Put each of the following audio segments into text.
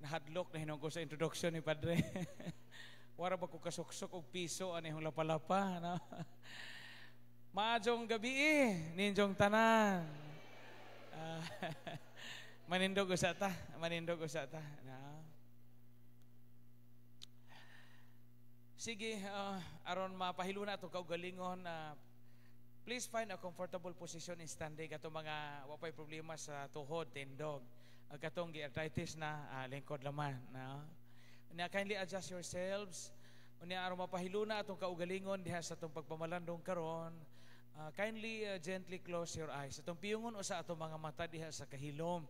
Nahadlok na hinuon ko sa introduction ni Padre. Wara ba ko kasuksok og piso ani hong lapalapa, no? Maayong gabii ninyong tanan. Manindog usa ta, manindog usa ta. No? Sige, aron mapahiluna ato kaugalingon, please find a comfortable position in standing. Katong mga wa pay problema sa tuhod, tindog. Katong gi-arthritis na, lingkod laman, no? Unya, kindly adjust yourselves. Unya, aron mapahiluna atong kaugalingon diha sa atong pagpamalandong karon, kindly gently close your eyes. Atong piyungon usa atong mga mata diha sa kahilom.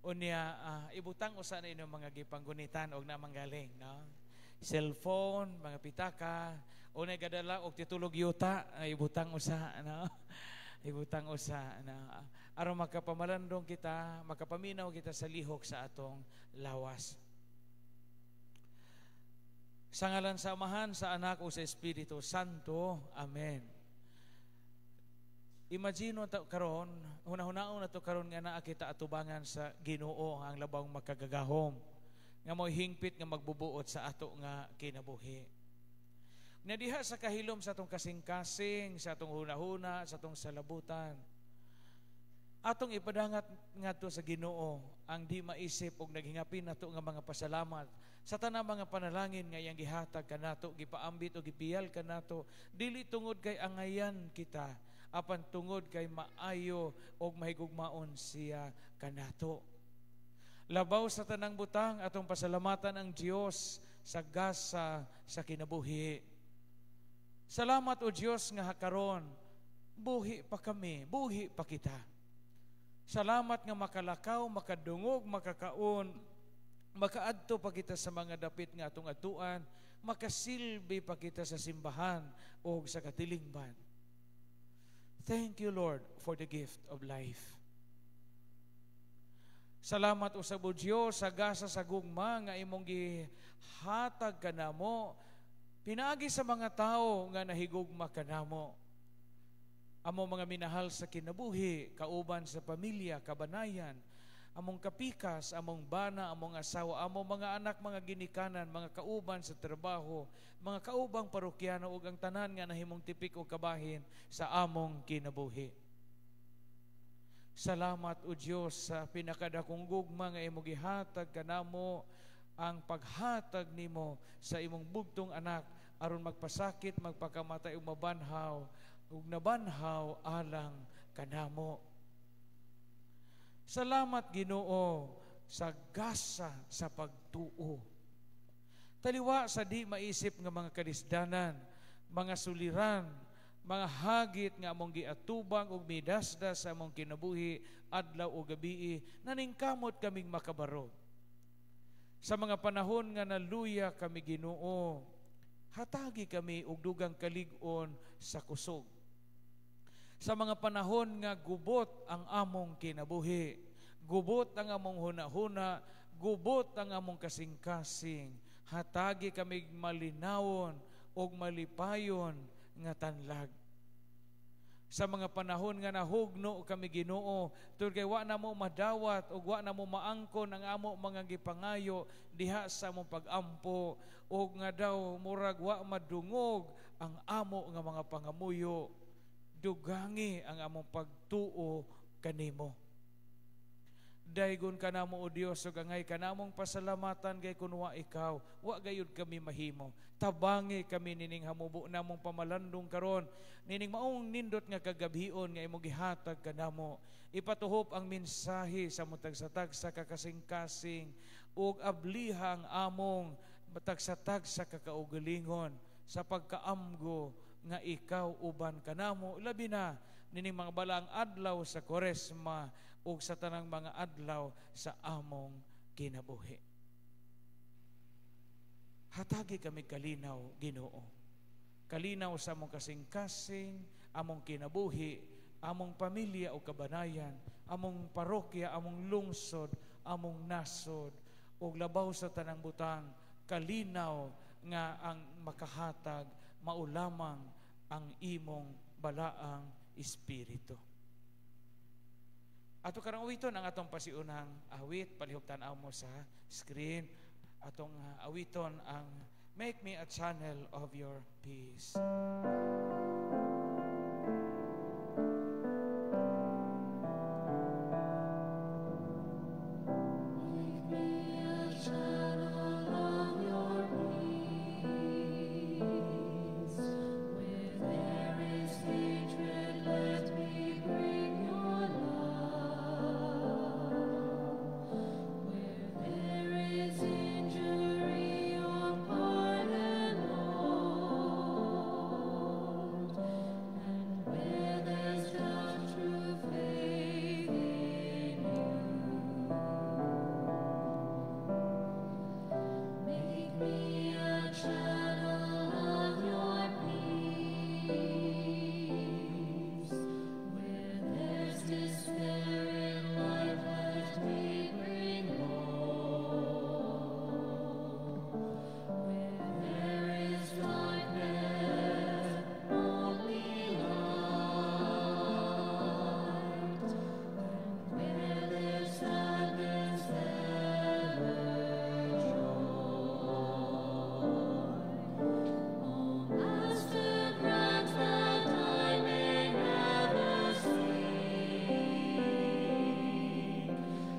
Unya, ibutang usa na inyong mga gipanggunitan og namanggaling, no? Cellphone, mga pitaka, unay gadala og titulog yuta, ay ibutang usa, no? Ibutang usa, no? Aron makapamalandong kita, makapaminaw kita sa lihok sa atong lawas. Sa ngalan sa Amahan, sa Anak o sa Espiritu Santo. Amen. Imagine ta karon, hunahunahon na to karon nga naa kita atubangan sa Ginoo, ang labawng makagagahom, nga mo'y hingpit nga magbubuot sa ato nga kinabuhi. Na diha sa kahilom sa atong kasing-kasing, sa atong hunahuna, sa atong salabutan, atong ipadangat ngadto sa Ginoo ang di maisip og naghingapin nato nga mga pasalamat sa tanang mga panalangin nga iyang gihatag kanato, gipaambit o gipiyal kanato, dili tungod kay angayan kita, apan tungod kay maayo og mahigugmaon siya kanato. Labaw sa tanang butang, atong pasalamatan ang Dios sa gasa sa kinabuhi. Salamat, o Dios, nga karon buhi pa kami, buhi pa kita. Salamat nga makalakaw, makadungog, makakaon, makaadto pa kita sa mga dapit nga atong atuan, makasilbi pa kita sa simbahan o sa katilingban. Thank you, Lord, for the gift of life. Salamat usab, o Dios, sa gasa sa gugma nga imong gihatag kanamo pinaagi sa mga tawo nga nahigugma kanamo. Amo mga minahal sa kinabuhi, kauban sa pamilya, kabanayan, among kapikas, among bana, among asawa, among mga anak, mga ginikanan, mga kauban sa trabaho, mga kaubang parokyano ug ang tanan nga nahimong tipik o kabahin sa among kinabuhi. Salamat, o Dios, sa pinakadakong gugma nga imong gihatag kanamo, ang paghatag nimo sa imong bugtong anak aron magpasakit, magpakamatay ug mabanhaw ug nabanhaw alang kanamo. Salamat, Ginoo, sa gasa sa pagtuo. Taliwa sa di maisip nga mga kalisdanan, mga suliran, mga hagit nga among giatubang ug midasdas sa among kinabuhi adlaw o gabii, naningkamot kaming makabarog. Sa mga panahon nga naluya kami, Ginoo, hatagi kami og dugang kalig-on sa kusog. Sa mga panahon nga gubot ang among kinabuhi, gubot ang among hunahuna, gubot ang among kasing-kasing, hatagi kami malinawon ug malipayon nga tanlag. Sa mga panahon nga nahugno kami, Ginoo, tungod kay wa na mo madawat ug wa na mo maangkon ang amo mga gipangayo diha sa among pag-ampo, ug nga daw murag wa madungog ang amo nga mga pangamuyo, dugangi ang among pagtuo kanimo. Daygon kanamo, o Dios, ug angay kanamong pasalamatan kay kun wa ikaw, wa gayud kami mahimo. Tabangi kami nining hamubo namong pamalandong karon, nining maong nindot nga kagabhion nga imong gihatag kanamo. Ipatuhop ang mensahe sa among tagsa-tagsa kakasing-kasing ug abliha ang among tagsa-tagsa kakaugalingon sa pagkaamgo nga ikaw uban kanamo, labi na nining mga balaang adlaw sa Koresma ug sa tanang mga adlaw sa among kinabuhi. Hatagi kami kalinaw, Ginoo. Kalinaw sa among kasing-kasing, among kinabuhi, among pamilya o kabanayan, among parokya, among lungsod, among nasod, ug labaw sa tanang butang, kalinaw nga ang makahatag mao lamang ang imong balaang espiritu. Ato karong awiton ang atong pasiunang awit, palihog tan-aw mo sa screen. Atong awiton ang "Make Me a Channel of Your Peace." Make me a channel of your peace. Where there is hatred, let me bring your love. Where there is injury, your pardon, Lord. And where there's doubt, true faith in you. Make me a channel of your peace. Where there's despair in life, let me bring hope. Where there is darkness, only light. And where there's sadness, ever joy. O Master, grant that I may never seek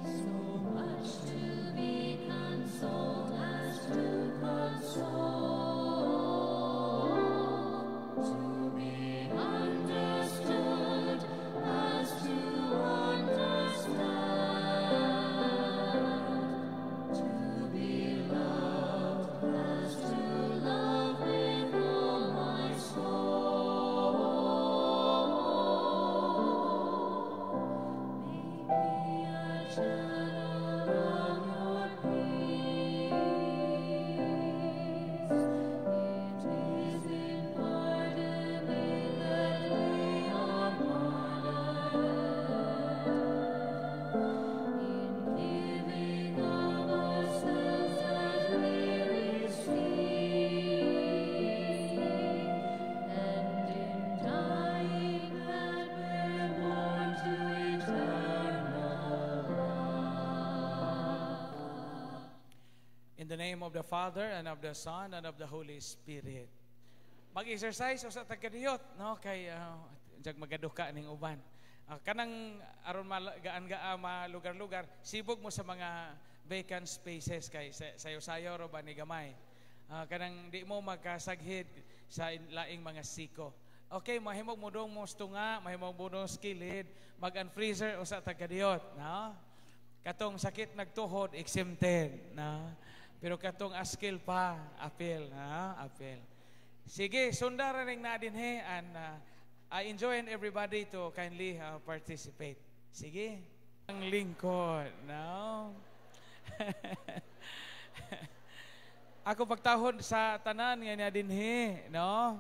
so much to be consoled as to console, to be understood as to understand, to be loved as to love with all my soul. Make me a channel of your peace. It is in pardoning that we are pardoned, in giving of ourselves that we receive, and in dying that we're born to eternal life. In the name of the Father, and of the Son, and of the Holy Spirit. Mag-exercise usa ta kadiyot, no, kay jag magaduka ning uban. Kanang aron gaan-gaa malugar-lugar, sibog mo sa mga vacant spaces kay sayo-sayo ro ba ni gamay. Kanang di mo magkasaghid sa laing mga siko. Okay, mahimog mo dong mo tunga, mahimog mo dong kilid, mag-unfreezer usa ta kadiyot, no? Katong sakit nagtuhod, exempted, no? Pero katong askil pa, apil, no? Apil. Sige, sundara ning na dinhi and I enjoy everybody to kindly participate. Sige. Ang lingkod, no? Ako pagtahod sa tanan nga niya dinhi, no?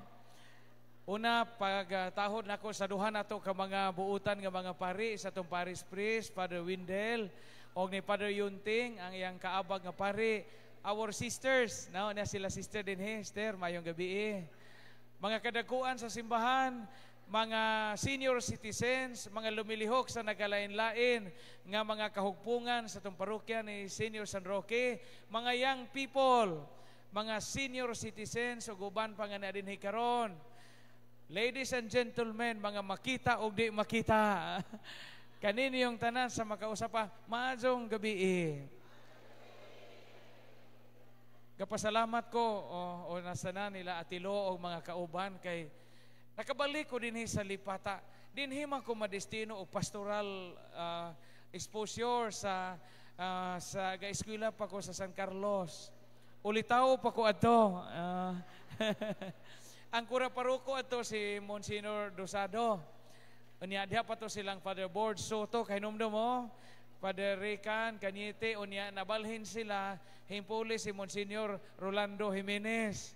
Una, pagtahod nako sa duha nato ka mga buutan nga mga pari sa atong parish priest, Father Windel, og ni Father Yunting, ang iyang kaabag nga pari, our sisters, no, na sila sister dinhi, sister, mayong gabi eh. Mga kadakuan sa simbahan, mga senior citizens, mga lumilihok sa nagalain-lain nga mga kahugpungan sa atong parokya ni Senior San Roque, mga young people, mga senior citizens ug uban pa nga naa dinhi karon. Ladies and gentlemen, mga makita o di makita. Kaniniyong tanan sa makausap pa, maadjong gabi eh. Kapasalamat ko o nasa na nila atilo o mga kauban kay nakabalik ko dinhi sa Lipata. Dinhi man ko madestino o pastoral exposure sa ga-eskwela pa ko sa San Carlos. Ulitaw pa ko adto. Ang kura paroko adto si Monsignor Dosado. Unya diha pa to silang Father Board Soto kay numdum mo. Father Rican Cañete, unya nabalhin sila himpuli si Monsignor Rolando Jimenez.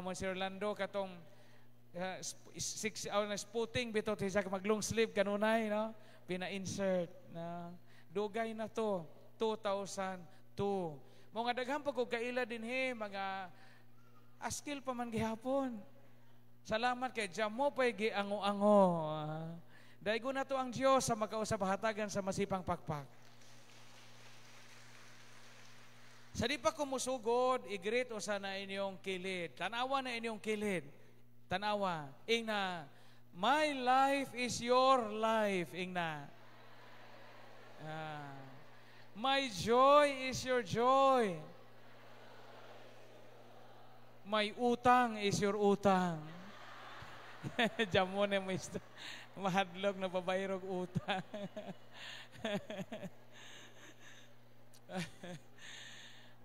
Monsignor Rolando katong 6 hour na sputing bitaw ti sa mag long sleeve kanunay, no? Pina-insert na dugay na to 2002. Mga daghan pa ko kaila dinhi, mga askil pa man gihapon. Salamat kay jamo pay giango-ango. Daygon nato ang Dios sa makausab, hatagan sa masipang pakpak. Sa di pa ko musugod, i-greet usa na inyong kilid. Tanawa na inyong kilid. Tanawa. Ingna, "My life is your life." Ingna. Ah. "My joy is your joy. My utang is your utang." Jamo na mo mahadlok na babayrog utang.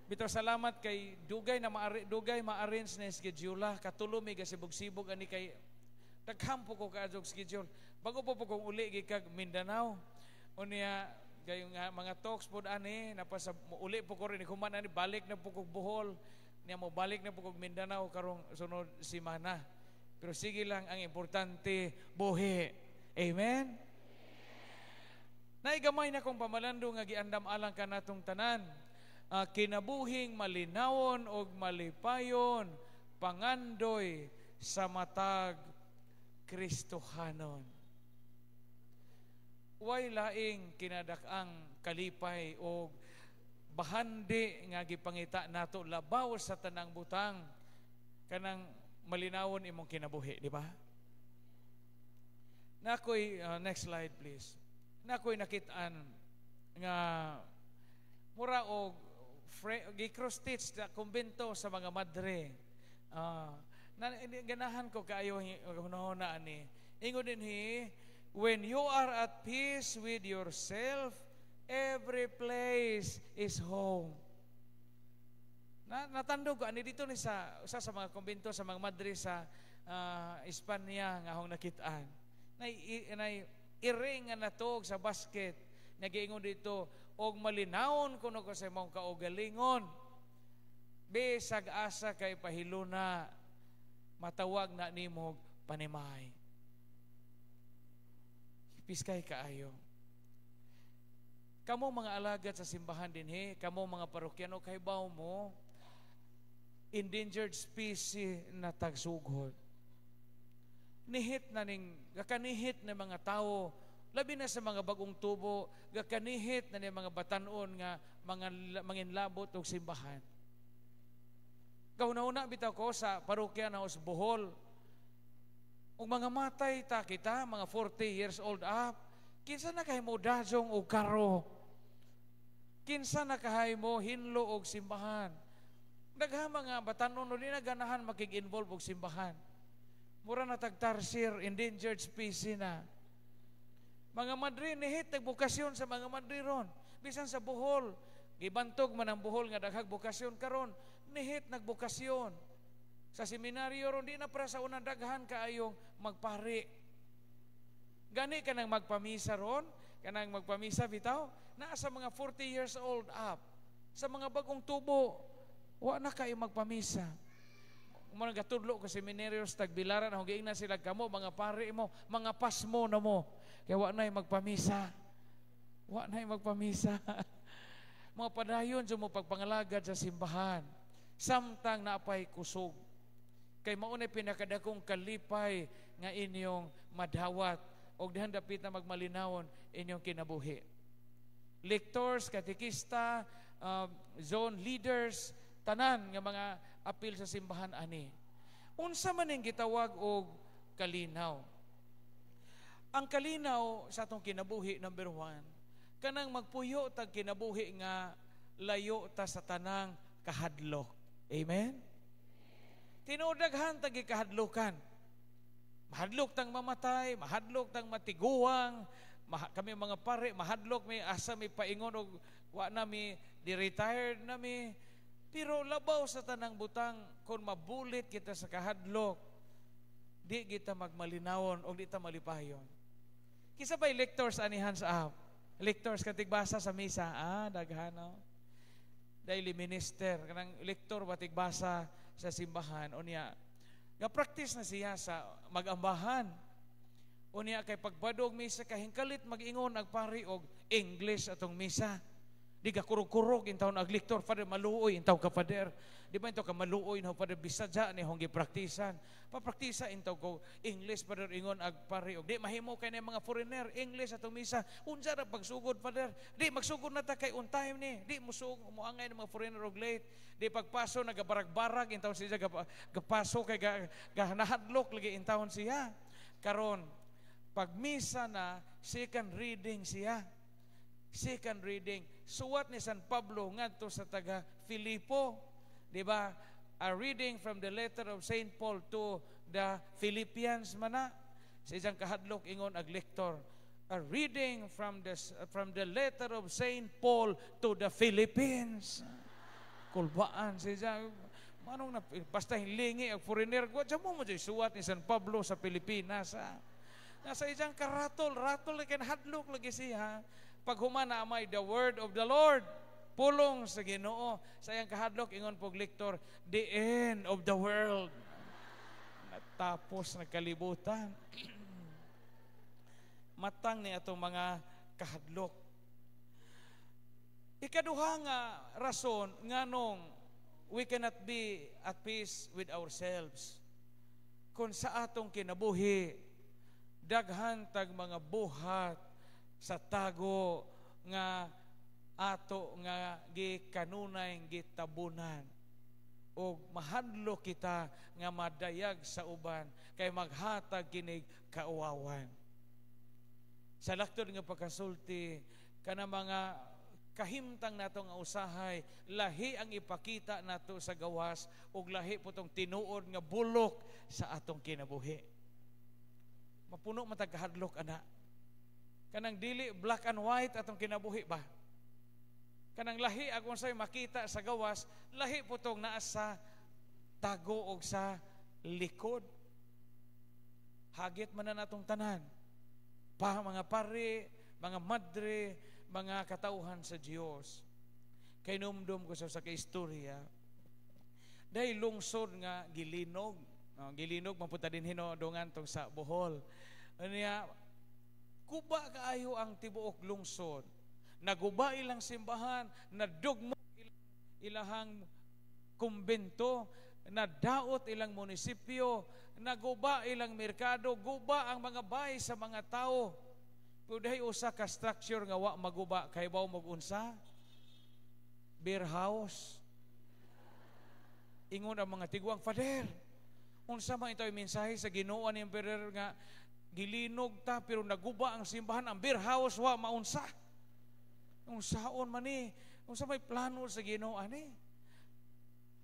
Bitaw, salamat kay dugay na maari, dugay ma-arrange na schedule. Katulo mi gasibog-sibog ani kay daghan po ko kaadjog schedule. Bago po po kong uli gikag Mindanao. Unya kayo nga mga talks pod ani napasa uli po ko rin human ani, balik na po kog Bohol. Niya mo balik na po kog Mindanao karong sunod semana. Pero sige lang, ang importante buhi. Amen. Naigamay na kong pamalando nga giandam alang kanatong tanan. Kinabuhing malinawon og malipayon, pangandoy sa matag Kristohanon. Way laing kinadak-ang kalipay og bahandi nga gipangita nato labaw sa tanang butang kanang malinawon imong kinabuhi, di ba? Nakoy next slide, please. Nakoy nakit-an nga mura og gi-cross stitch sa kumbento sa mga madre. Ganahan ko kaayo hunahuna ani. Ingon dinhi, "When you are at peace with yourself, every place is home." Na natandog ko ani dito ni sa usa sa mga kumbento sa mga madre sa Espanya nga akong nakit-an. Nay iring nga natog sa basket, nagiingon dito, "Og malinawon kuno ko sa imong kaugalingon, bisag asa kay pahiluna, matawag na nimo panimay." Piskay kaayo. Kamo mga alagad sa simbahan dinhi, kamo mga parokyano, kahibaw mo, endangered species na tagsugod. Nihit na ning gakanihit na mga tao, labi na sa mga bagong tubo, gakanihit na ning mga batanon nga mga manginlabot og simbahan. Kauna-una bitaw ko sa parokya na sa Bohol. Ug mga matay ta kita, mga 40 years old up, kinsa na kay mo dajong og karo? Kinsa na kahay mo hinlo og simbahan? Daghan mga batanon no di na ganahan makig-involve og simbahan. Mura na tagtarsir, endangered species na. Mga madre, nihit nagbukasyon sa mga madre ron. Bisan sa Bohol, gibantog man ang Bohol nga daghag bukasyon karon, nihit nagbukasyon. Sa seminaryo ron, di na para sa unang daghan kaayong magpari. Gani ka nang magpamisa ron, kanang magpamisa bitaw, naa sa mga 40 years old up. Sa mga bagong tubo, wa na kayo magpamisa. Mo gatudlo ko seminaryo sa Tagbilaran, akong giingnan sila, "Kamo mga pare mo, mga pasmo na mo. Kaya wa na'y magpamisa. Wa na'y magpamisa." Mga padayon sa mo pagpangalagad sa simbahan samtang naapay kusog. Kay mao na pinakadakong kalipay nga inyong madawat og dihan dapit na magmalinawon inyong kinabuhi. Lectors, katekista, zone leaders, tanan nga mga apil sa simbahan ani. Unsa man ning gitawag og kalinaw? Ang kalinaw sa atong kinabuhi, number 1, kanang magpuyo tag kinabuhi nga layo ta sa tanang kahadlok. Amen? Tinuod daghan tag gikahadlokan. Mahadlok tang mamatay, mahadlok tang matiguang, kami mga pare, mahadlok mi asa mi paingon og wa na mi, di retired na mi. Pero labaw sa tanang butang, kung mabulit kita sa kahadlok, di kita magmalinawon o di ta malipayon. Kinsa ba'y lectors ani, hands up? Lectors katigbasa sa misa, daghan no. Daily minister, kanang lector batigbasa sa simbahan, unya ga-practice na siya sa magambahan. Unya kay pagbadog misa, kahingkalit mag-ingon ang pari og English atong misa. Di ka kurog-kurog intawon ag lektor, "Father, maluoy intaw ka, Father." Di ba intaw ka maluoy na, Father, bisadya ni hong gipraktisan. "Papraktisa intaw ko English, Father," ingon ag pari. Og di mahimo kay na mga foreigner, English atong misa. Unsa ra pagsugod, Father? Di magsugod na ta kay on time ni. Di musug moangay ng mga foreigner og late. Di pagpaso nagabarag-barag intawon siya gapaso kay ga nahadlok lagi intawon siya. Karon pag misa na, second reading siya. Second reading, suwat ni San Pablo ngadto sa taga Filipo. Di ba? A reading from the letter of Saint Paul to the Philippians mana. Sa isang kahadlok ingon ag lector, "A reading from the letter of Saint Paul to the Philippines." Kulbaan siya. Manong na basta hilingi ang foreigner ko, mo mo suwat ni San Pablo sa Pilipinas. Ha? Nasa isang karatol, ratol kay hadlok lagi siya. Pag humana amay the word of the Lord, pulong sa Ginoo. Sa iyang kahadlok ingon pog lektor, "The end of the world." Natapos na kalibutan. Matang ni atong mga kahadlok. Ikaduha nga rason nganong we cannot be at peace with ourselves. Kung sa atong kinabuhi, daghan tag mga buhat sa tago nga ato nga gikanunay gitabunan og mahadlok kita nga madayag sa uban kay maghatag kinig kauwawan. Sa laktod nga pagkasulti, kana mga kahimtang nato nga usahay lahi ang ipakita nato sa gawas ug lahi po tong tinuod nga bulok sa atong kinabuhi. Mapuno man tag kahadlok ana. Kanang dili black and white atong kinabuhi ba? Kanang lahi akong say makita sa gawas, lahi po tong naa sa tago og sa likod. Hagit man na natong tanan. Pa mga pare, mga madre, mga katauhan sa Dios. Kay numdum ko sa istorya, dahil lungsod nga gilinog, no, gilinog mapunta din hinodongan tong sa Bohol. Anya, kuba kaayo ang tibuok lungsod. Naguba ilang simbahan, nadugmo ilahang kumbento, nadaot ilang munisipyo, naguba ilang merkado, guba ang mga bahay sa mga tao. Pero dahil usa ka structure nga wa maguba, kay baw mag-unsa? Beer house. Ingon ang mga tiguang, "Father, unsa man ito mensahe sa Ginoo ni Emperor nga gilinog ta pero naguba ang simbahan, ang beer house wa maunsa? Unsaon man ni? Unsa may plano sa Ginoo ani?"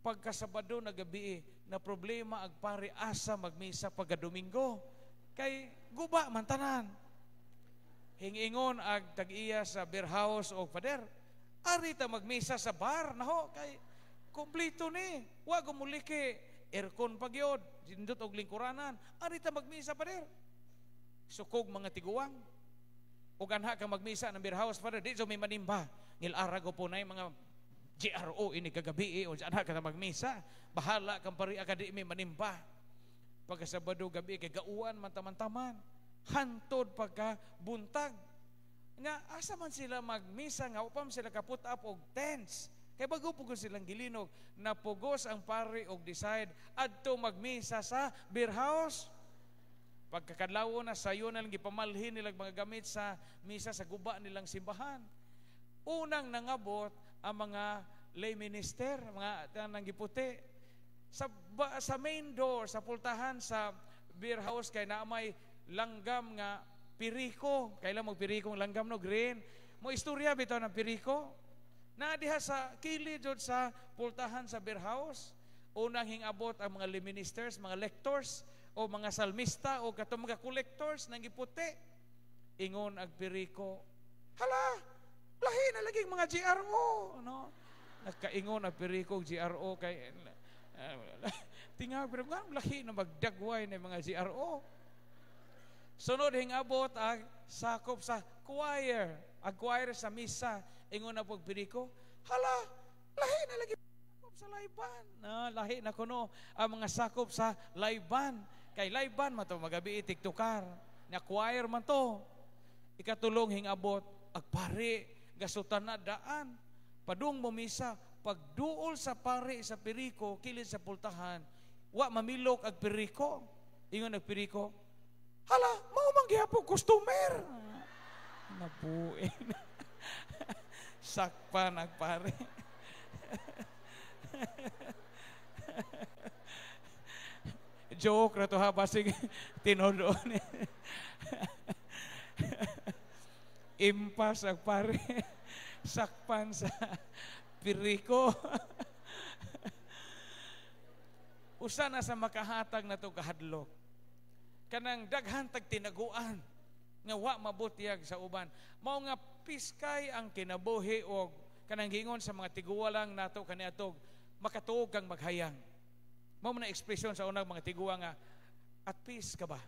Pagkasabado na gabi, na problema ag pare asa magmisa pagka Domingo kay guba man tanan. Hingingon ag tag-iya sa beer house o, "Father, ari ta magmisa sa bar naho kay kompleto ni, wa gumuliki, aircon pa gyud, nindot og lingkuranan, ari ta magmisa, Father." Sukog mga tiguang. Ug anha ka magmisa ng beer house, Father, di may manimba. Ngilara ko po na yung mga GRO ini kagabi o anha ka magmisa. Bahala kang pari ka, di may manimba. Pagka Sabado gabi kay gauan man taman-taman. Hantod pagka buntag. Nga asa man sila magmisa nga upam sila ka put up og tents. Kay bago pugos silang gilinog, napugos ang pari og decide adto magmisa sa beer house. Pagkakadlaw na sayo na lang gipamalhin nilang mga gamit sa misa sa guba nilang simbahan. Unang nangabot ang mga lay minister, mga nang giputi. Sa main door, sa pultahan sa beer house kay naa may langgam nga piriko. Kailan mo piriko ang langgam, no, green. Mo istorya bitaw ng piriko. Na diha sa kilid jud sa pultahan sa beer house. Unang hingabot ang mga lay ministers, mga lectors, o mga salmista o katong mga collectors nang giputi. Ingon ag piriko, "Hala, lahi na laging mga GRO," no? Nakaingon ag piriko GRO kay tingag pero nga lahi na magdagway ng mga GRO. Sunod hingabot ang sakop sa choir, ang choir sa misa. Ingon na pag piriko, "Hala, lahi na lagi sakop sa layban." Na lahi na kuno ang mga sakop sa layban. Kay layban man to magabi tiktukar. Na choir man to. Ikatulong hingabot agpari. Gasutan na daan. Padung mo misa, pagduol sa pare sa piriko, kilid sa pultahan, wa mamilok ag piriko. Ingon ag piriko, "Hala, mao man gihapon customer." Nabuin. Sakpan ag pare. Joke ra to ha, basig tinuod. Impas ag pare. Sakpan sa piriko. Usa na sa makahatag na to kahadlok. Kanang daghan tag tinaguan nga wa mabutyag sa uban. Mao nga piskay ang kinabuhi og kanang giingon sa mga tiguwalang nato kaniadtog, makatuog kang maghayang. Mao man na ekspresyon sa unang mga tiguwa nga at peace ka ba?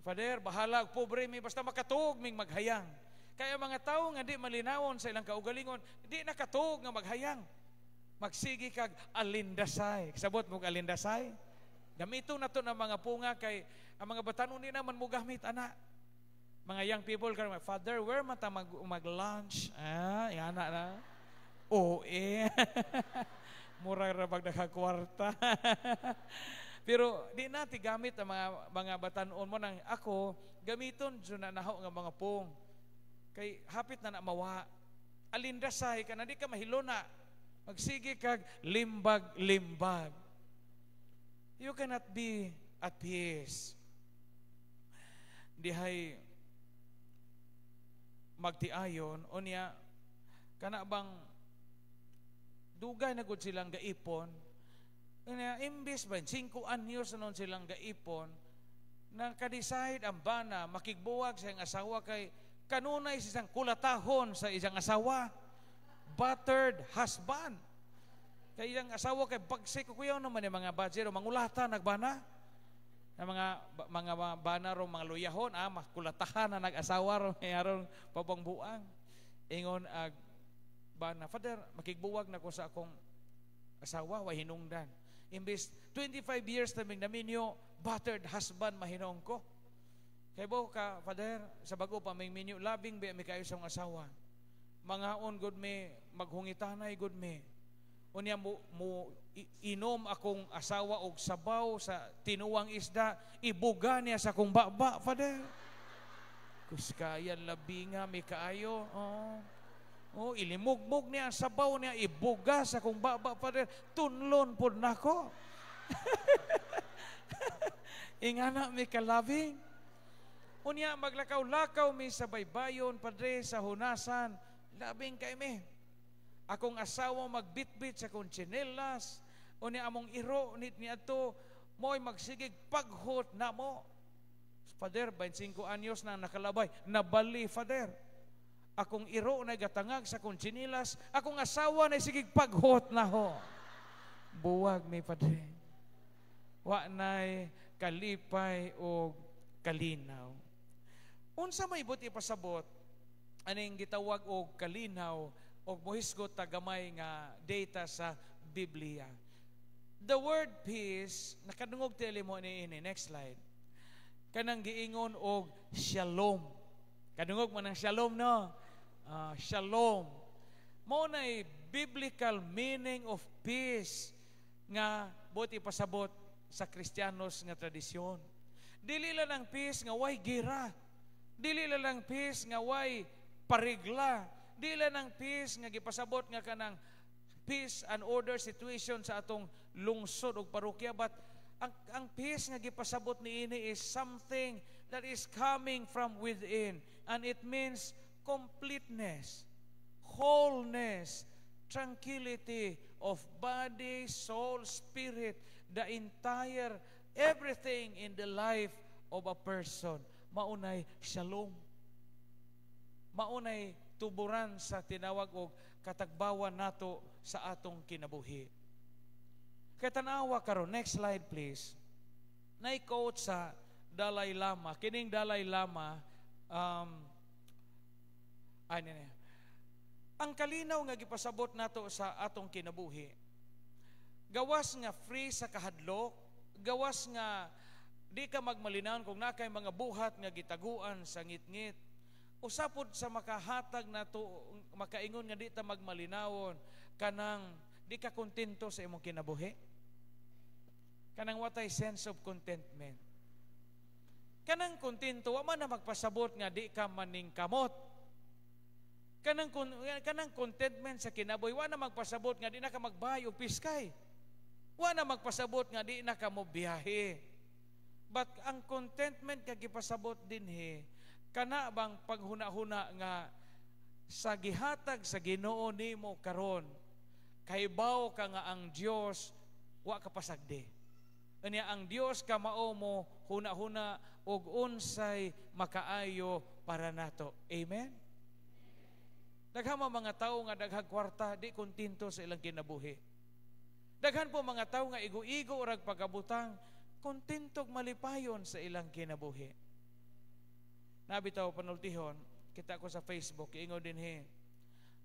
Father, bahala og pobre mi basta makatuog ming maghayang. Kaya mga tawo nga di malinawon sa ilang kaugalingon, di nakatuog nga maghayang. Magsigi kag alindasay. Sabot mo alindasay? Gamito na to ng mga punga kay ang mga batanon di naman mo gamit ana. Mga young people karon, "Father, where man ta mag-lunch?" Ah, yana na. Oh, eh. Mura ra bag nakakwarta. Pero di na ti gamit ang mga batanon mo nang ako gamiton jud na naho nga mga pung. Kay hapit na na mawa. Alindasay ka na di ka mahiluna. Magsige kag limbag-limbag. You cannot be at peace. Dihay magtiayon unya kana bang dugay na gud silang gaipon unya imbis ba 5 anyos na nun silang gaipon, naka-decide ang bana makigbuwag sa iyang asawa kay kanunay sa isang kulatahon sa isang asawa, battered husband. Kay iyang asawa kay bagsik ko kuyaw naman yung mga budget o mangulata nagbana na mga bana ro mga luyahon, makulatahan na nag-asawa ro aron pabangbuang. Ingon ag bana, "Father, makigbuwag na ko sa akong asawa, wa hinungdan. Imbis 25 years naming naminyo, battered husband mahinong ko. Kay bo ka, Father, sa bago pa may minyo, labing ba mi kayo sa akong asawa. Mangaon gud mi, maghungitanay gud mi. Unya mo inom akong asawa og sabaw sa tinuwang isda, ibuga niya sa akong baba, Father. Kuskayan labi nga mi kaayo. Oh. Oh, ilimugmug niya ang sabaw niya, ibuga sa akong baba, Father. Tunlon pod nako." Ingana mi kalabing. Unya maglakaw-lakaw mi sa baybayon, Padre, sa hunasan, labing kay mi. Akong asawa magbitbit sa akong tsinelas, unya among iro nit niadto, mo'y magsigig paghot na mo. Father, 25 anyos na nakalabay, nabali, Father. Akong iro na gatangag sa akong tsinelas, akong asawa na sigig paghot na ho. Buwag mi, Padre. Wa na'y kalipay o kalinaw. Unsa may buti pasabot aning gitawag og kalinaw og mohisgot ta gamay nga data sa Biblia? The word peace, nakadungog tili mo niini. Next slide. Kanang giingon og shalom. Kadungog man ang shalom, no? Shalom. Mao nay biblical meaning of peace nga buti pasabot sa Kristiyanos nga tradisyon. Dili lang ang peace nga way gira. Dili lang ang peace nga way parigla. Dili lang ang peace nga gipasabot nga kanang peace and order situation sa atong lungsod ug parokya, but ang peace nga gipasabot niini is something that is coming from within, and it means completeness, wholeness, tranquility of body, soul, spirit, the entire everything in the life of a person. Maunay shalom. Maunay tuburan sa tinawag og katagbawan nato sa atong kinabuhi. Kay tanawa karon, next slide please. Nay-quote sa Dalai Lama. Kining Dalai Lama, ay, ni. Ang kalinaw nga gipasabot nato sa atong kinabuhi, gawas nga free sa kahadlok, gawas nga di ka magmalinaon kung nakay mga buhat nga gitaguan sa ngitngit, usapod sa makahatag nato makaingon nga di ta magmalinawon, kanang di ka kontento sa imong kinabuhi? Kanang watay sense of contentment. Kanang kontento, wa man na magpasabot nga di ka maningkamot. Kanang contentment sa kinabuhi, wa na magpasabot nga di na ka magbahay og piskay. Wa na magpasabot nga di na ka mo biyahe. But ang contentment ka gipasabot dinhi, kana bang paghuna-huna nga sa gihatag sa Ginoo nimo karon, kahibaw ka nga ang Dios wa ka pasagdi. Unya ang Dios kamao mo huna-huna og unsay makaayo para nato. Amen. Daghan mga tao nga daghang kwarta, di kontento sa ilang kinabuhi. Daghan po mga tao nga igo-igo rag pagkabutang, kontento malipayon sa ilang kinabuhi. Nabitaw panultihon, kita ko sa Facebook, ingon dinhi,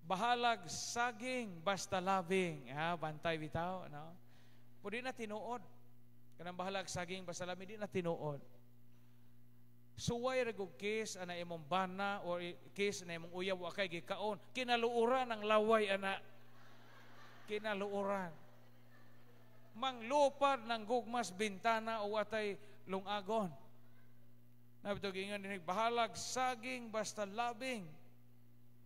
"Bahalag saging basta labing." Ha, bantay bitaw, no? Pwede na tinuod. Kanang bahalag saging basta labing, di na tinuod. Suway ra gud kiss ana imong bana or kiss na imong uyab wa kay gikaon. Kinaluoran ang laway ana. Kinaluoran. Manglupad ng gugmas bintana o atay lungagon. Nabito giingon dinhi, "Bahalag saging basta labing.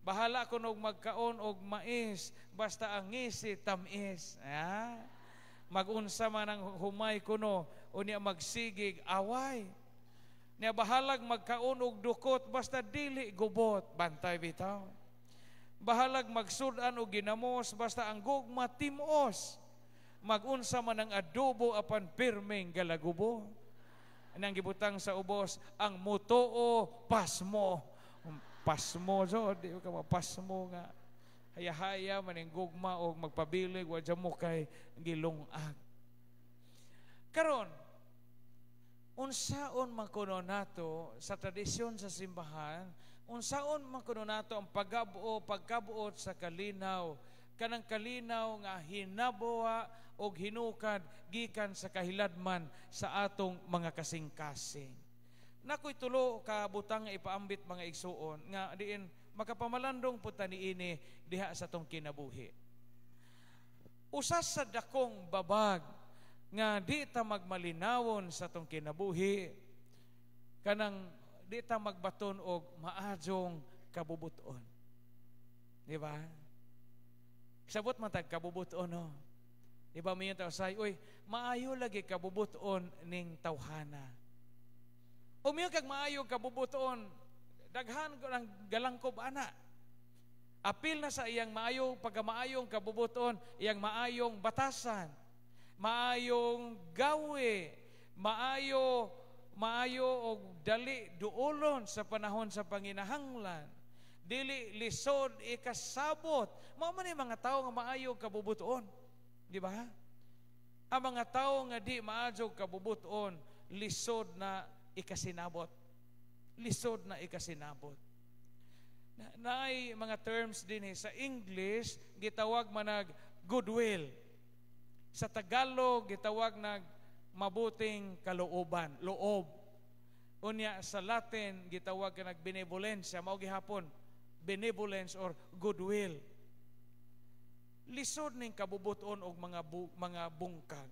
Bahala ko og magkaon og mais basta ang ngisi tamis." Ah. Magunsa man ang humay kuno unya magsigig away. Nya bahalag magkaon og dukot basta dili gubot, bantay bitaw. Bahalag magsud-an og ginamos basta ang gugma timos. Magunsa man ang adobo apan pirming galagubo. Anang gibutang sa ubos, ang mutuo pasmo. Pasmo so, di ka mapasmo nga. Haya-haya man ang gugma og magpabilig wa mo kay gilungag. Karon, unsaon man kuno nato sa tradisyon sa simbahan, unsaon man kuno nato ang pagab-o, pagkabuot sa kalinaw, kanang kalinaw nga hinabuha og hinukad gikan sa kahiladman sa atong mga kasing-kasing? Nakoy tulo ka butang nga ipaambit, mga igsuon, nga diin makapamalandong pud ta niini diha sa atong kinabuhi. Usas sa dakong babag nga di ta magmalinawon sa atong kinabuhi, kanang di ta magbaton og maadjong kabubuton. Di ba? Sabot man tag kabubuton, no? Di ba mayon ta say, "Uy, maayo lagi kabubuton ning tawhana." Umiyon kag maayo kabubuton, daghan ko ng galangkob ana. Apil na sa iyang maayo pagkamaayong kabubuton, iyang maayong batasan, maayong gawe, maayo maayo og dali duolon sa panahon sa panginahanglan. Dili lisod ikasabot. Mao man mga tawo nga maayo kabubuton. Di ba? Ang mga tawo nga di maayo kabubuton, lisod na ikasinabot. Lisod na ikasinabot. Naay mga terms din sa English, gitawag manag goodwill. Sa Tagalog, gitawag nag mabuting kalooban, loob. Unya sa Latin, gitawag ka nag benevolensya, mao gihapon benevolence or goodwill. Lisod ning kabubuton og mga bungkag.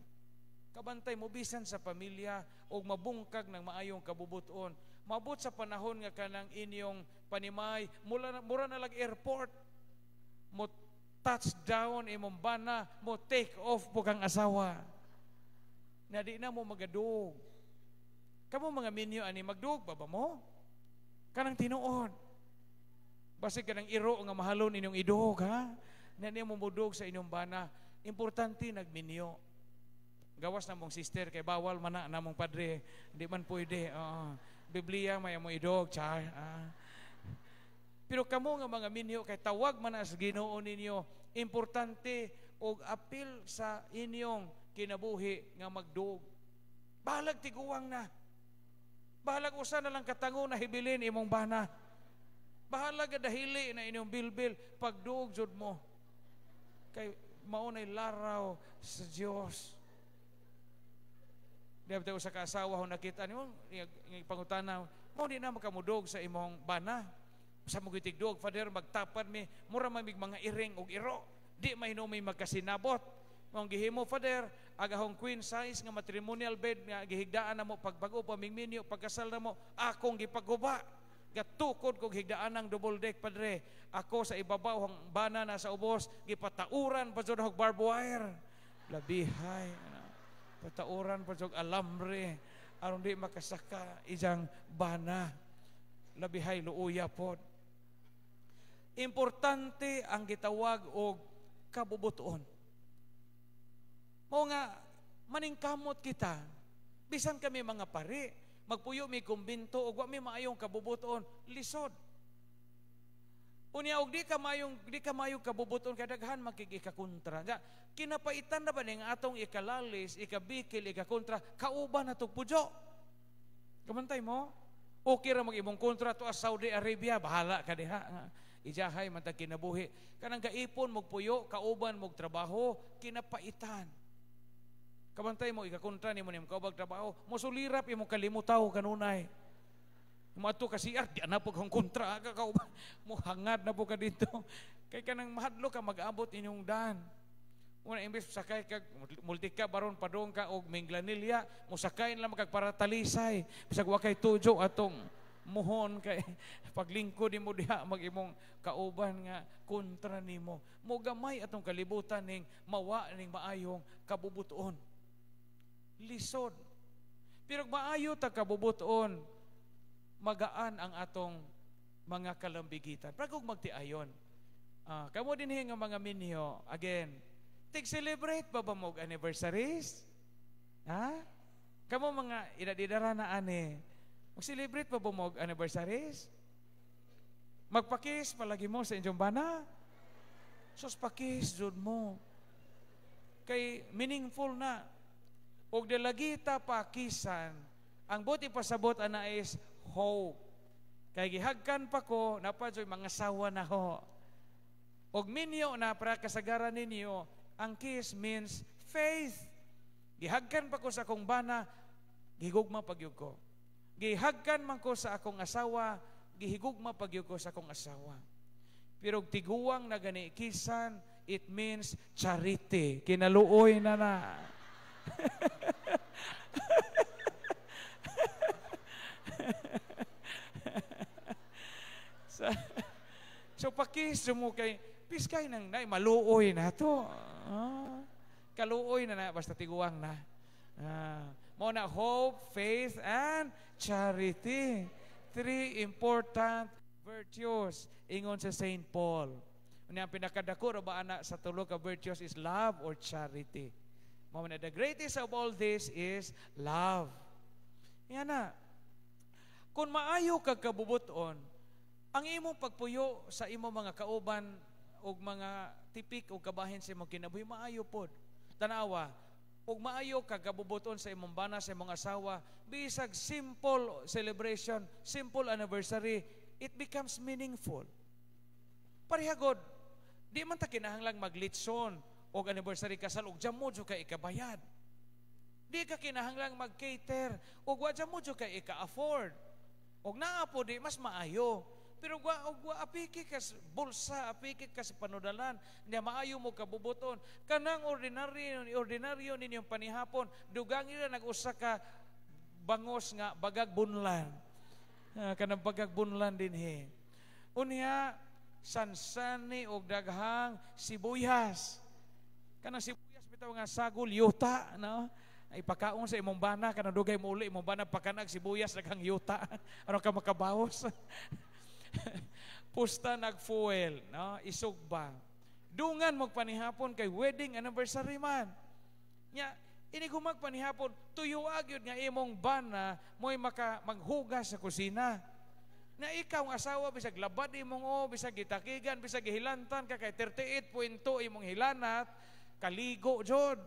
Kabantay mo bisan sa pamilya og mabungkag ng maayong kabubuton. Mabot sa panahon nga kanang inyong panimay, mula mura na lag airport. Mo touch down imong bana, mo take off po kang asawa. Na di na mo magadug. Kamo mga minyo ani, magdug ba ba mo? Kanang tinuod. Basig kanang iro nga mahalon inyong idog, ha? Na niya mo mudug sa inyong bana. Importante nagminyo. Gawas na mong sister kay bawal man na namong padre. Hindi man pwede. Biblia may mo idog, char. Ah. Pero kamo nga mga minyo kay tawag man sa Ginoo ninyo, importante og apil sa inyong kinabuhi nga magdug. Bahalag tiguang na. Bahalag usa na lang katango na hibilin imong bana. Bahalag dahili na inyong bilbil, pagduog jud mo. Kay mao nay laraw sa Dios. Di ba sa kaasawa ho nakita nimo pangutana mo, di na makamudog sa imong bana? Sa mo gitigduog, Father, magtapad mi, mura man mig mga iring og iro. Di mahinumay magkasinabot. Mong gihimo, Father, agahong queen size nga matrimonial bed nga gihigdaan na mo pagbago pa ming minyo, pagkasal na mo, akong gipaguba. Gatukod kog higdaan ng double deck, Padre. Ako sa ibabaw, ang bana na sa ubos, gipatauran pa jud og barbed wire. Labihay. Ano? Patauran pa jud alambre aron di makasaka iyang bana. Labihay luuya pod. Importante ang gitawag og kabubuton. Mao nga maningkamot kita. Bisan kami mga pari, magpuyo mi kumbinto og wa mi maayong kabubuton, lisod. Unya og di ka maayong kabubuton kay daghan makigikakontra. Nga kinapaitan na ba ning atong ikalalis, ikabikil, ikakontra, kauban na tog pudyo. Kamantay mo? Okay ra mag imong kontra to Saudi Arabia, bahala ka diha. Ijahay man tag kinabuhi. Kanang kaipon mogpuyo, kauban mog trabaho, kinapaitan. Kabantay mo, ikakontra nimo nimo kaubag trabaho, mosulirap imong kalimutaw kanunay. Moadto ka CR, di na po kang kontra ka kauban. Mo hangad na po ka dito. Kay kanang mahadlo ka mag-abot inyong dan. Una imbes sakay kag multika baron padong ka og Minglanilla, mosakay na lang kag para Talisay. Bisag wa kay tujo atong muhon kay paglingkod nimo diha mag imong kauban nga kontra nimo. Mogamay atong kalibutan ning mawa ning maayong kabubuton. Lisod. Pero maayo ta kabubuton, magaan ang atong mga kalambigitan. Pragog magtiayon. Kamo dinhi nga mga minyo, again, tig-celebrate ba ba mo anniversaries? Ha? Kamo mga edad-edara na ani, mag-celebrate ba ba mo anniversaries? Magpakis palagi mo sa inyong bana? Sus, pakis jud mo. Kay meaningful na. Og dalagita pakisan, ang buti pasabot ana is hope. Kay gihagkan pa ko, napadyo'y mga sawa na ho. Og minyo na para kasagaran ninyo, ang kiss means faith. Gihagkan pa ko sa akong bana, gihigugma pagyud ko. Gihagkan man ko sa akong asawa, gihigugma pagyud ko sa akong asawa. Pero tiguang na gani kisan, it means charity. Kinaluoy na na. So pakis mo kay piskay nang nay maluoy na to. Kaluoy na na basta tiguang na. Mo na hope, faith and charity. Three important virtues ingon sa Saint Paul. Unya ang pinakadako ra ba ana sa tulo ka virtues is love or charity. Mao na the greatest of all this is love. Yan na. Kung maayo kag kabubuton, ang imong pagpuyo sa imong mga kauban og mga tipik o kabahin sa imong kinabuhi maayo pod. Tanawa, ug maayo kag kabubuton sa imong bana, sa imong asawa, bisag simple celebration, simple anniversary, it becomes meaningful. Parehagod, di man ta kinahanglang maglitson og anniversary kasal og jam mo jud kay ikabayad. Di ka kinahanglang mag-cater og wa jam mo jud kay ika-afford. Og naa po di mas maayo. Pero wa og wa apiki ka sa bulsa, apiki ka sa panudalan, niya maayo mo kabubuton. Kanang ordinaryo ninyong panihapon, dugang ila nag-usa ka bangos nga bagag bunlan. Kanang bagag bunlan dinhi. Unya sansani og daghang sibuyas. Kanang sibuyas bitaw nga sagol yuta, no? Ay pakaon sa imong bana kanang dugay mo uli imong bana pakanag sibuyas daghang yuta. Aron ka makabawas. Pusta nag-fuel, no? Isugba. Dungan mo panihapon kay wedding anniversary man. Nya ini gumag panihapon tuyo gyud nga imong bana mo'y maka maghugas sa kusina. Na ikaw ang asawa bisag labad imong o bisag gitakigan bisag gihilantan ka kay 38.2 imong hilanat kaligo jud.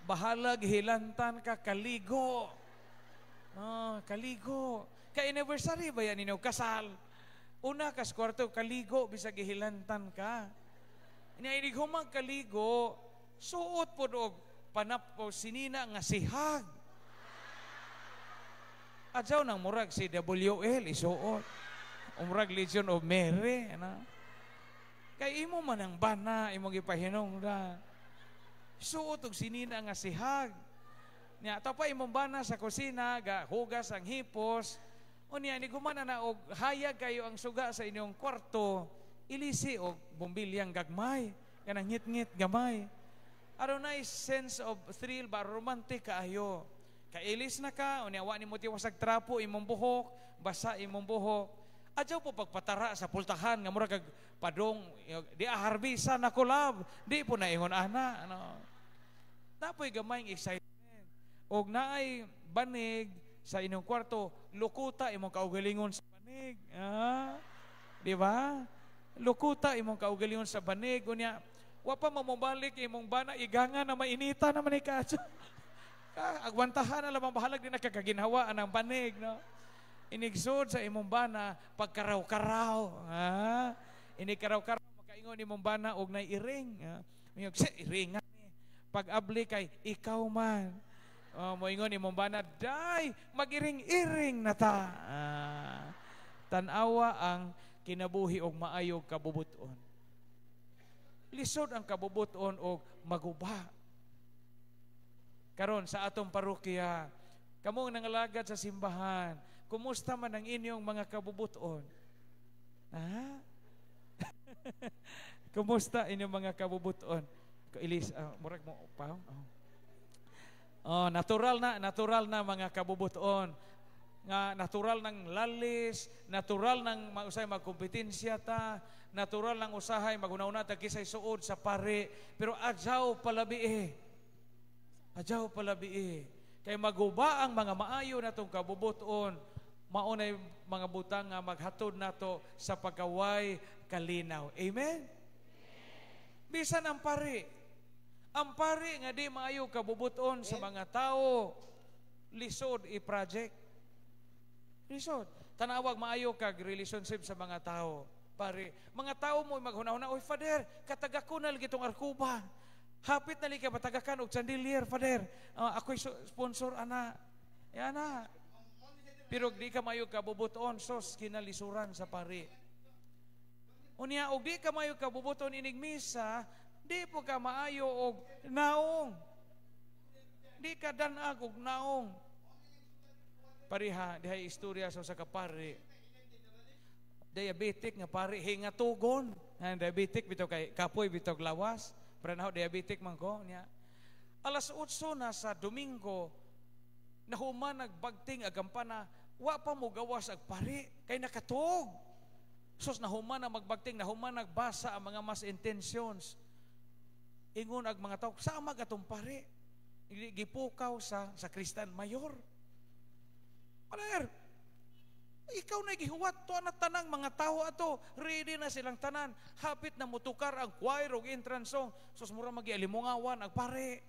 Bahala gihilantan ka kaligo. Kaligo. Kay anniversary ba yan ninyo kasal? Una kas kwarto kaligo bisag gihilantan ka. Nya inig humag kaligo suot pod og panap o sinina nga sihag. Adyaw nang murag si WL isuot. Umrag Legion of Mary, ano? Kay imo man ang bana, imong gipahinungdan. Suot og sinina nga sihag. Nya ato pa imong bana sa kusina, ga hugas ang hipos. Unya ni gumana na og hayag kayo ang suga sa inyong kwarto, ilisi og bumbilyang gagmay, kanang ngit-ngit gamay. Aron na sense of thrill ba, romantic kaayo. Kailis na ka, unya wa nimo tiwasag trapo imong buhok, basa imong buhok. Adyaw po pagpatara sa pultahan nga mura kag padong di harbisa na love, di po na ingon ana, ano. Tapoy gamay excitement. Og naay banig sa inyong kwarto, lukuta imong kaugalingon sa banig. Ah, di ba? Lukuta imong kaugalingon sa banig, unya wa pa mamobalik imong bana, iganga na mainita naman ni ka. Agwantahan na lamang, bahalag di nakakaginhawa ang banig, no? Inigsod sa imong bana pagkaraw-karaw, ha? Inig karaw-karaw makaingon imong bana og nay iring, ha? Mingog, "Si iringan ni." Pag abli kay ikaw man. Oh, moingon imong bana, "Day, magiring-iring na ta." Ah, tan-awa ang kinabuhi og maayo kabubuton. Lisod ang kabubuton og maguba. Karon sa atong parokya, kamong nangalagad sa simbahan, kumusta man ang inyong mga kabubuton? Ha? Kumusta inyong mga kabubuton? Ilis, murag mo pa. Oh. Oh, natural na mga kabubuton. Nga natural ng lalis, natural ng mausay magkompetensya ta, natural ng usahay maguna-una ta kisay suod sa pare, pero adyaw palabi eh. Adyaw palabi eh. Kay maguba ang mga maayo natong kabubuton, maunay mga butang nga maghatod nato sa pagkaway kalinaw. Amen? Bisan ang pare nga di maayo kabubuton sa mga tao, lisod i-project. Lisod. Tanawag maayo kag relationship sa mga tao. Pare, mga tao mo maghuna-huna, "Oy Father, katagako na lagi itong arkuba. Hapit na lagi patagakan og chandelier, Father. Ako'y sponsor ana." Yan na. Pero di ka maayo kabubuton, sos kinalisuran sa pare. Unya, og di ka maayo kabubuton inig misa, di po ka maayo og naong. Di ka danag og naong. Pareha, dihay istorya sa kapare. Diabetic nga pare, hingatugon. Nga diabetic bitaw kay kapoy bitaw lawas. Pero na diabetic man ko niya. Alas 8 na sa Domingo, nahuman nagbagting agampana, wa pa mo gawas ag pare kay nakatuog. Sos nahuman na magbagting, nahuman nagbasa ang mga mass intentions. Ingon ag mga tao, sama gatong pare. Gipukaw sa Kristan Mayor. "Paler, ikaw na gihuwat to na tanang mga tao ato, ready na silang tanan. Hapit na mutukar ang choir og entrance song." Sos mura magialimungawan ang pare.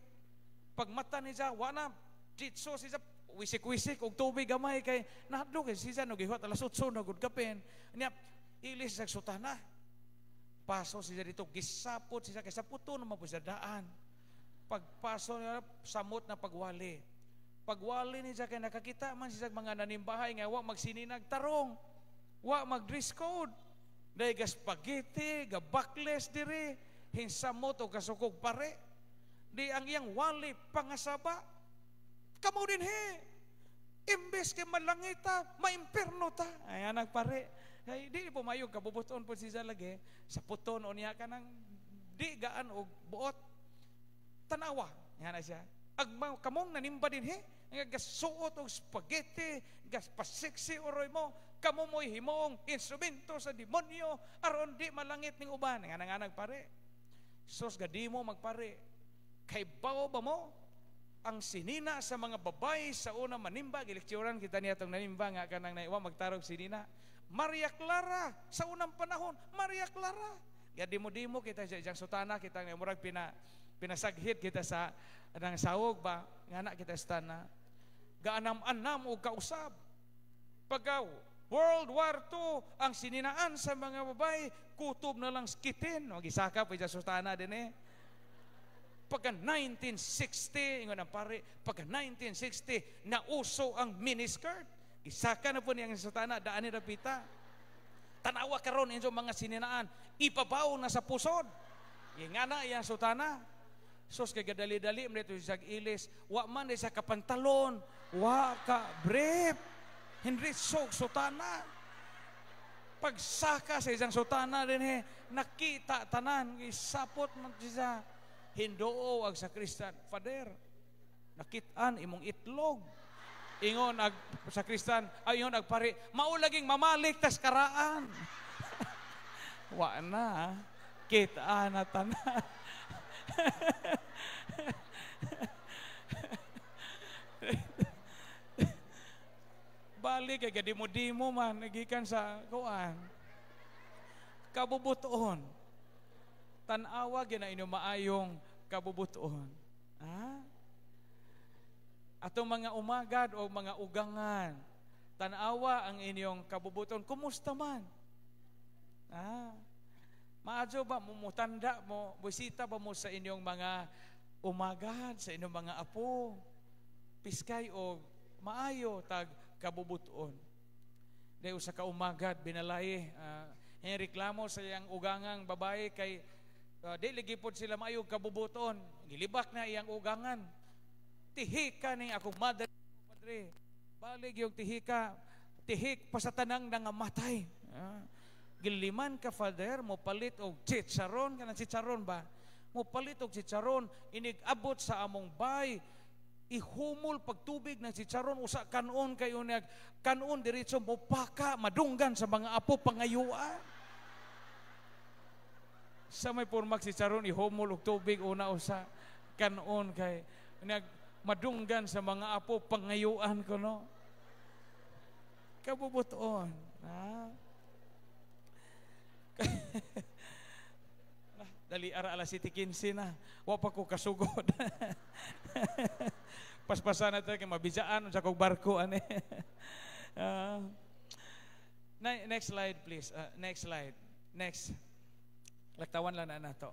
Pagmata ni siya, wa na jitso siya, wisik-wisik og tubig gamay kay nahadlok kay siya no gihuwat alas 8 na gud kapin. Niya ilis sa sutana. Paso siya dito, gisapot siya kay sa puto naman po siya daan. Pagpaso niya, samot na pagwali. Pagwali ni siya kay nakakita man siya mga nanimbahay nga wa magsininag tarong, wa mag dress code. Dahil ga spaghetti, ga backless dire, hinsamot o kasukog pare. Di ang iyang wali pangasaba. "Kamo din he. Imbes kay malangita, maimperno ta." Ay anak pare. Kay di po mayo kabubuton po siya lagi sa puton o niya kanang di gaan og buot. Tanawa, nga na siya. "Ag kamong nanimba din he, nga gasuot og spaghetti, gas pasiksi oroy mo, kamo mo'y himoong instrumento sa demonyo aron di malangit ning uban." Nga nanganag pare. Sos gadimo magpare. Kay bawo ba mo ang sinina sa mga babae sa una manimba, gilektsuran kita niya itong nanimba nga kanang naiwa magtarog sinina. Maria Clara sa unang panahon, Maria Clara. Gadimo-dimo kita sa isang sutana kita nga murag pinasaghit kita sa nang sawog ba nga na kita stana. Gaanam-anam og kausab. Pagka World War II, ang sininaan sa mga babae, kutob na lang skitin. O, gisaka pa sa sutana din eh. Pagka 1960, ingon ang pare, pagka 1960, nauso ang miniskirt. Isaka na po niya ang sutana, daan ni Rapita. Tanawa karon inyo mga sininaan, ipabaw na sa pusod. Nga na iyang sutana. Sus, kay gadali-dali man ito sa ilis, wa man sa kapantalon, wa ka brief. Henry sok sutana. Pagsaka sa isang sutana din he, nakita tanan, isapot man siya. Hindoo ag sakristan, "Father, nakitaan imong itlog." Ingon ag sakristan, ayon ag pari, "Mao laging mamalik tas karaan." Wa na, kita na tanan. Balik kay gadimo-dimo man nagikan sa kuan. Kabubuton. Tan-awa gina inyo maayong kabubuton. Ah? Atong mga umagad o mga ugangan, tan-awa ang inyong kabubuton. Kumusta man? Ah? Maadyo ba mo mutanda mo, busita ba mo sa inyong mga umagad, sa inyong mga apo? Piskay o maayo tag kabubuton. Dahil usa ka umagad binalay, reklamo sa iyang ugangang babae kay di lagi pod sila maayo kabubuton. Gilibak na iyang ugangan. Tihika ning akong mother, padre. Balig yung tihika, tihik pa sa tanang nangamatay. Giliman ka, father, mo palit og chicharon, kanang chicharon ba? Mo palit og chicharon, inig-abot sa among bay, ihumol pagtubig ng chicharon usa kanon kayo nag kanon diretso mo paka madunggan sa mga apo pangayuan. Sa may pormak chicharon ihumol og tubig una usa kanon kay nag madunggan sa mga apo pangayuan ko no. Kabubuton. Ha? Dali ara alas 7:15 na. Wa pa ko kasugod. Paspasan na tayo kay mabijaan sa kog barko ani. Next slide please. Next slide. Next. Laktawan lang na nato.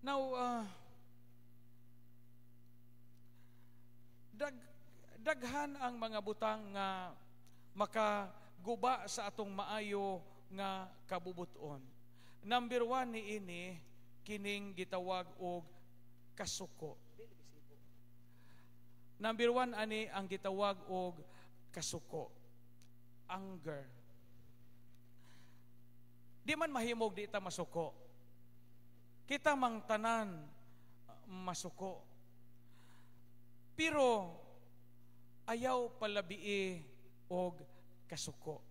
Now daghan ang mga butang nga makaguba sa atong maayo nga kabubuton. Number 1 ni ini kining gitawag og kasuko. Number 1 ani ang gitawag og kasuko. Anger. Di man mahimog di ta masuko. Kita mang tanan masuko. Pero ayaw palabii og kasuko.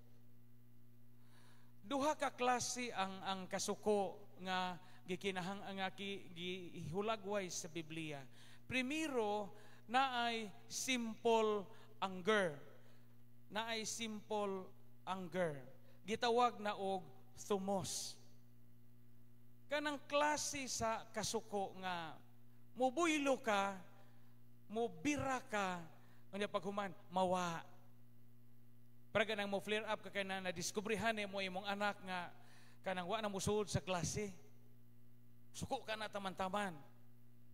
Duha ka klase ang kasuko nga gikinahang ang gihulagway sa Biblia. Primero, naay simple anger. Naay simple anger. Gitawag na og thumos. Kanang klase sa kasuko nga mubuylo ka, mubira ka, unya paghuman mawa. Para ganang mo flare up ka kay na nadiskubrihan mo imong anak nga kanang wa na musulod sa klase. Suko ka na taman-taman.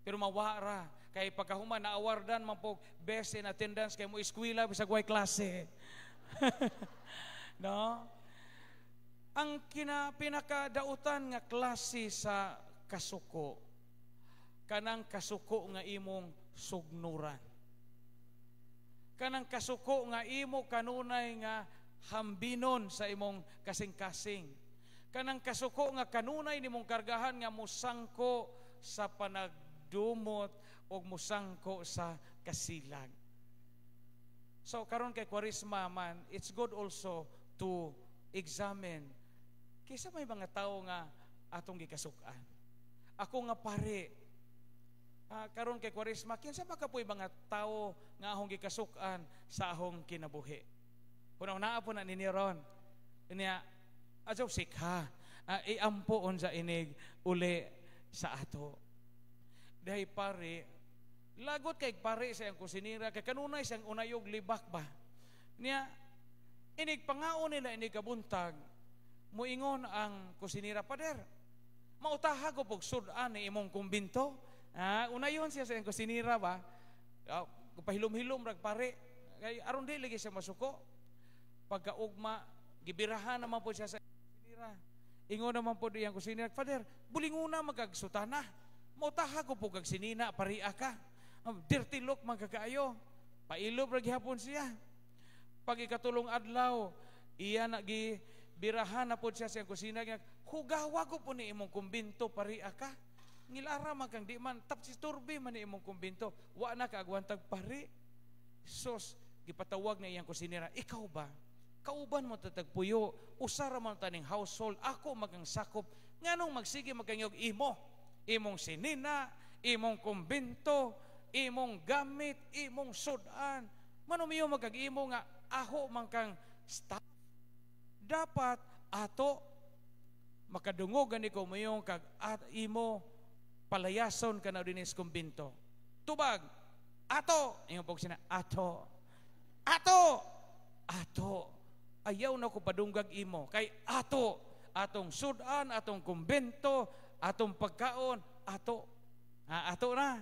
Pero mawa ra kay pagkahuman na awardan man po best in attendance kay mo eskwela bisag way klase. No? Ang pinakadautan nga klase sa kasuko kanang kasuko nga imong sugnuran. Kanang kasuko nga imo kanunay nga hambinon sa imong kasing-kasing. Kanang kasuko nga kanunay nimong kargahan nga musangko sa panagdumot o musangko sa kasilag. So karon kay Kwaresma man, it's good also to examine kaysa may mga tao nga atong gikasukan. Ako nga pare, karon kay Kwaresma, kinsa ba kapoy mga tao nga ahong gikasukan sa ahong kinabuhi? Una-una po na ni Ron. Niya, adyaw sikha, iampo unsa inig uli sa ato. Dahil pare, lagot kay pare sa iyang kusinira, kay kanunay siyang unayog libak ba? Niya, inig pangaon nila inig kabuntag, muingon ang kusinira, "Pader, mautaha ko pog sud-an ni imong kumbinto." Unayon siya sa iyang kusinira ba? Pahilom-hilom rag pare, kay aron di lagi siya masuko. Pagkaugma, gibirahan naman po siya sa kusinira. Ingon naman po diyang kusinira, "Father, bulinguna magagsutana. Mautaha ko po kag sinina, paria ka. Dirty look man kaayo." Pailob ra gihapon siya. Pag ikatulong adlaw, iya na gibirahan na po siya sa kusina, "Hugawa ko po ni imong kumbinto, paria ka. Ngilara man kang di man tapsi turbi man ni imong kumbinto." Wa na kaagwantag pari. Sos, gipatawag na iyang kusinera, "Ikaw ba? Kauban mo tatagpuyo, usara man taning household, ako magang sakop, nganong magsige magkanyog imo? Imong sinina, imong kumbinto, imong gamit, imong sudan. Manumiyo magkag-imo nga aho man kang staff. Dapat ato makadungog gani ko mayong kag at imo palayason ka na dinis kumbinto. Tubag, ato." Ingon po sina, "Ato. Ato! Ato. Ayaw na ko padunggag imo. Kay ato, atong sudan, atong kumbento, atong pagkaon, ato. Ha, ato na."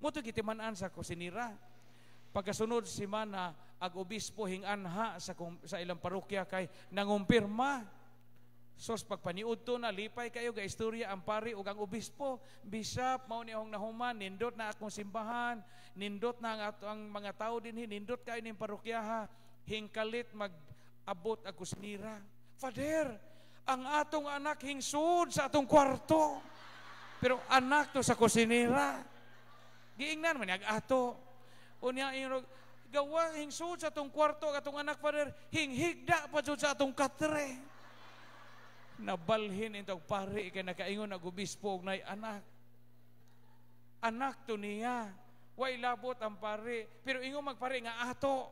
Mo to gitiman-an sa kusinira. Pagkasunod simana, ag obispo hinganha sa ilang parokya kay nangumpirma. Sos, pagpaniud to na, lipay kayo ga istorya ang pari ug ang obispo. "Bishop, mao ni akong nahuman, nindot na akong simbahan, nindot na ang mga tao dinhi, nindot kayo ning parokyaha." Hingkalit mag-abot ang kusinira. "Father, ang atong anak hingsud sa atong kwarto." Pero anak to sa kusinira. Giingnan man ag ato. Unya ingon, "Gawa hingsud sa atong kwarto ang atong anak, Father, hinghigda pa jud sa atong katre." Nabalhin intog pari kay nakaingon ag obispo og nay anak. Anak to niya. Way labot ang pari, pero ingon magpari nga ato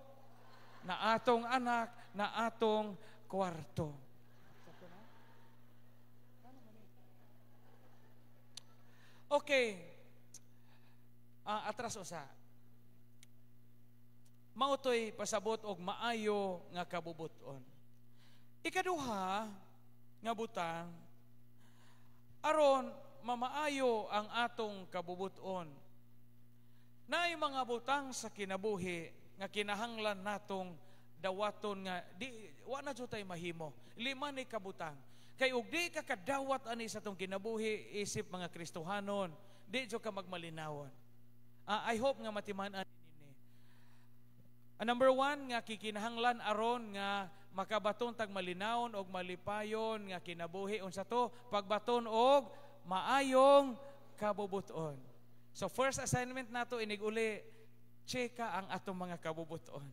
na atong anak na atong kwarto. Okay. Atras usa. Mao to'y pasabot og maayo nga kabubuton. Ikaduha nga butang aron mamaayo ang atong kabubuton. Naay mga butang sa kinabuhi nga kinahanglan natong dawaton nga di wa na jud tay mahimo. Lima ni kabutang. Kay og di ka kadawat ani sa atong kinabuhi isip mga Kristohanon, di jud ka magmalinawon. I hope nga matiman-an nini. Number one nga kikinahanglan aron nga makabaton tag malinawon og malipayon nga kinabuhi, unsa to? Pagbaton og maayong kabubuton. So first assignment nato inig uli, cheka ang atong mga kabubuton.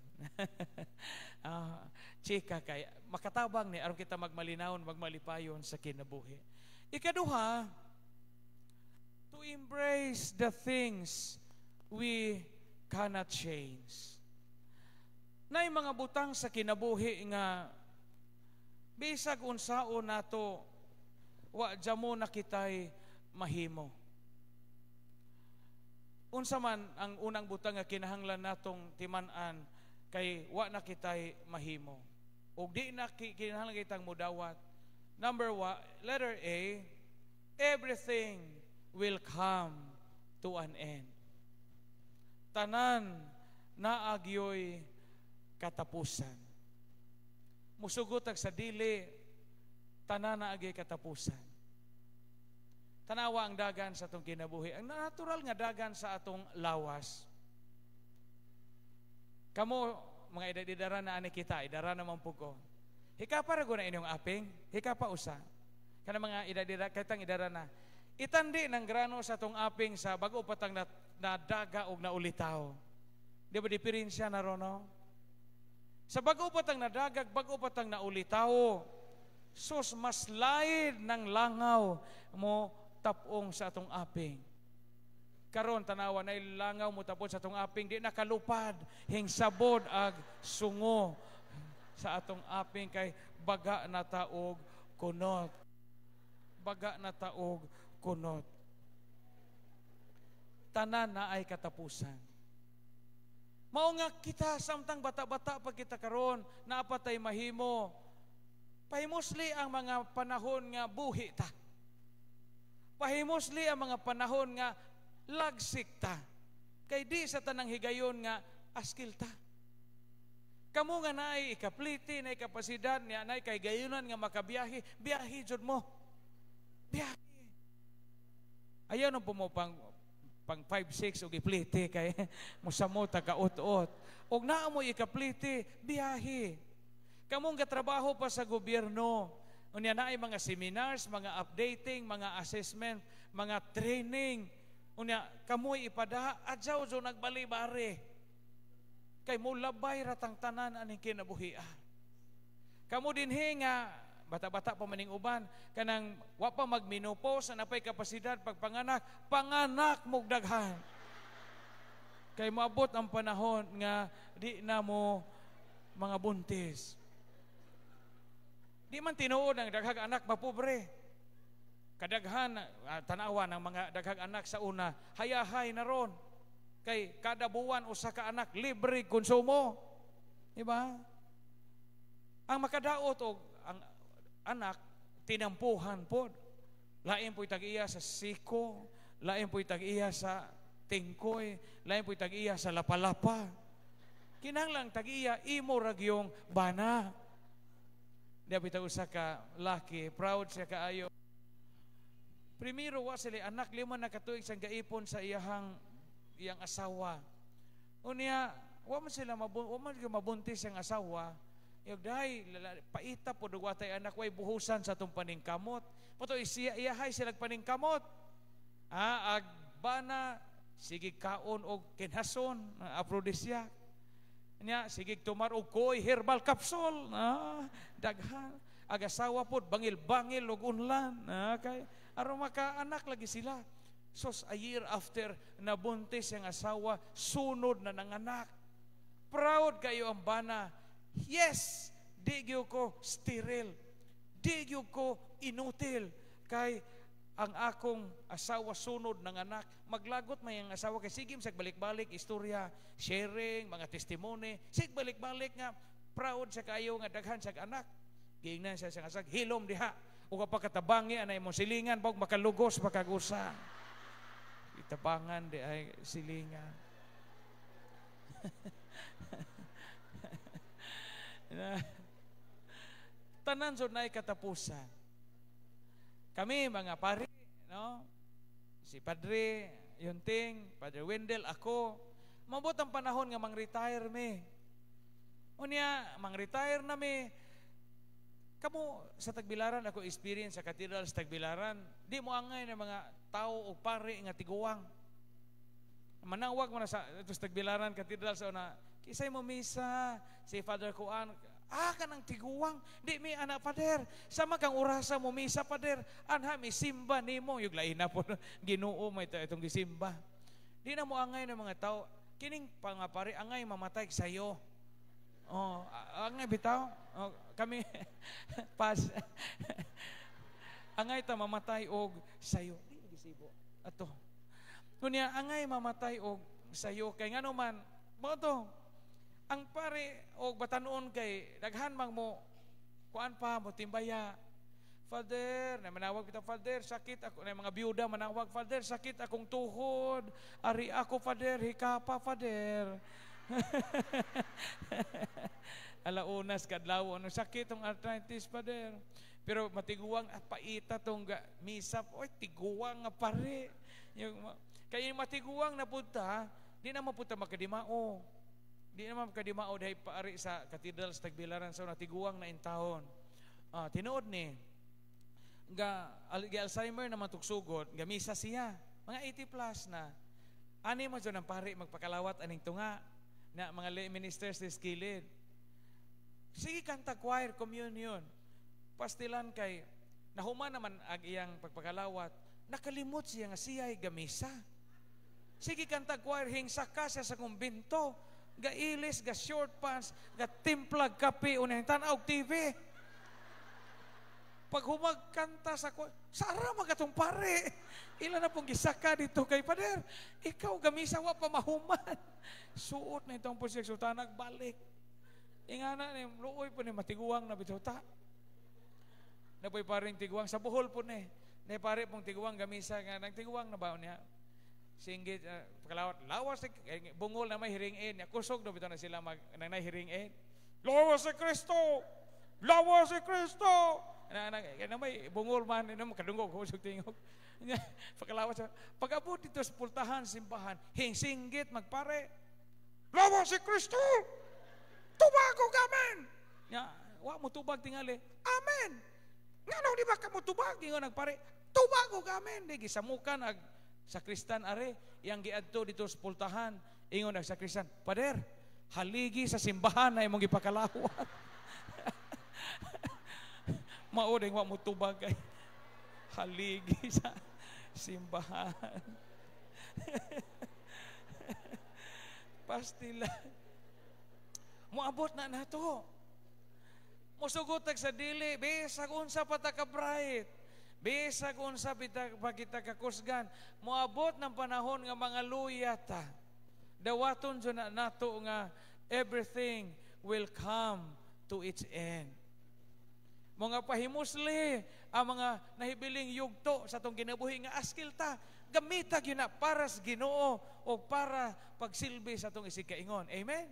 Cheka kay makatabang ni aron kita magmalinawon, magmalipayon sa kinabuhi. Ikaduha, to embrace the things we cannot change. Nay mga butang sa kinabuhi nga bisag unsaon nato, wa jamo na kitay mahimo. Unsa man ang unang butang nga kinahanglan natong timan-an kay wa na kitay mahimo ug di na kinahanglan kitang mudawat? Number one, letter A, everything will come to an end. Tanan naagyoy katapusan. Musugot ag sa dili, tanan naagyoy katapusan. Tanawa ang dagan sa atong kinabuhi, ang natural nga dagan sa atong lawas. Kamo, mga edad-idara na ani kita, idara naman po ko. Hika pa ra na inyong aping, hika pa usa. Kana mga edad-idara, kitang idara na. Itandi ng grano sa atong aping sa bago patang nadaga og naulitaw. Di ba diferensya na ron, no? Sa bago patang nadagag, bago patang naulitaw, sus, mas laid ng langaw mo tapong sa atong aping. Karon tanawa na langaw mo tapon sa atong aping, di nakalupad, hingsabod ag sungo sa atong aping kay baga na taog kunot. Baga na taog kunot. Tanan na ay katapusan. Mao nga kita samtang bata-bata pa kita karon, naapatay mahimo. Pahimusli ang mga panahon nga buhi ta. Pahimusli ang mga panahon nga lagsik ta. Kay di sa tanang higayon nga askil ta. Kamo nga naay ikapliti, naay kapasidad, niya naay kay gayunan nga makabiyahe, biyahe jud mo. Biyahe. Ayaw nang po mo pang 5-6 og ipliti kay musamo taga-ut-ut. Og naa mo ikapliti, biyahe. Kamong gatrabaho pa sa gobyerno, unya naay mga seminars, mga updating, mga assessment, mga training. Unya kamoy ipada adyaw jo nagbali-bari. Kay mo labay ratang tanan aning kinabuhia. Kamo dinhi nga bata-bata pa maning uban kanang wa pa magmenopause, napay kapasidad pagpanganak, panganak mog daghan. Kay moabot ang panahon nga di na mo mga buntis. Di man tinuod ang daghang anak mapobre. Kadaghan tanawa ng mga daghang anak sa una, hayahay na ron. Kay kada buwan usa ka anak libre konsumo. Di ba? Ang makadaot og ang anak tinampuhan pod. Lain po'y tag-iya sa siko, lain po'y tag-iya sa tingkoy, lain po'y tag-iya sa lapalapa. Kinahanglang tag-iya imo ragyong bana. Di bitaw usa ka laki, proud siya kaayo. Primero wa sila anak, 5 na katuig siyang gaipon sa iyang asawa. Unya, wa man sila mabuntis siyang asawa. Yog dahay paita po og watay anak, way buhusan sa atong paningkamot. Pato siya iyahay sila paningkamot. Ah, ag bana sige kaon og kinhason, aphrodisiac. Nya sige tumar og koy herbal capsule. Ah, daghan. Ag asawa pod bangil-bangil og unlan. Ah, kay aron makaanak lagi sila. Sos a year after nabuntis ang asawa, sunod na nanganak. Proud kayo ang bana. Yes, di gyud ko sterile. Di gyud ko inutil. Kay ang akong asawa sunod ng anak. Maglagot may ang asawa kay sige sig balik-balik istorya, sharing, mga testimony. Sig balik-balik nga proud sa kayo nga daghan sa anak. Giingnan siya sa asag, hilom diha. Ug pagkatabangi anay mo silingan bag makalugos makagusa. Itabangan di ay silingan. Tanan jud naay katapusan. Kami mga pari, no? Si Padre Yunting, Padre Wendell, ako, mabot ang panahon nga mang-retire mi. Unya, mang-retire na mi. Kamo sa Tagbilaran, ako experience sa Cathedral sa Tagbilaran, di mo angay ng mga tao o pare nga tiguang. Manawag mo na sa ito sa Tagbilaran Cathedral sa una, kisay mo misa, si Father Kuan, kanang tiguang, di mi anak Father, sama kang orasa mo misa Father, anha mi simba nimo, yung lain na po Ginoo may itong gisimba. Di na mo angay ng mga tao, kining pangapari angay mamatay sayo. Oh, angay bitaw, oh, kami pas angay ta mamatay og sayo. Di gisibo ato. Kunya angay mamatay og sayo kay ngano man mo to. Ang pare og batanon kay daghan mang mo kuan pa mo timbaya. Father, na manawag bitaw, Father, sakit ako, na mga biyuda manawag, Father, sakit akong tuhod. Ari ako, Father, hikapa, Father. Alaunas kadlaw ano sakit tong arthritis, Father. Pero matiguang at paita tong misa, oy tiguang nga pare. Yung kay matiguang na punta, di na mapunta makadimao. Di na makadimao dahil paari sa Cathedral sa Tagbilaran sa natiguang na intahon. Tinuod ni ga Alzheimer na matugsugod, ga misa siya. Mga 80 plus na. Ani mo dyan ang pare magpakalawat aning tunga na mga lay ministers this kilid. Sige kanta choir communion. Pastilan kay nahuman naman ang iyang pagpakalawat, nakalimot siya nga siya'y gamisa. Sige kanta choir, hingsaka siya sa kumbinto, gailis, ga short pants, ga timplag kape, unang tanaw TV. Pag humagkanta sa choir, sara magatong pare. Ila na pong gisaka dito kay Pader. Ikaw gamisa wa pa mahuman. Suot na itong posisyon, sultanag balik. Ingana ni luoy po ni matiguang na bituta. Napoy paring tiguang sa Bohol po ni. Nay pare pong tiguang gamisa nga nang tiguang na baon niya. Singgit pakalawat lawas bungol na may hearing aid niya. Kusog na bitaw na sila mag nang nay hearing aid. "Lawas si Kristo! Lawas si Kristo!" Na, na, na, may bungol man, na makadungog ko sa tingog. Pakalawas. Pag-abot dito sa pultahan, simbahan, hingsinggit magpare. "Lawas si Kristo! Tubag og amen!" Ya, wa mo tubag tingali. "Amen!" "Ngano di ba ka mo tubag?" Ingon nagpare, "Tubag og amen." Di gisamukan ag sakristan are, iyang giadto dito sa pultahan. Ingon ag sakristan, "Pader, haligi sa simbahan na imong gipakalawat." Mao ding wa mo tubag kay haligi sa simbahan. Pastila. Moabot na nato. Mosugot tag sa dili, bisag unsa pa ta ka bright. Bisag unsa pa kita kakusgan, moabot ng panahon nga mga luya ta. Dawaton jud na nato nga everything will come to its end. Mga pahimusli ang mga nahibiling yugto sa atong kinabuhi nga askil ta, gamita gyud na para sa Ginoo o para pagsilbi sa atong isigkaingon. Amen?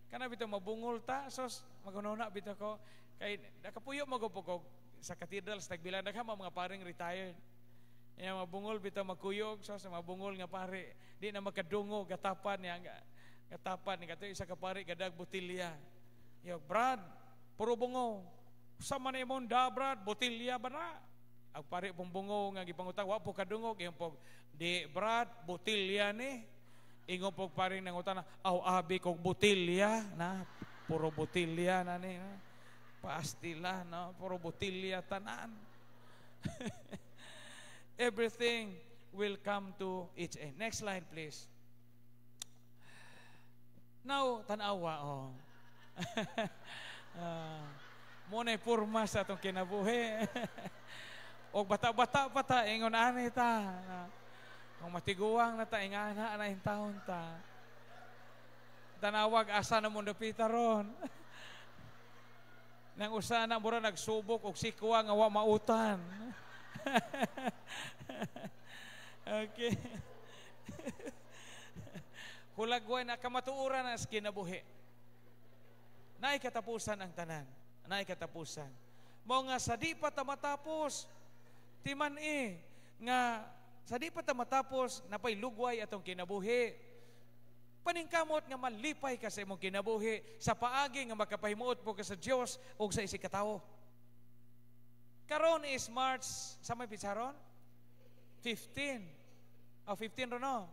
Kana bitaw mabungol ta, sos magununa bitaw ko kay nakapuyo magupog sa cathedral sa Tagbilaran, daghan mga paring retired. Ya mabungol bitaw magkuyog, sos mabungol nga pare, di na makadungo gatapan niya gatapan ni kato isa ka pare gadag botilya. Yo, "Brad, puro bungo. Sa man imong da, Brad, botilya ba na?" Ang pare pong bungo nga gipangutang wa po kadungog, ingon po, "Di, Brad, botilya ni." Ingon po paring nangutana, "Aw, abi kog botilya na, puro botilya na ni." Na. Pastila, no? Puro botilya tanan. Everything will come to its end. Next slide, please. Now, tanawa, oh. Mo na porma sa atong kinabuhi. Og bata-bata pa ta, ingon ani ta. Kung matiguang na ta, ingana na taon ta. Tanawag asa na mo dapita ron. Nang usa na mura nagsubok og sikwa nga wa mautan. Okay. Hulagway na kamatuoran na sa kinabuhi. Naay katapusan ang tanan. Naay katapusan. Mao nga sa di pa ta matapos, timan eh, nga sa di pa ta matapos, napay lugway atong kinabuhi. Paningkamot nga malipay ka sa imong kinabuhi sa paagi nga makapahimuot po ka sa Dios ug sa isig katawo. Karon is March, sa may pitsaron? 15. Oh, 15 ron, no?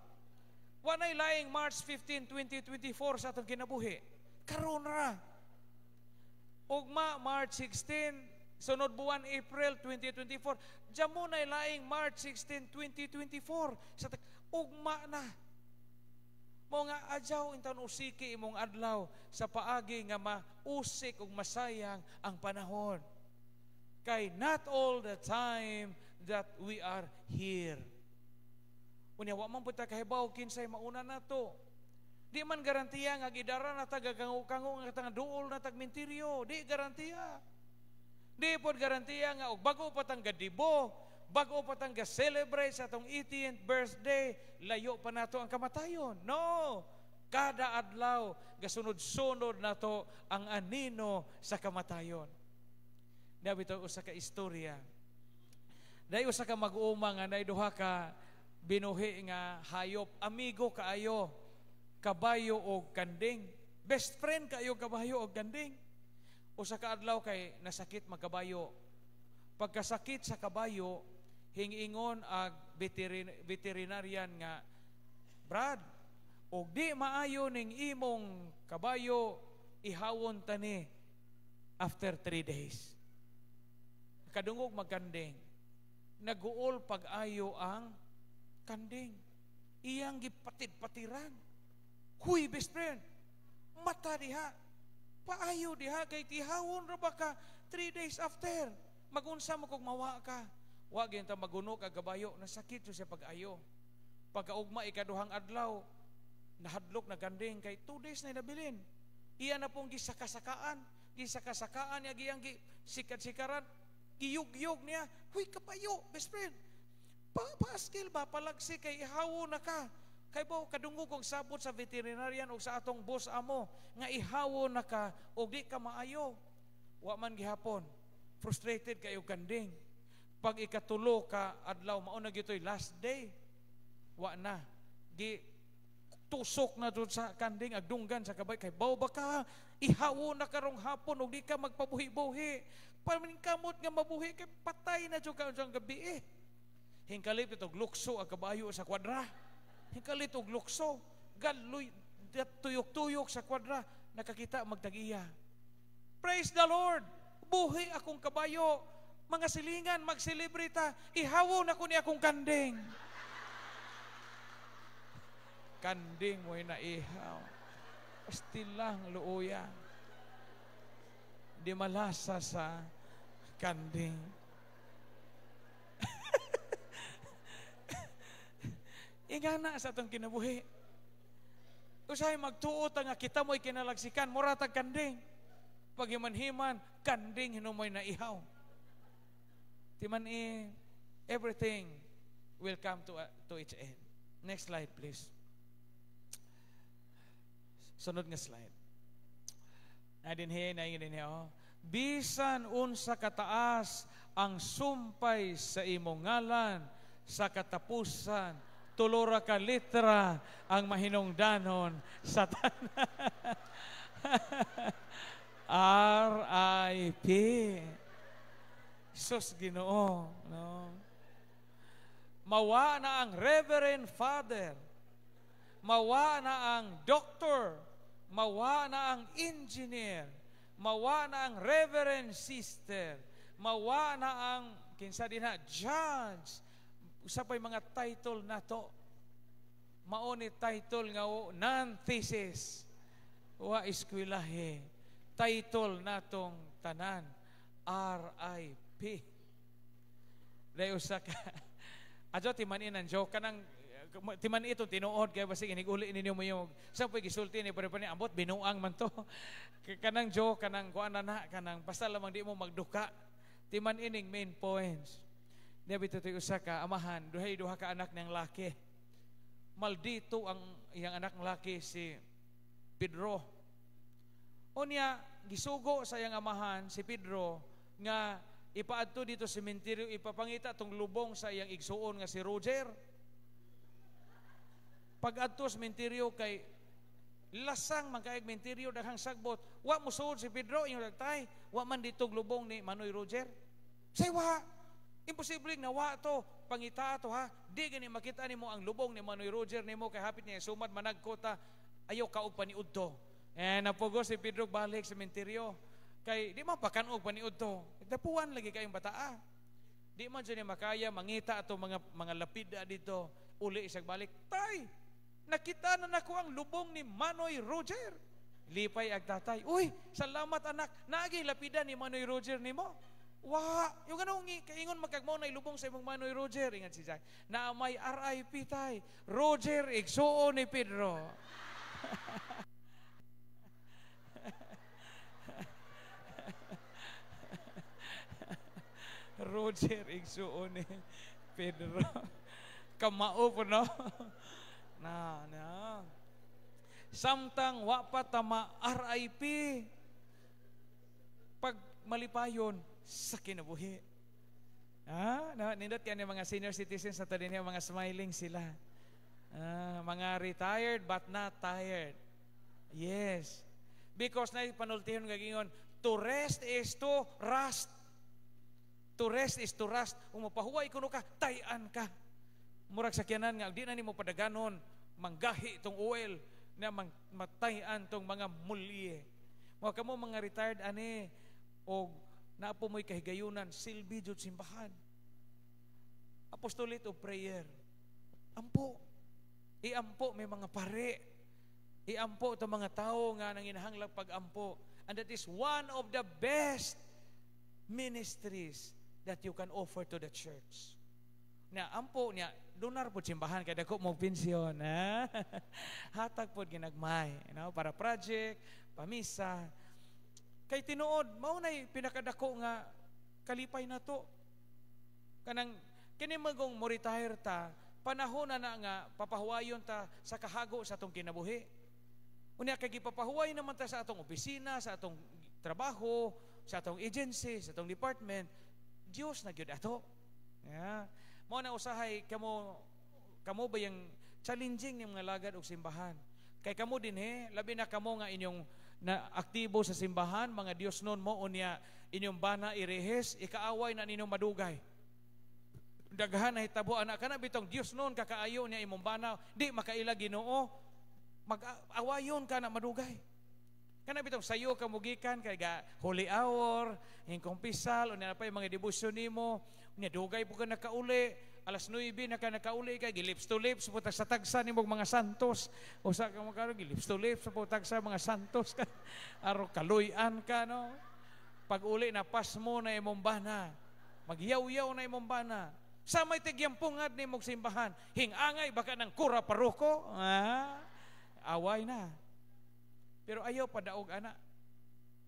Wa nay laing March 15, 2024 sa atong kinabuhi. Karon ra. Ugma March 16, sunod buwan April 2024. Diyan mo na laing March 16, 2024. Sa ugma na. Mao nga adyaw intawn usiki imong adlaw sa paagi nga mausik ug masayang ang panahon. Kay not all the time that we are here. Unya wa man pud ta kahibaw kinsay mauna nato. Di man garantiya nga gidara na ta gagango-kango nga tanga duol na tag minteryo, di garantiya. Di pod garantiya nga og bago pa tang gadibo, bago pa tang ga-celebrate sa atong 18th birthday, layo pa nato ang kamatayon. No. Kada adlaw gasunod-sunod nato ang anino sa kamatayon. Naa bitaw usa ka istorya. Dahil usa ka mag-uuma nga naay duha ka binuhi nga hayop, amigo kaayo, kabayo og kanding. Best friend kaayo kabayo og kanding. Usa ka adlaw kay nasakit magkabayo. Pagkasakit sa kabayo, hingingon ag veterinarian nga, "Brad, og di maayo ning imong kabayo, ihawon tani after 3 days." Kadungog magkanding. Naguol pag-ayo ang kanding. Iyang gipatid-patiran. "Huy, best friend, mata diha. Paayo diha kay tihawon ra ba ka 3 days after. Magunsa mo kog mawa ka." Wa gyud ta maguno ka kabayo, nasakit siya pag-ayo. Pagkaugma ikaduhang adlaw, nahadlok na kanding kay 2 days na nabilin. Iya na pong gisakasakaan, gisakasakaan niya giyang sikat-sikaran, giyug-yug niya. "Huy, kabayo, best friend. Paaskil ba palagsi kay ihawo na ka." Kay bo kadungog kong sabot sa veterinarian o sa atong boss amo nga ihawo na ka og di ka maayo. Wa man gihapon. Frustrated kayo kanding. Pag ikatulo ka adlaw, mao na gitoy last day. Wa na. Gi tusok na jud sa kanding agdunggan sa kabay kay baw ba ka ihawo na karong hapon og di ka magpabuhi-buhi. Paminkamot nga mabuhi kay patay na jud ka unsang gabi eh. Hingkalit og lukso ang kabayo sa kwadra. Hingkalit og lukso, galoy tuyok-tuyok sa kwadra, nakakita magtagiya. Praise the Lord. Buhi akong kabayo. Mga silingan, magselebrita, ihawo na ko ni akong kanding. Kanding mo'y naihaw. Pastilang luoya. Di malasa sa kanding. Ingana sa atong kinabuhi. Usahay magtuo ta nga kita mo'y kinalagsikan, mura tag kanding. Paghiman-himan, kanding hinumoy naihaw. Timan eh, everything will come to its end. Next slide, please. Sunod nga slide. Na dinhi, na dinhi, oh. Bisan unsa kataas ang sumpay sa imong ngalan sa katapusan, tulora ka litra ang mahinungdanon sa tanan. R.I.P. Sus Ginoo, no? Mawa na ang Reverend Father, mawa na ang doctor, mawa na ang engineer, mawa na ang Reverend Sister, mawa na ang kinsa din na judge. Usa pa'y mga title na to. Mao ni title nga non-thesis. Wa eskwelahe. Title natong tanan, R.I.P. Dahil usa ka adyo timan-in ang joke kanang timan ito tinuod kay basig iniguli ninyo mo yung sa pa'y gisulti ni pare ambot binuang man to. Kanang joke kanang kuan na kanang basta lamang di mo magduka. Timan ining main points. Niya bito to'y usa ka amahan, duhay duha ka anak niyang laki. Maldito ang iyang anak ng laki si Pedro. O niya gisugo sa iyang amahan si Pedro nga ipaadto dito sa sementeryo, ipapangita tong lubong sa iyang igsuon nga si Roger. Pag-adto sa sementeryo kay lasang man kaayog menteryo, daghang sagbot. Wa mosuod si Pedro, ingon tay, wa man dito lubong ni Manoy Roger. Say wa. Imposible na wa to, pangita to ha. Di gani makita nimo ang lubong ni Manoy Roger nimo kay hapit niya sumad managkota, ayaw ka og paniud to. Eh napugo si Pedro balik sa sementeryo. Kay di man pakan-og paniud to. Dapuan lagi kayong bataa. Di man jud makaya mangita ato mga lapida dito. Uli isag balik, tay, nakita na nako ang lubong ni Manoy Roger. Lipay ag tatay. Uy, salamat anak. Naagi lapida ni Manoy Roger nimo. Wa, yung anong kaingon magkagmao na ilubong sa imong Manoy Roger, ingat si Jack. Na may RIP tay. Roger igsuon ni Pedro. Roger igsuon ni Pedro. Kamao po no. Na na. Samtang wa pa tama RIP. Pag malipayon sa kinabuhi. Ah, na nindot kaya mga senior citizens sa tadin mga smiling sila. Ah, mga retired but not tired. Yes. Because na panultihon gagingon, to rest is to rust. To rest is to rust. Kung mapahuway kuno ka, tayan ka. Murag sakyanan nga di na nimo padaganon, manggahi tong oil na matayan tong mga mulye. Mga kamo mga retired ani og naapo mo'y kahigayunan, silbi jud simbahan. Apostolate of prayer. Ampo. Iampo may mga pare. Iampo itong mga tao nga nanginahanglang pag-ampo. And that is one of the best ministries that you can offer to the church. Na ampo niya, donar po simbahan kay dako mo pensyon, ha? Hatag po ginagmay, you know, para project, pamisa. Kay tinuod, mao nay pinakadako nga kalipay na to. Kanang kini magong mo retire ta, Panahon na na nga papahuwayon ta sa kahago sa atong kinabuhi. Unya kay gipapahuway naman ta sa atong opisina, sa atong trabaho, sa atong agency, sa atong department, Dios na gyud ato. Yeah. Mao na usahay kamo kamo ba yung challenging ning mga lagad og simbahan. Kay kamo dinhi, labi na kamo nga inyong na aktibo sa simbahan, mga Dios nun mo, unya inyong bana irehes, ikaaway na ninyong madugay. Daghan na hitabo ana kana bitong Dios nun kakaayo niya imong bana, di makaila Ginoo, mag-awayon ka na madugay. Kana bitong sayo ka mugikan kay ga holy hour, hingkumpisal, unya na pa yung mga debosyon nimo, unya dugay po ka nakauli, alas 9 na ka nakauli kay gilips to lips po sa tagsa nimo mga santos. Usa ka mo karon gilips to lips po tagsa mga santos ka. Aro kaluy-an ka, no. Pag uli na pasmo na imong bana. Magyaw-yaw na imong bana. Sa may tigyampungad ni mong simbahan, hingangay baka ng kura paroko, ah, away na. Pero ayaw padaog ana.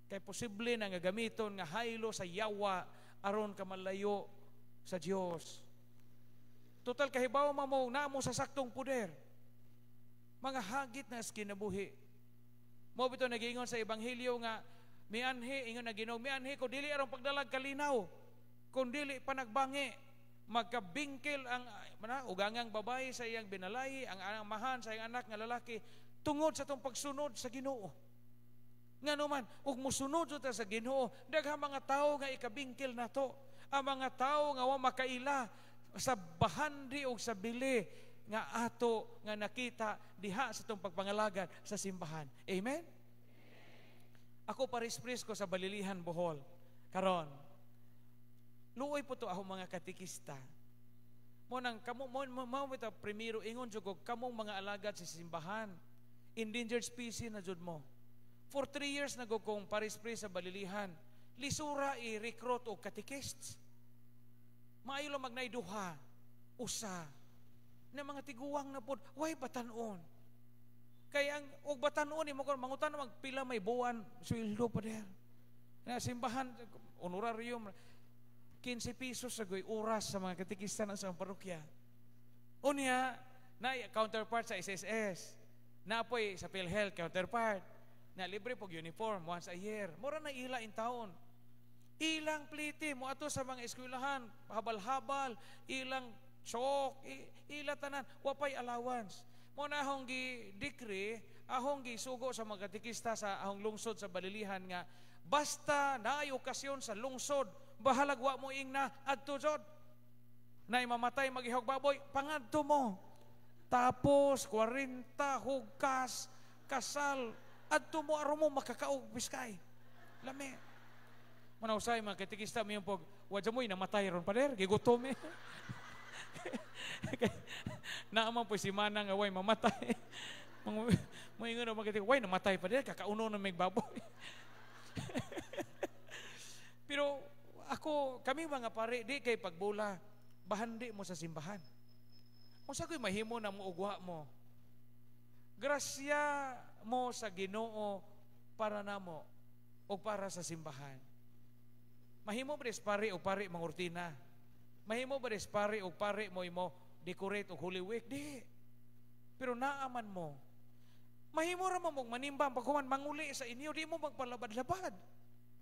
Kay posible na nga gamiton nga haylo sa yawa aron ka malayo sa Dios. Total kahibaw mo na mo sa saktong puder. Mga hagit na sa kinabuhi. Mo bito nagiingon sa ebanghelyo nga mianhi, ingon na Ginoo, mianhi ko dili aron pagdalag kalinaw, kun dili panagbangi. Magkabingkil ang mana ugangang babae sa iyang binalay, ang amahan sa iyang anak nga lalaki tungod sa tong pagsunod sa Ginoo. Ngano man, ug mosunod ta sa Ginoo, daghang mga tawo nga ikabingkil nato. Ang mga tawo nga wa makaila sa bahandi og sa bili nga ato nga nakita diha sa tong pagpangalagad sa simbahan. Amen? Ako paris-pris ko sa Balilihan, Bohol. Karon, luoy po to ako mga katikista. Mo nang kamo mo mo, mo ito primero ingon jud ko kamong mga alagad sa simbahan. Endangered species na jud mo. For 3 years na gud kong paris-pris sa Balilihan. Lisura i-recruit og katekists. Maayo lang magnay duha, usa na mga tiguang na pod, way batanon. Kay ang og batanon nimo kon mangutan magpila may buwan sweldo pa der. Na simbahan honorarium 15 pesos sa goy oras sa mga katekista na sa parokya. Unya, na counterpart sa SSS. Napoy sa PhilHealth counterpart. Na libre pog uniform once a year. Mura na ila in taon. Ilang plite mo ato sa mga eskwelahan, habal-habal, ilang chalk, ila tanan, wapay allowance. Mo na ahong gi decree, ahong gisugo sa mga katekista sa ahong lungsod sa Balilihan nga basta naay okasyon sa lungsod, bahalag wa mo ingna adto jud. Nay mamatay magihog baboy, pangadto mo. Tapos 40 hugkas, kasal, adto mo aron mo makakaog biskay. Lami. Manausay mga katekista mo yung pag, wadya mo'y namatay ron pader, gigutom eh. Naaman po si Manang nga way mamatay. Mga ingon mga katekista, way namatay pader, kakauno na may baboy. Pero ako, kami mga pare, di kay pagbula, bahandi mo sa simbahan. Unsa ko'y mahimo na mo ugwa mo? Grasya mo sa Ginoo para namo o para sa simbahan. Mahimo ba pare o pare mangurtina? Mahimo ba pare o pare mo imo decorate og Holy Week? Di. Pero naaman mo. Mahimo ra mo manimba paghuman manguli sa inyo, di mo magpalabad-labad.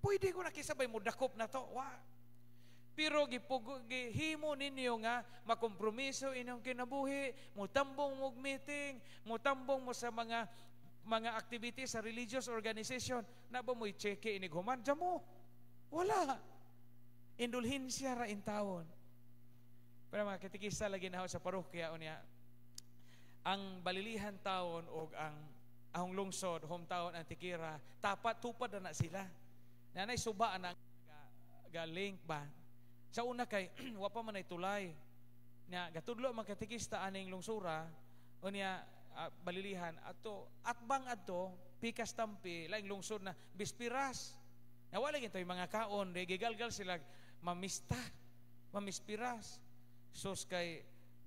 Pwede ko nakisabay mo dakop na to. Wa. Pero gihimo ninyo nga makompromiso inyong kinabuhi, mutambong mo meeting, mutambong mo sa mga activities sa religious organization, na ba mo'y cheque inig human? Diyan mo. Wala. Indulhensya ra in taon. Pero mga katikista lagi na sa parokya unya, ang Balilihan taon og ang ahong lungsod, hometown Antiquera, tapat tupad na sila. Nanay suba na ga link ba. Sa una kay wa pa man ay tulay. Nya gatudlo mga katikista aning lungsura unya Balilihan ato atbang adto pikas tampi laing lungsod na bispiras. Nawala gyud mga kaon, di gigalgal sila mamista, mamispiras. Sus kay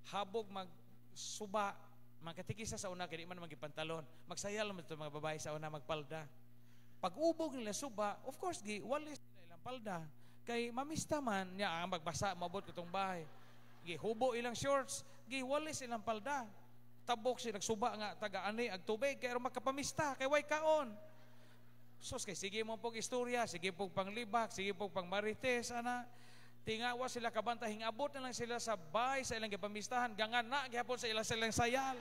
habog magsuba, mga katikista sa una kay di man magipantalon, magsayal man to mga babae sa una magpalda. Pag ubog nila suba, of course gi walis nila ilang palda. Kay mamista man niya ang magbasa mabot katong bahay. Gihubo ilang shorts, giwalis ilang palda. Tabok sila suba nga taga-ani ag tubig kay aron makapamista kay way kaon. Sus, kay sige mo pog istorya, sige pog panglibak, sige pog pangmarites ana. Tingawa sila kabanta, hingabot na lang sila sa bay sa ilang gipamistahan, gangan na gihapon sa ilang silang sayal.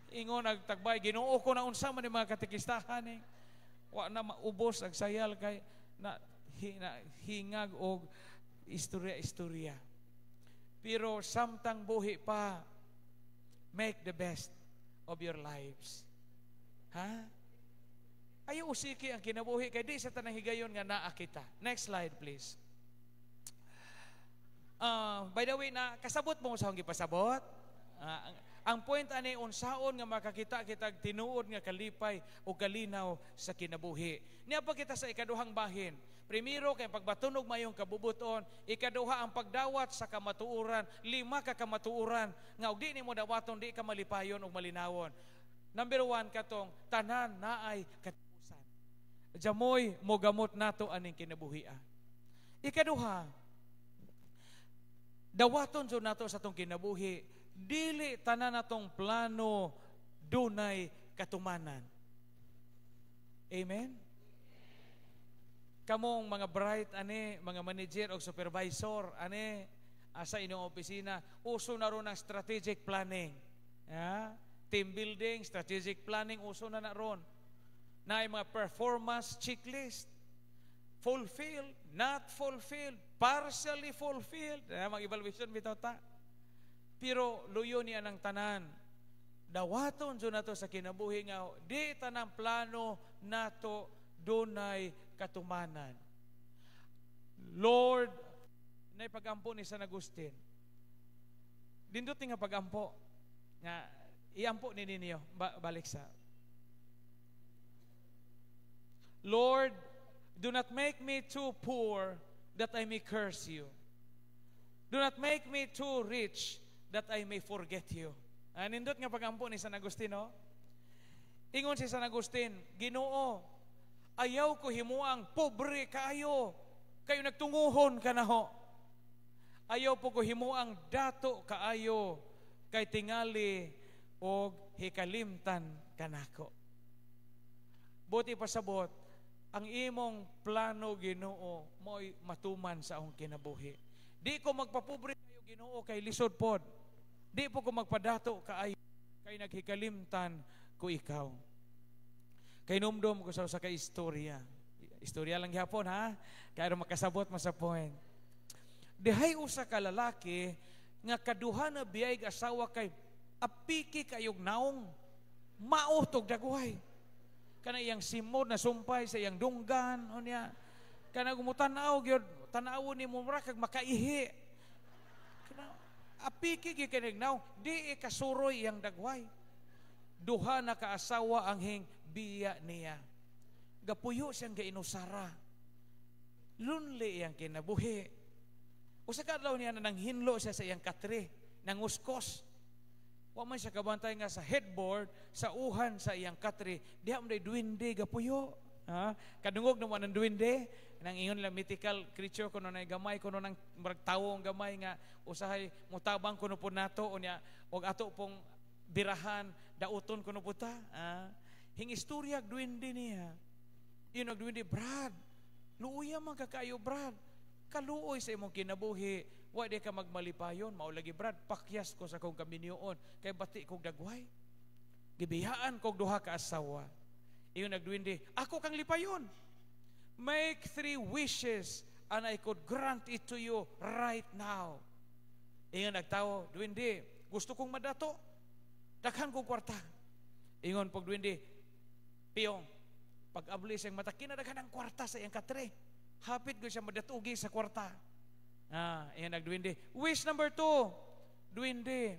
Ingon nagtagbay, "Ginoo ko, na unsa man ni mga katikistahan eh." Wa na maubos ang sayal kay na hingag og istorya-istorya. Pero samtang buhi pa, make the best of your lives. Ha? Ayaw usiki ang kinabuhi kay di sa tanang higayon nga naa kita. Next slide, please. By the way, na kasabot mo sa akong gipasabot? Ang point ani, unsaon nga makakita kitag tinuod nga kalipay o kalinaw sa kinabuhi. Niya pa kita sa ikaduhang bahin. Primero kay pagbatunog mayong kabubuton, ikaduha ang pagdawat sa kamatuoran, lima ka kamatuoran nga og di nimo dawaton, di ka malipayon og malinawon. Number 1, katong tanan naay katapusan. Jamoy mo gamot nato aning kinabuhia. Ikaduha, dawaton jud nato sa atong kinabuhi, dili tanan natong plano dunay katumanan. Amen? Kamong mga bright ani, mga manager o supervisor ani asa inyong opisina, uso na ron ang strategic planning. Yeah? Team building, strategic planning, uso na na ron. Na mga performance checklist. Fulfilled, not fulfilled, partially fulfilled. Yeah, mga evaluation bitaw ta. Pero luyo niya ng tanan. Dawaton jud nato sa kinabuhi nga di tanang plano nato dunay katumanan. Lord, nay pagampo ni San Agustin. Dindot nga pagampo nga iampo ni ninyo balik sa "Lord, do not make me too poor that I may curse you. Do not make me too rich that I may forget you." Nindot nga pagampo ni San Agustin, no? Ingon si San Agustin, "Ginoo, ayaw ko himuang pobre kaayo, kayo nagtunguhon ka naho. Ayaw po ko himuang dato kaayo, kay tingali og hikalimtan kanako." Buti pasabot, ang imong plano, Ginoo, mo'y matuman sa akong kinabuhi. Di ko magpapobre kayo, Ginoo, kay lisod pod. Di po ko magpadato kaayo kay naghikalimtan ko ikaw. Kay numdum ko sa usa ka istorya. Istorya lang gihapon ha. Kay aron makasabot mo sa point. Dihay usa ka lalaki nga kaduha na biyay asawa kay apiki kayog naong, mao tog dagway. Kana iyang simod na sumpay sa iyang dunggan unya kana gumutan-aw gyud, tan-awon nimo mura kag makaihi. Kana apiki gyud kay naong, di kasuroy iyang dagway. Duha na kaasawa ang hing biya niya. Gapuyo siyang gainusara. Lonely iyang kinabuhi. Usa ka adlaw niya na nanghinlo siya sa iyang katre, nanguskos. Wa man siya kabantay nga sa headboard, sa uhan sa iyang katre, diha man duwende gapuyo. Ha? Kadungog naman ang duwende, nang ingon lang mythical creature kuno na gamay kuno nang murag tawo ang gamay nga usahay mutabang kuno po nato unya og ato pong birahan dauton kuno po ta. Ha? Hing istorya ag duwende niya. Yun ag duwende, "Brad, luoya man ka kaayo, Brad. Kaluoy sa imong kinabuhi. Wa di ka magmalipayon, mao lagi, Brad, pakyas ko sa akong kaminyoon kay bati kog dagway. Gibiyaan kog duha ka asawa." Ingon nagduwende, "Ako kang lipayon. Make three wishes and I could grant it to you right now." Ingon nagtawo, "Duwende, gusto kong madato. Daghan kong kwarta." Ingon pog duwende, "Piyong." Pag abli siyang mata, kinadaghan ang kwarta sa iyang katre. Hapit ko siya madatugi sa kwarta. Ingon nagduwende, "Wish number 2, duwende,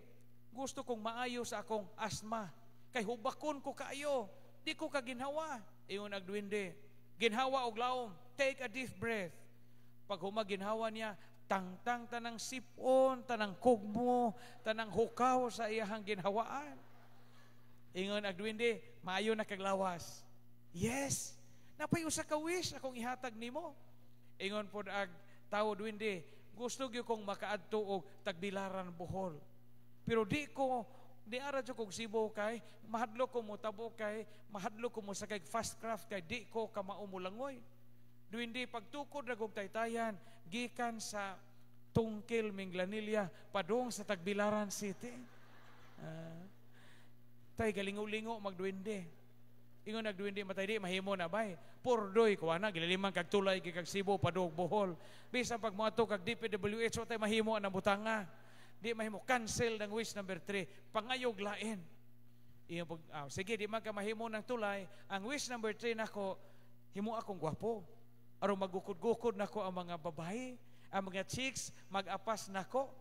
gusto kong maayo sa akong asma. Kay hubakon ko kaayo, di ko kaginhawa." Ingon nagduwende, "Ginhawa og laom, take a deep breath." Pag humaginhawa niya, tangtang tanang sipon, tanang kugmo, tanang hukaw sa iyahang ginhawaan. Ingon agduwende, "Maayo na kaglawas." "Yes, napay usa ka wish akong ihatag nimo." Ingon pod ag tawo, "Duwende, Gusto gyud kong makaadto og Tagbilaran, Bohol. Pero di ko di ara jud kog Cebu kay mahadlok ko motabo, kay mahadlok ko mosakay fast craft kay di ko kamao molangoy. Duwindi pagtukod ra kog Taytayan gikan sa Tungkil, Minglanilla padung sa Tagbilaran City. Tay galingo-lingo magduwinde. Ingon nagduwinde matay di mahimo na bay. Purdoy kuha na gilaliman kag tulay kag Cebu padung Bohol. Bisan pag moadto kag DPWH, tay mahimo ang butanga. Di mahimo, cancel ng wish number 3. Pangayog lain. Iyo pag, sige, di man ka mahimo ng tulay. Ang wish number 3 nako, himo akong gwapo. Aron magukod-gukod nako ang mga babae, ang mga chicks, mag-apas nako.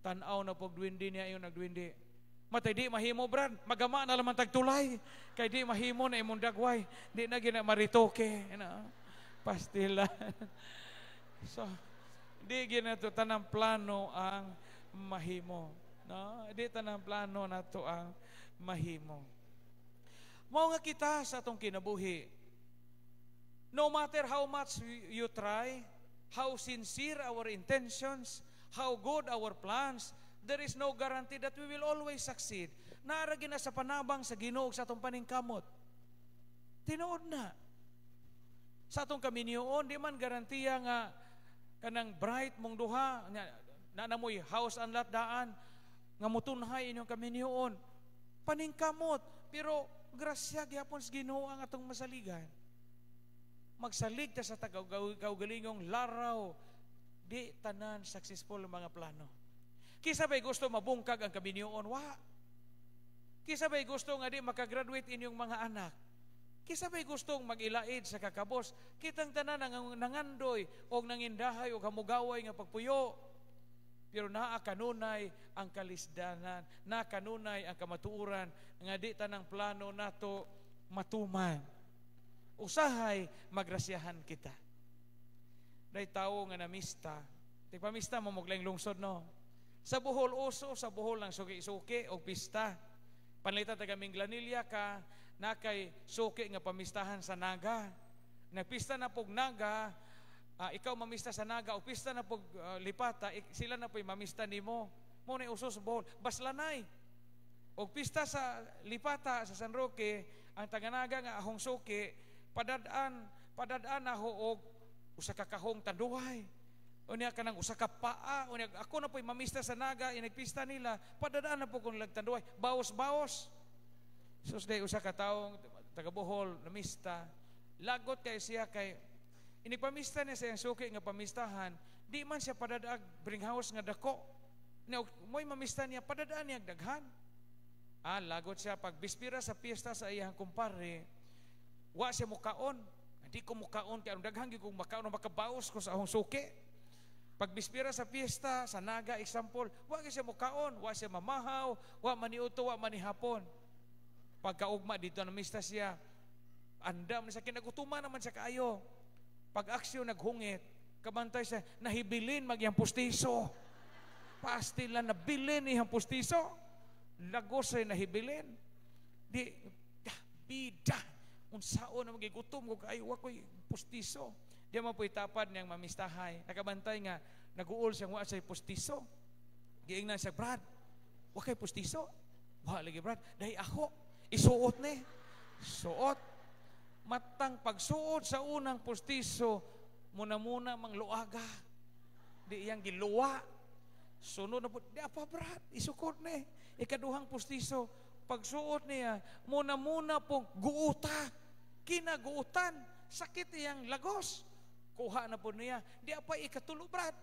Tan-aw na pog duwindi niya yung nagduwindi. Matay di mahimo, Brad, magama na lamang tagtulay. Kay di mahimo na imong dagway. Di na gina maritoke. You know? Pastila. So, di gina to tanang plano ang mahimo. No? Di tanang plano nato ang mahimo. Mao nga kita sa atong kinabuhi, no matter how much you try, how sincere our intentions, how good our plans, there is no guarantee that we will always succeed. Naa ra na sa panabang sa Ginoo sa atong paningkamot. Tinuod na. Sa atong kaminyoon, di man garantiya nga kanang bright mong duha, na namoy house and lot daan, nga mutunhay inyong kaminyoon. Paningkamot, pero grasya gyapon sa Ginoo ang atong masaligan. Magsalig ta sa tagaugalingong laraw, di tanan successful ang mga plano. Kinsa bay gusto mabungkag ang kaminyoon? Wa. Kinsa bay gusto nga di makagraduate inyong mga anak? Kinsa bay gustong mag-ilaid sa kakabos? Kitang tanan nang nangandoy og nangindahay og hamugaway nga pagpuyo. Pero naa kanunay ang kalisdanan, naa kanunay ang kamatuoran nga di tanang plano nato matuman. Usahay magrasyahan kita. Day tawo nga namista, tigpamista mo moglaing lungsod, no. Sa Bohol, uso sa Bohol ang suki-suki og pista. Panlita taga Minglanilla ka, na kay suki nga pamistahan sa Naga. Nagpista na pog Naga, ikaw mamista sa Naga o pista na pog Lipata, sila na po'y mamista nimo. Mo na uso sa Bohol. Baslanay. Og pista sa Lipata sa San Roque, ang taga-Naga nga ahong suki, padadaan padadaan ako og usa ka kahong Tanduay. Unya kanang usa ka paa, unya ako na po'y mamista sa Naga, inagpista nila, padadaan na po kong Tanduay, baos-baos. Sus, day usa ka taong taga Bohol namista. Lagot kay siya kay inigpamista niya sa iyang suki nga pamistahan, di man siya padadaag bring house nga dako. Nya mo'y mamista niya, padadaan niya daghan. Lagot siya pag bispira sa piyesta sa iyang kumpare, wa siya mukaon. Hindi ko mukaon kay ang daghan gyud kong makaon, makabaos ko sa akong suki. Pag bispira sa piyesta sa Naga, example, wa gyud siya mukaon, wa siya mamahaw, wa maniuto, wa manihapon. Pagkaugma dito namista siya, andam sa kinagutuman naman siya kaayo. Pag aksyon naghungit, kabantay siya, nahibilin magyang pustiso. Pastila nabilin iyang pustiso. Lagos ay nahibilin. Di, ah, bida. Unsaon na magigutom ko kaayo, wa ko'y pustiso. Di mo po'y tapad niyang mamistahay. Nakabantay nga, naguol siyang wa siya'y pustiso. Giingnan siya, "Brad, wa kay pustiso?" "Wa lagi, Brad." "Dahil ako, isuot ni." Suot. Matang pagsuot sa unang pustiso, muna-muna mang luaga. Di iyang giluwa. Sunod na po, "Di apa, Brad, isukot ni." Ikaduhang pustiso, pagsuot niya, muna-muna pong guuta. Kinaguutan, sakit iyang lagos. Kuha na po niya, "Di apa ikatulo, Brad."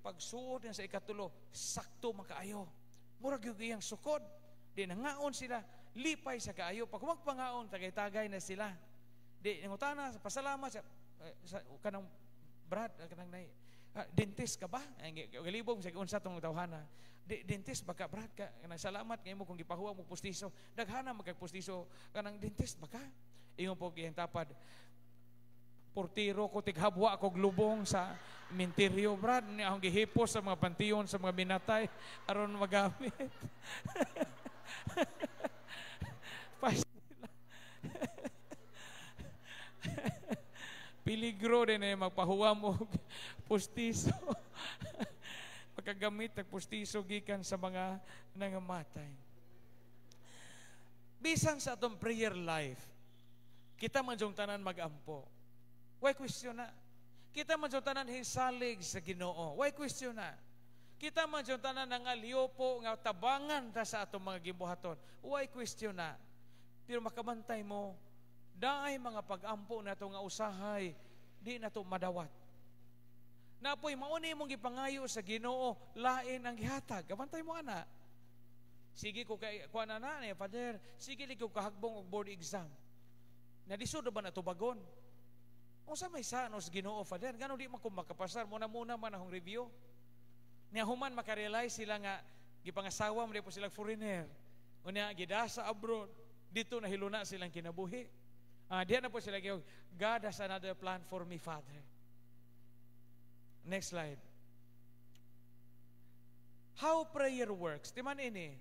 Pagsuot niya sa ikatulo, sakto makaayo. Murag yung iyang sukod. Di nangaon sila, lipay sa kaayo. Pag magpangaon, tagay-tagay na sila. Di, nangutana, pasalamat sa, sa kanang Brad, kanang nay, dentist ka ba? Ay, galibong sa unsa tong tawhana. Di, dentist ba ka, Brad? Ka, kanang salamat ngayon mo kung gipahuwa mo pustiso. Daghana magkag pustiso, kanang dentist ba ka? Ingon po iyang tapad, "Portiro ko, tighabwa ko lubong sa minteryo, Brad. Ni akong gihipos sa mga pantiyon sa mga binatay aron magamit." Pastila. Peligro din eh magpahuwa mo pustiso. Nakagamit og pustiso gikan sa mga nangamatay. Bisan sa atong prayer life, kita man jung tanan magampo. Way question na. Kita man jung tanan hisalig sa Ginoo. Way question na. Kita man jung tanan nangalyopo nga tabangan ta sa atong mga gibuhaton. Way question na. Pero makabantay mo, daay mga pag-ampo nato nga usahay di nato madawat. Napoy mauni mong gipangayo sa Ginoo, lain ang gihatag. Kabantay mo ana. Sige ko kay kuan na na ni Father, sige li ko kahagbong og board exam. Nalisod ba na tubagon? Unsa may sano sa Ginoo, Father? Ngano di man ko makapasar? Muna-muna man akong review. Nya human makarealize sila nga gipangasawa mo po sila foreigner. Unya gidasa abroad. Dito na hiluna silang kinabuhi. Diyan na po sila, "God has another plan for me, Father." Next slide. How prayer works. Di man ini.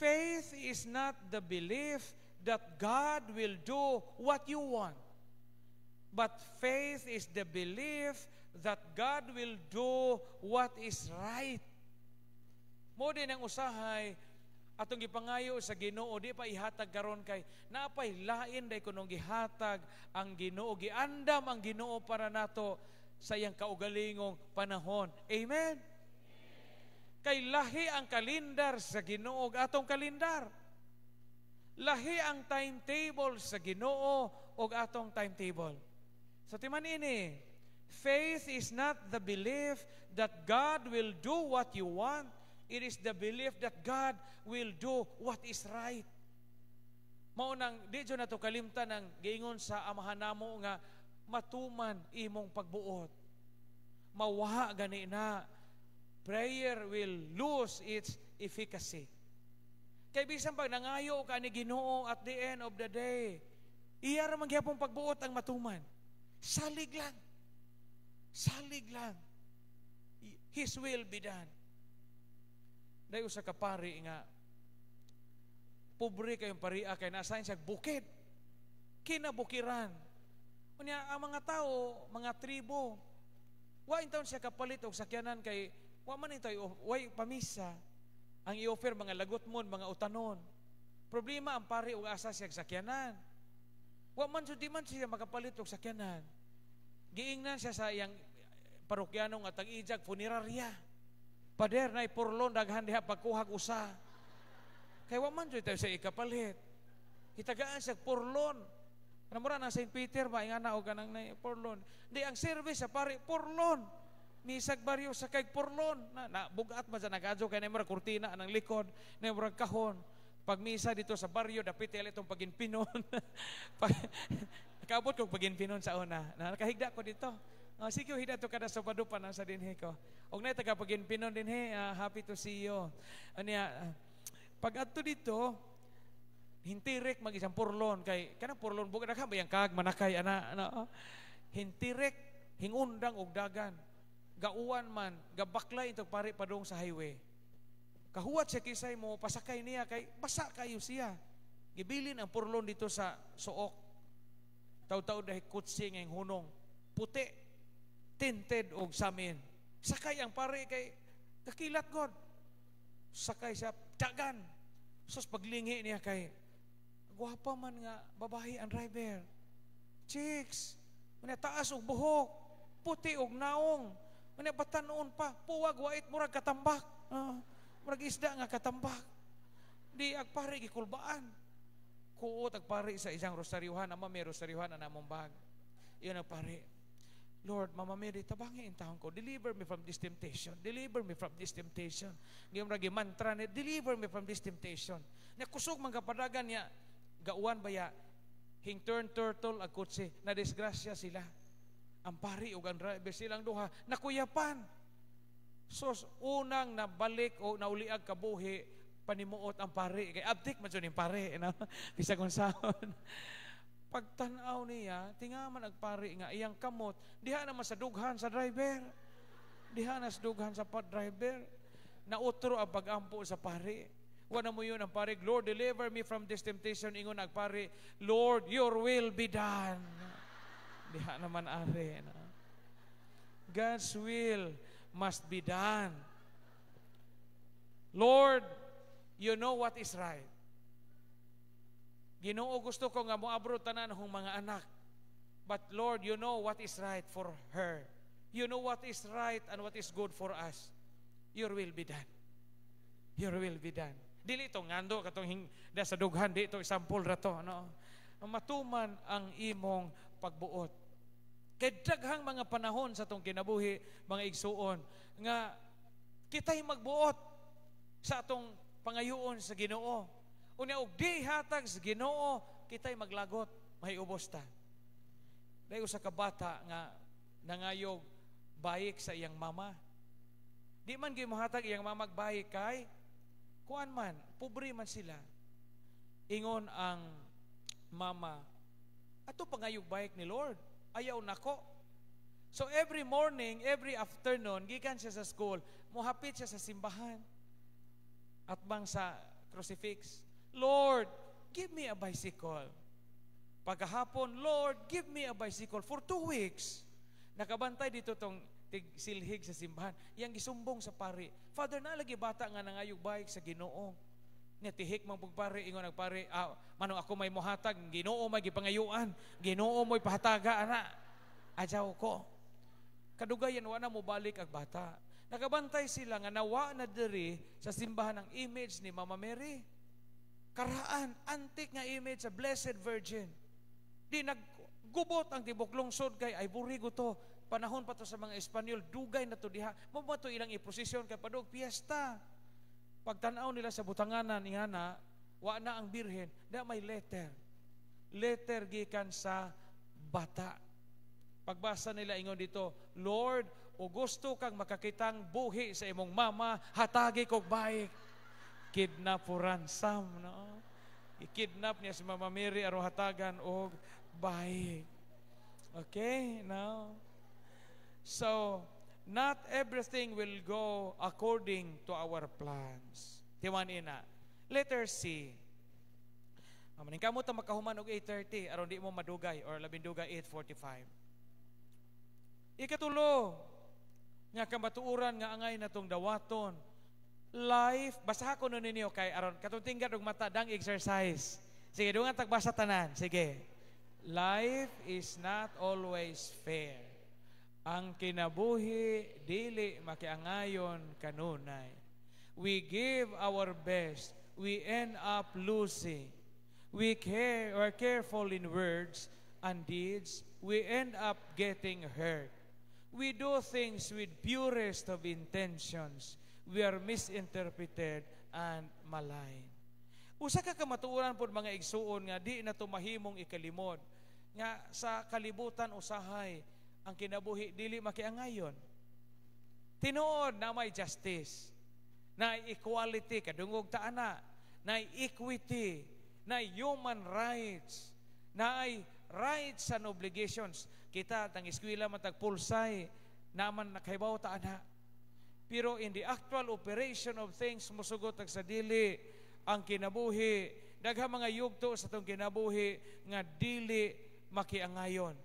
Faith is not the belief that God will do what you want. But faith is the belief that God will do what is right. Mao din ang usahay atong gipangayo sa Ginoo di pa ihatag karon kay napay lain day kunong gihatag ang Ginoo, giandam ang Ginoo para nato sa iyang kaugalingong panahon. Amen. Kay lahi ang kalendar sa Ginoo ug atong kalendar. Lahi ang timetable sa Ginoo ug atong timetable. So timan ini, faith is not the belief that God will do what you want. It is the belief that God will do what is right. Mao nang di jud nato kalimtan ang giingon sa Amahan namo nga matuman imong pagbuot. Mawaha gani na, prayer will lose its efficacy. Kay bisan pag nangayo ka ni Ginoo, at the end of the day, iya ra man gyapon pagbuot ang matuman. Salig lang. Salig lang. His will be done. Dahil usa ka pari nga pobre kayong paria kay na-assign siya bukid. Kinabukiran. Unya ang mga tao, mga tribo, wa taon siya kapalit og sakyanan kay wa man ito way pamisa. Ang i-offer mga lagotmon, mga utanon. Problema ang pari og asa siya sakyanan. Wa man jud, di man siya makapalit og sakyanan. Giingnan siya sa iyang parokyano nga tag-ijag funeraria. "Pader, nay porlon daghan diha, pagkuhag usa." Kay wa man jud tayo sa ikapalit. Hitagaan siya porlon. Kana mura na St. Peter ba ingana og kanang nay porlon. Di ang service sa pari porlon. Misag baryo sa kay porlon. Na bugat man sa nagadyo kay nay mura kurtina anang likod, nay mura kahon. Pag misa dito sa baryo dapit itong paginpinon. Pag nakaabot ko paginpinon sa una. Na nakahigda ko dito. Oh, sige, higda to kada Sabado pa na sa dinhi ko. Og nay taga paginpinon dinhi, happy to see you. Anya, pag adto dito, hintirik mag isang porlon kay kanang porlon bugad daghan ba yang kag manakay ana ana hintirik hingundang og dagan, gauwan man, gabaklay itong pari padung sa highway. Kahuwat siya kisay mo pasakay niya kay basa kayo siya. Gibilin ang porlon dito sa suok. Taw-taw dahil kutsi ngayong hunong puti, tinted og samin. Sakay ang pare kay kakilat god. Sakay siya dagan. Sus, paglingi niya kay gwapa man nga babae ang driver. Chicks, muna taas og buhok, puti og naong, muna batanon pa, puwag wait murag katambak. Murag isda nga katambak. Di ag pare gikulbaan. Kuot ag pare sa isang rosaryuhan, ama may rosaryuhan na namong bag. Iyon ang pare. "Lord, Mama Mary, tabangi intawon ko. Deliver me from this temptation. Deliver me from this temptation." Ngayon ragi mantra ni, "Deliver me from this temptation." Nya kusog man kapadagan niya, gauwan baya, hing turn turtle ag kotse, na disgrasya sila. Ang pari ug ang driver, silang duha, nakuyapan. So, unang nabalik o nauliag kabuhi, panimuot ang pari. Kay abtik man yung pari, no? Bisag unsaon. Pagtanaw niya, tingaman ang pari nga iyang kamot, diha naman sa dughan sa driver. Diha na sa dughan sa driver. Nautro ang pagampo sa pari. Wala mo yun ang pari, "Lord, deliver me from this temptation." Ingon ang pari, "Lord, your will be done." Diha naman are. No? God's will must be done. Lord, you know what is right. Ginoo, gusto ko nga moabroad tanan akong mga anak. But Lord, you know what is right for her. You know what is right and what is good for us. Your will be done. Your will be done. Dili to ngando katong hing, da sa dughan, di to example ra to, no? Matuman ang imong pagbuot. Kay daghang mga panahon sa atong kinabuhi, mga igsuon, nga kita'y magbuot sa atong pangayuon sa Ginoo. Unya og di hatag sa Ginoo, kita'y maglagot, mahiubos ta. Dahil usa ka bata nga nangayog bike sa iyang mama. Di man gyud mohatag iyang mama bike kay kuan man, pobre man sila. Ingon ang mama, "Ato pangayog bike ni Lord, ayaw nako." So every morning, every afternoon, gikan siya sa school, mohapit siya sa simbahan. At bang sa crucifix, "Lord, give me a bicycle." Pagkahapon, "Lord, give me a bicycle," for 2 weeks. Nakabantay dito tong tig silhig sa simbahan. Iyang gisumbong sa pari. "Father, na lagi bata nga nangayog bike sa Ginoo." Nga tihik man pug pari, ingon nagpari, "Ah, manong ako may mohatag, Ginoo may gipangayuan, Ginoo mo'y pahataga ana. Ajaw ko." Kadugayan wa na mo balik ang bata. Nakabantay sila nga nawa na diri sa simbahan ang image ni Mama Mary. Karaan, antik nga image sa Blessed Virgin. Di naggubot ang tibok lungsod kay ay burigo to. Panahon pa to sa mga Espanyol, dugay na to diha. Mao ba to ilang iprosesyon kay padog piyesta. Pagtanaw nila sa butanganan ingana, wa na ang birhen, da may letter. Letter gikan sa bata. Pagbasa nila, ingon dito, "Lord, o gusto kang makakitang buhi sa imong mama, hatagi kog bike." Kidnap for ransom, no? I-kidnap niya si Mama Mary aron hatagan og bike. Okay, now. So, not everything will go according to our plans. Timan ina. Letter C. Maning kamo ta makahuman og 8:30 aron di mo madugay or labing dugay 8:45. Ikatulo nga kamatuoran nga angay natong dawaton. Life, basaha ko nun ninyo kay aron katong tingad og mata dang exercise. Sige, dungan tagbasa tanan. Sige. Life is not always fair. Ang kinabuhi dili makiangayon kanunay. We give our best, we end up losing. We care or careful in words and deeds, we end up getting hurt. We do things with purest of intentions. We are misinterpreted and maligned. Usa ka kamatuoran pod, mga igsuon, nga di na mahimong ikalimod nga sa kalibutan usahay ang kinabuhi dili makiangayon. Tinuod na may justice, na equality, kadungog ta ana, na equity, na human rights, na ay rights and obligations. Kita tang eskwela man tag pulsay naman nakahibaw ta ana. Pero in the actual operation of things, musugot tag sa dili ang kinabuhi. Daghang mga yugto sa atong kinabuhi nga dili makiangayon.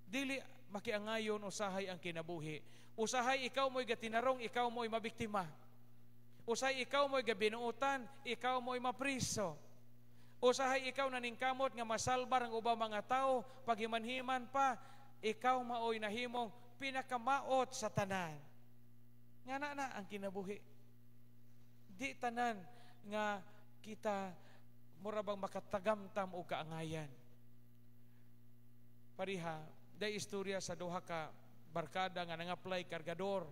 Dili makiangayon usahay ang kinabuhi. Usahay ikaw mo'y gatinarong, ikaw mo'y mabiktima. Usahay ikaw mo'y gabinuotan, ikaw mo'y mapriso. Usahay ikaw naningkamot nga masalbar ang ubang mga tao, paghiman-himan pa, ikaw maoy nahimong pinakamaot sa tanan. Nga na na ang kinabuhi. Di tanan nga kita mura bang makatagamtam o kaangayan. Pariha, day istorya sa duha ka barkada nga nang-apply kargador.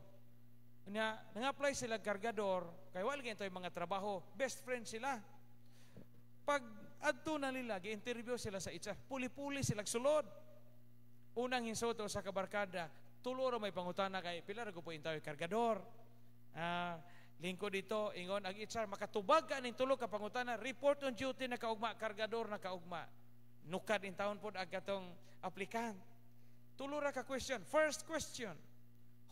Nya, nang-apply sila kargador, kay wala gyud mga trabaho, best friend sila. Pag adto na nila, gi-interview sila sa HR, puli-puli sila sulod. Unang hinsulto sa kabarkada, tulo ra may pangutana kay pila ra po intaw kargador. Ah, lingkod dito, ingon ang HR, "Makatubag ka ning tulo ka pangutana, report on duty na kaugma, kargador na kaugma." Nukad in taon pod ang katong applicant. Tulo ra ka question. First question,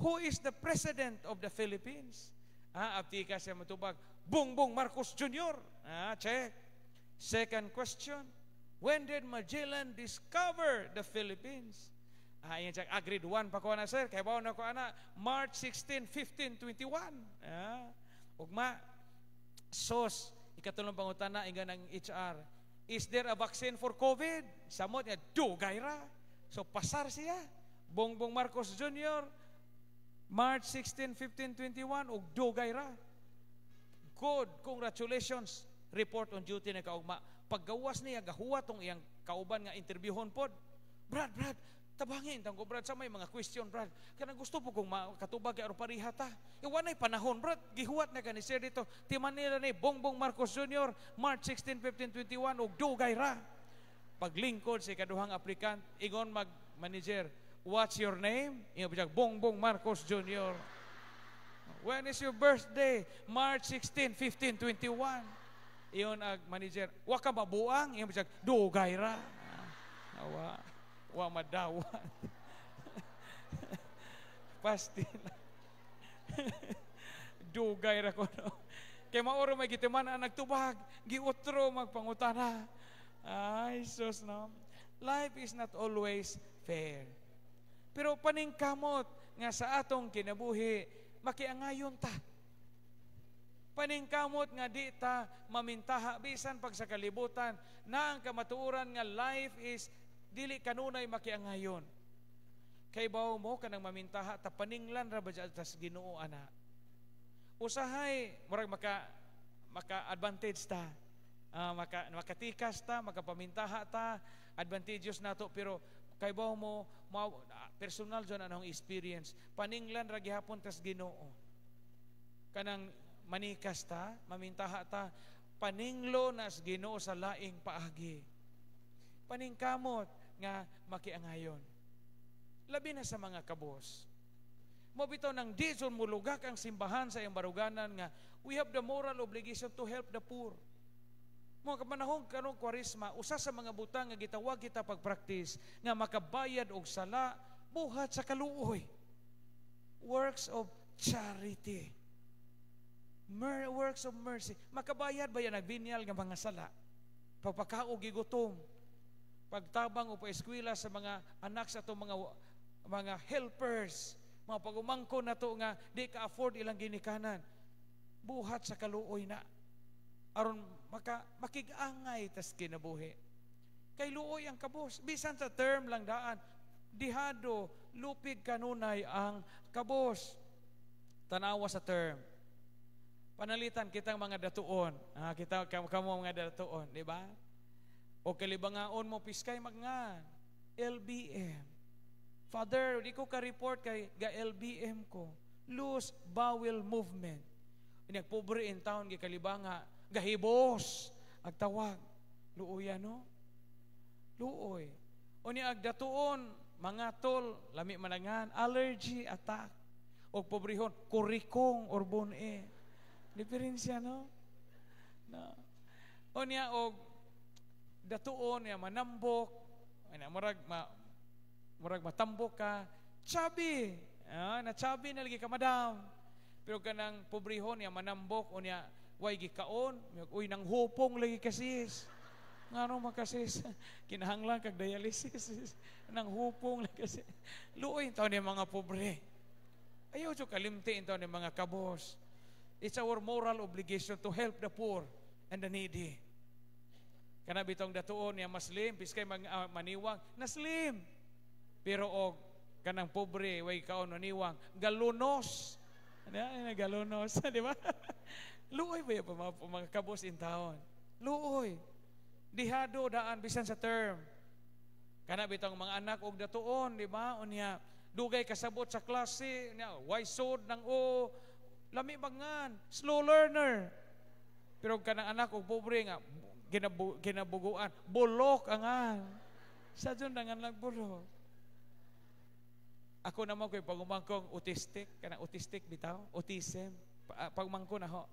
"Who is the president of the Philippines?" Ah, aptika siya matubag, "Bongbong Marcos Jr." Ah, check. Second question, "When did Magellan discover the Philippines?" Ah, ingon siya, "Ah, grade 1 pa ko na, sir. Kay na ko ana, March 16, 15, 21." Ah, ugma, sos, ikatulong pangutana, ingon ang HR, "Is there a vaccine for COVID?" Samot niya, "Dugay ra." So pasar siya. Bongbong Marcos Jr., March 16, 15, 21, ug dugay ra. "Good, congratulations." Report on duty na kaugma. Paggawas niya, gahuwat tong iyang kauban nga interviewhon pod. "Brad, Brad, tabangin tang ko, Brad, sa may mga question, Brad. Kanang gusto po kong makatubag kay aron pareha ta." E wanay panahon, Brad. Gihuwat na ka ni sir dito. Ti Manila ni Bongbong Marcos Jr., March 16, 15, 21, ug dugay ra. Paglingkod sa ikaduhang applicant, ingon mag manager, "What's your name?" Ingon siya, "Bongbong Marcos Jr." "When is your birthday?" "March 16, 15, 21." Ingon ag manager, "Wa ka mabuang?" Ingon siya, "Dugay ra." Awa, wa madawat. Pasti na. Dugay ra ko, no. Kay maoro may gitiman ang nagtubag, giutro magpangutana. Ay, sus, no. Life is not always fair. Pero paningkamot nga sa atong kinabuhi, makiangayon ta. Paningkamot nga di ta mamintaha bisan pag sa kalibutan na ang kamatuoran nga life is dili kanunay makiangayon. Kay bawo mo kanang mamintaha ta, paninglan ra ba tas Ginoo ana. Usahay murag maka advantage ta. Makatikas ta, makapamintaha ta, advantageous nato, pero kay bawo mo, personal jud anong experience, paninglan ra gihapon tas Ginoo. Kanang manikas ta, mamintaha ta, paninglo nas Ginoo sa laing paagi. Paningkamot nga makiangayon. Labi na sa mga kabos. Mo bitaw nang di jud mulugak ang simbahan sa iyang baruganan nga we have the moral obligation to help the poor. Mga kapanahon karong Kwaresma, usa sa mga butang nga gitawag kita pagpraktis nga makabayad og sala, buhat sa kaluoy. Works of charity. Works of mercy. Makabayad ba yan nagbinyal nga mga sala? Pagpakaog gigutom, pagtabang o paeskwela sa mga anak sa atong mga helpers, mga pagumangko nato nga di ka afford ilang ginikanan. Buhat sa kaluoy na. Aron makig-angay tas kinabuhi. Kay luoy ang kabos. Bisan sa term lang daan, dihado, lupig kanunay ang kabos. Tanawa sa term. Panalitan kitang mga datuon. Ah, kita kamo mga datuon, di ba? O kalibangaon mo piskay magngan. LBM. "Father, di ko ka-report kay ga LBM ko." Loose bowel movement. Inyag pobre in town gikalibanga, gahibos ag tawag. Luoy, no? Luoy. O ni ag datuon, mga tol, lami manangan, allergy attack. O pobrehon, kurikong or bone. Diferensya, no? No. O niya, og datuon niya manambok, ana murag matambok ka, chubby. Ah, na chubby na lagi ka, madam. Pero kanang pobrehon niya manambok o niya way gikaon, "Uy, nang hupong lagi kasis." Ngano makasis? Kinahanglan kag dialysis. Nang hupong lagi kasi. Luoy taon ni mga pobre. Ayaw jud kalimti taon ni mga kabos. It's our moral obligation to help the poor and the needy. Kana bitong datuon niya maslim, piskay maniwang, naslim. Pero og kanang pobre way kaon maniwang, galunos. Ano yan, galunos, di ba? Luoy ba yung mga kabos in town? Luoy. Dihado daan bisan sa term. Kana bitong mga anak og datuon, di ba? Unya dugay kasabot sa klase, unya way sod ng o lami mangan, slow learner. Pero kanang anak og pobre nga kinabuguan, bulok angan. Sa dyan nangan lang bulok. Ako naman ko'y pagumangkong autistic, kanang autistic bitaw, autism, pagmangko na ho.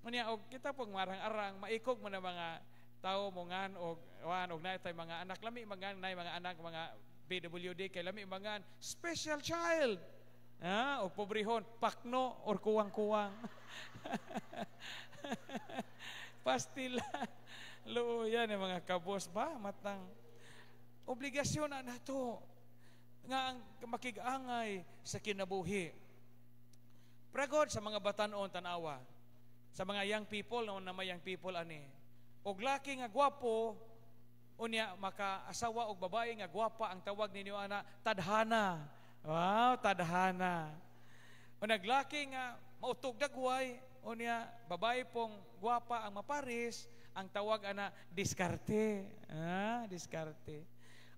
Unya og kita pong marang-arang maikog mo na mga tao mo ngan og wan og naay mga anak lami mangan nay mga anak mga PWD kay lami mangan special child. Ah, og pobrehon pakno or kuwang-kuwang. Pastila. Luoyan yung mga kabos ba matang obligasyon na nato. Nga ang makig-angay sa kinabuhi. Pragod sa mga batanon tanawa. Sa mga young people, no, na may young people ani. Og laki nga gwapo, unya makaasawa og babae nga gwapa, ang tawag ninyo ana tadhana. Wow, tadhana. O naglaki nga mautog dagway, unya babae pong gwapa ang maparis, ang tawag ana diskarte. Ah, diskarte.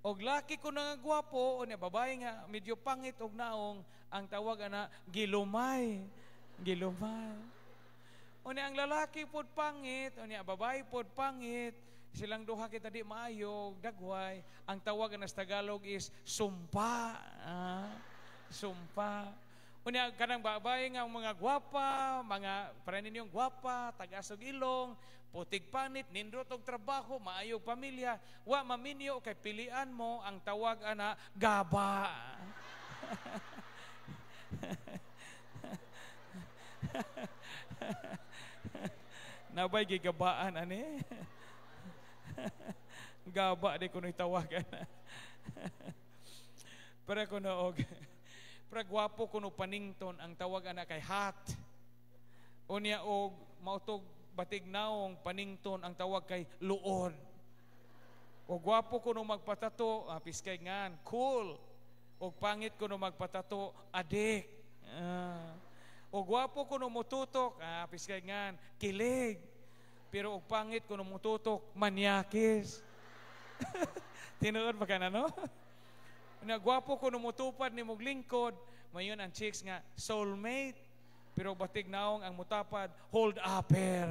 Og laki ko na nga gwapo, unya babae nga medyo pangit og naong, ang tawag ana gilumay. Gilumay. Unya ang lalaki pod pangit, unya babae pod pangit, silang duha kita di maayo, dagway, ang tawag ana sa Tagalog is sumpa. Ah, sumpa. Unya kanang babae nga mga gwapa, mga para ninyong gwapa, tagasog ilong, putig panit, nindot og trabaho, maayo pamilya, wa maminyo kay pilian mo, ang tawag ana gaba. Nabay gigabaan ani. Gaba di kuno'y tawagan. Pero kuno og pero gwapo kuno panington, ang tawag ana kay hat. Unya og mautog batig naong panington, ang tawag kay luod. O gwapo kuno magpatato, piskay ngan, cool. O pangit kuno magpatato, adik. O gwapo kuno mututok, piskay ngan, kilig. Pero og pangit kuno mututok, manyakis. Tinuod ba ka na, no? Na gwapo kuno mutupad ni mog lingkod, mayon ang chicks nga soulmate. Pero batig naong ang mutapad, hold upper.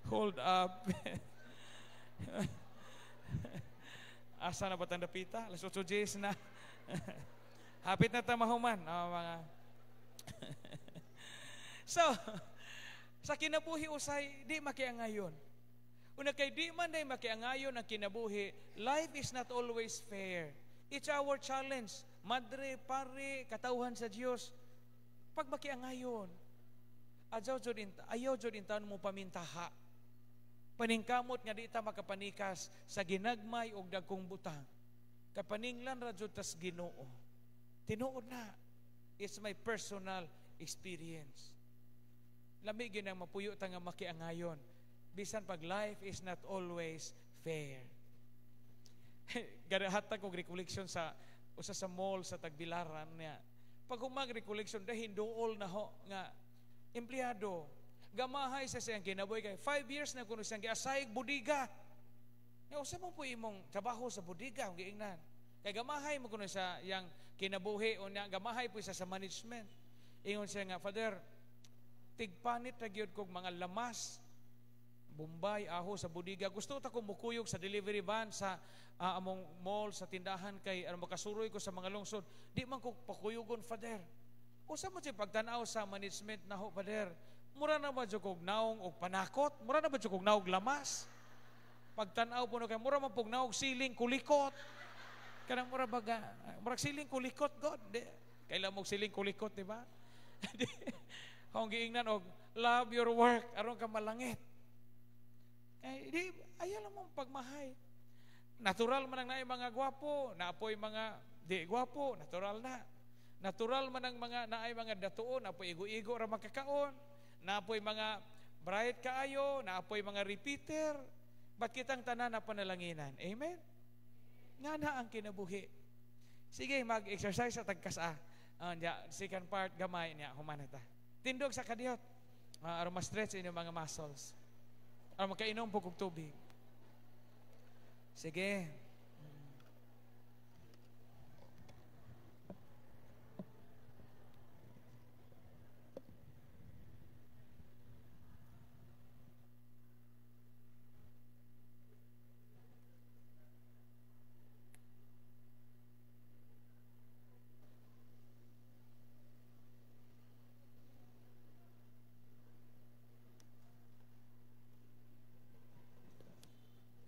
Hold up. Asa na ba tang dapita? Alas 8:10 na. Hapit na ta mahuman. Oh, mga so, sa kinabuhi usay, di makiangayon. Una kay di man day makiangayon ang kinabuhi, life is not always fair. It's our challenge. Madre, pare, katawhan sa Dios. Pag makiangayon, ayaw jud intaon mo pamintaha. Paningkamot nga di ta makapanikas sa ginagmay og dagkong butang. Kapaninglan ra jud tas Ginoo. Tinuod na. It's my personal experience. Lami gyud ang mapuyo ta nga makiangayon. Bisan pag life is not always fair. Garahatag og recollection sa usa sa mall sa Tagbilaran niya. Pag humag recollection dahil duol na ho nga empleyado. Gamahay sa siyang kinabuhi kay 5 years na kuno siyang giasayg budiga. Nga usa mo po imong trabaho sa budiga ang giingnan. Kay gamahay mo kuno sa yang kinabuhi o niya gamahay po siya sa management. Ingon siya nga, Father, tigpanit ra gyud kog mga lamas, Bombay, aho sa budiga. Gusto ta ko mukuyog sa delivery van sa among mall, sa tindahan kay aron makasuroy ko sa mga lungsod. Di man ko pakuyugon, Father. Usa mo siya pagtan-aw sa management na ho, Father. Mura na ba jud kog naong og panakot? Mura na ba jud kog naog lamas? Pagtan-aw po no kay mura man pug naog siling kulikot. Kanang mura baga, murag siling kulikot god. Di kailan mo siling kulikot, di ba? Kung giingnan og love your work aron ka malangit. Kay di ayaw lang mong pagmahay. Natural man ang naay mga gwapo, naapoy mga di gwapo, natural na. Natural man ang mga naay mga datuon, naapoy igo-igo ra makakaon, naapoy mga bright kaayo, naapoy mga repeater. Ba't kitang tanan na panalanginan? Amen? Nga na ang kinabuhi. Sige, mag-exercise sa tagkasa. Second part, gamay niya, humanata. Tindog sa kadiyot. Aron ma-stretch inyong mga muscles. Aron makainom po kog tubig. Sige.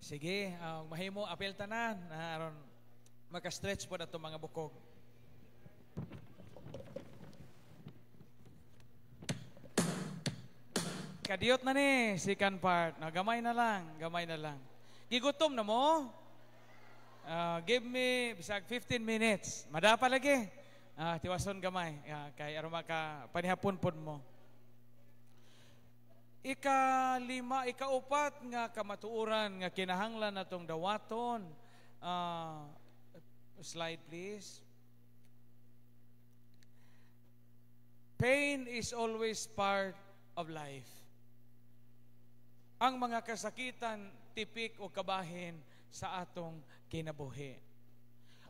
Sige, mahimo apel tanan aron maka-stretch po na itong mga bukog. Kadiyot na ni, second part. No, gamay na lang, gamay na lang. Gigutom na mo? Give me bisag 15 minutes. Madapa lagi. Tiwason gamay kay aron maka panihapon pod mo. Ika-lima, ika-upat nga kamatuoran nga kinahanglan natong dawaton. Slide, please. Pain is always part of life. Ang mga kasakitan, tipik o kabahin sa atong kinabuhi.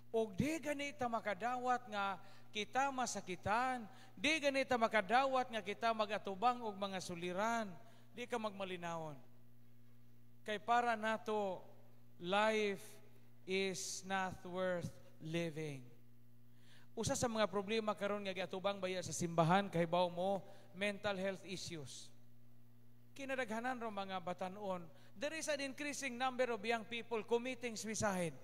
Og di ganita makadawat nga kita masakitan, di ganita makadawat nga kita magatubang og mga suliran, di ka magmalinawon. Kay para nato, life is not worth living. Usa sa mga problema karon nga giatubang baya sa simbahan, kahibaw mo, mental health issues. Kinadaghanan ro mga batanon, there is an increasing number of young people committing suicide.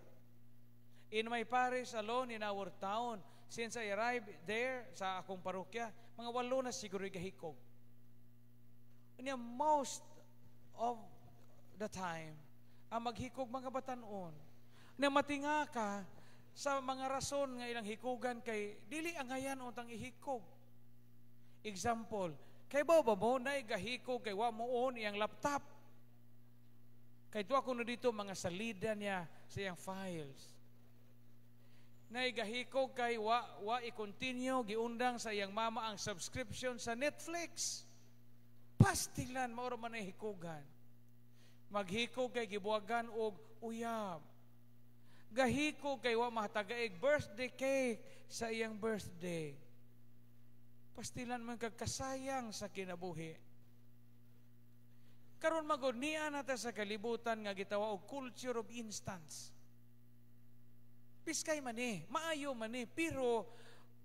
In my parish alone, in our town, since I arrived there sa akong parokya, mga 8 na siguro gahikog. Unya, most of the time, ang maghikog mga batanon, na matinga ka sa mga rason nga ilang hikugan kay dili angayan untang ihikog. Example, kay ba ba mo na gahikog kay wa mo on iyang laptop? Kay tuwa kuno dito mga salida niya sa iyang files. Naigahikog kay wa i-continue giundang sa iyang mama ang subscription sa Netflix. Pastilan mao ra man ay hikugan. Maghikog kay gibuwagan og uyab. Gahikog kay wa mahatagaig birthday cake sa iyang birthday. Pastilan man kag kasayang sa kinabuhi. Karon magod niya nata sa kalibutan nga gitawa og culture of instance. Piskay man ni, maayo man ni, pero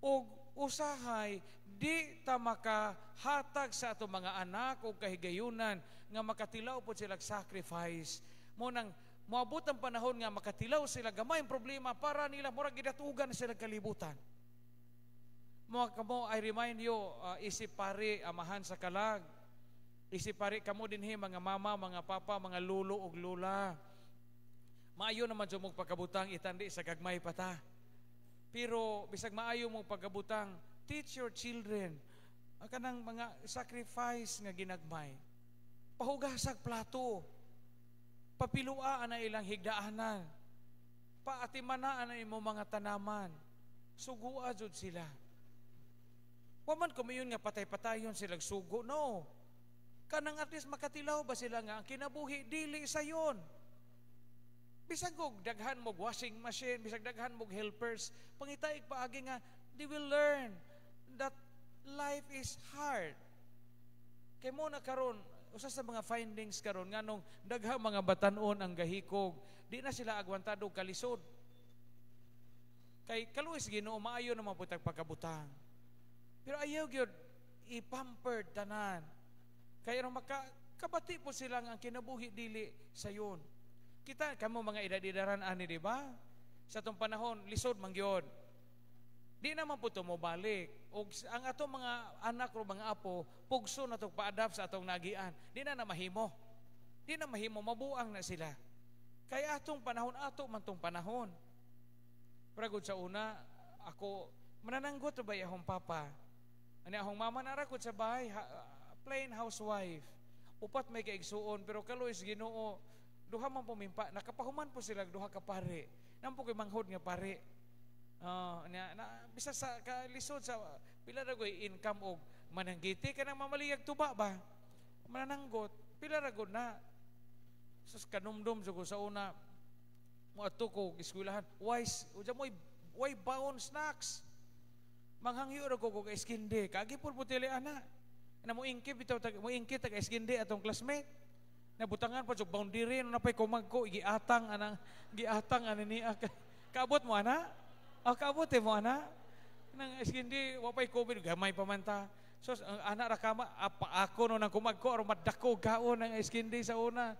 og usahay di ta makahatag sa ato mga anak og kahigayunan nga makatilaw pod sila sacrifice. Mo nang moabot ang panahon nga makatilaw sila gamay ang problema para nila murag gidatugan sila kalibutan. Mo kamo, I remind you, isip pari amahan sa kalag. Isip pari kamo dinhi mga mama, mga papa, mga lulo ug lula. Maayo naman jud mong pagkabutang itandi sa gagmay pata. Pero bisag maayo mong pagkabutang, teach your children ang kanang mga sacrifice nga ginagmay. Pahugasag plato. Papilua na ilang higdaanan. Paatimanaan na imo mga tanaman. Sugua jud sila. Wa man kumayon nga patay-patayon sila sugo, no. Kanang at least makatilaw ba sila nga ang kinabuhi dili sayon. Bisag og daghan mo washing machine, bisag daghan mo helpers, pangitaig paagi nga they will learn that life is hard. Kay mo na karon, usa sa mga findings karon nganong daghang mga batan-on ang gahikog, di na sila agwantado kalisod. Kay kaluoy Ginoo, maayo naman pud tag pagkabutang. Pero ayaw gyud i-pampered tanan. Kay aron maka kabati po sila nga ang kinabuhi dili sayon. Kita kamo mga edad-edaran ani, di ba? Sa atong panahon lisod man gyud. Di naman po to mobalik. Og ang atong mga anak o mga apo pugso na tong pa-adapt sa atong nagian. Di na na mahimo. Di na mahimo, mabuang na sila. Kay atong panahon, ato man tong panahon. Pero sa una, ako manananggot ba akong papa? Ani akong mama narakot sa bahay, plain housewife. Upat may kaigsuon, pero kaluoy Ginoo, duha man pumimpa, nakapahuman po sila duha ka pare. Nampo koy manghod nga pare. Na, na, bisa sa kalisod sa pila ra koy income og mananggiti kanang mamaliyag tuba ba? Manananggot, pila ra gud na. Sus, kanumdum jud ko sa una moadto ko eskwelahan, wise, uja mo way baon snacks. Manghangyo ra ko og iskindi. Kagi pud putili ana. Na mo ingkit bitaw tag mo ingkit tag iskindi atong classmate. Nabutangan pa jud boundary no napay kumagko giatang anang giatang ani niya. Kaabot mo ana? Ah, kaabot eh mo ana. Nang iskindi wa pay COVID gamay pa man ta. So ang anak ra kama apa ako no nang kumagko aron madako gaon ang iskindi sa una.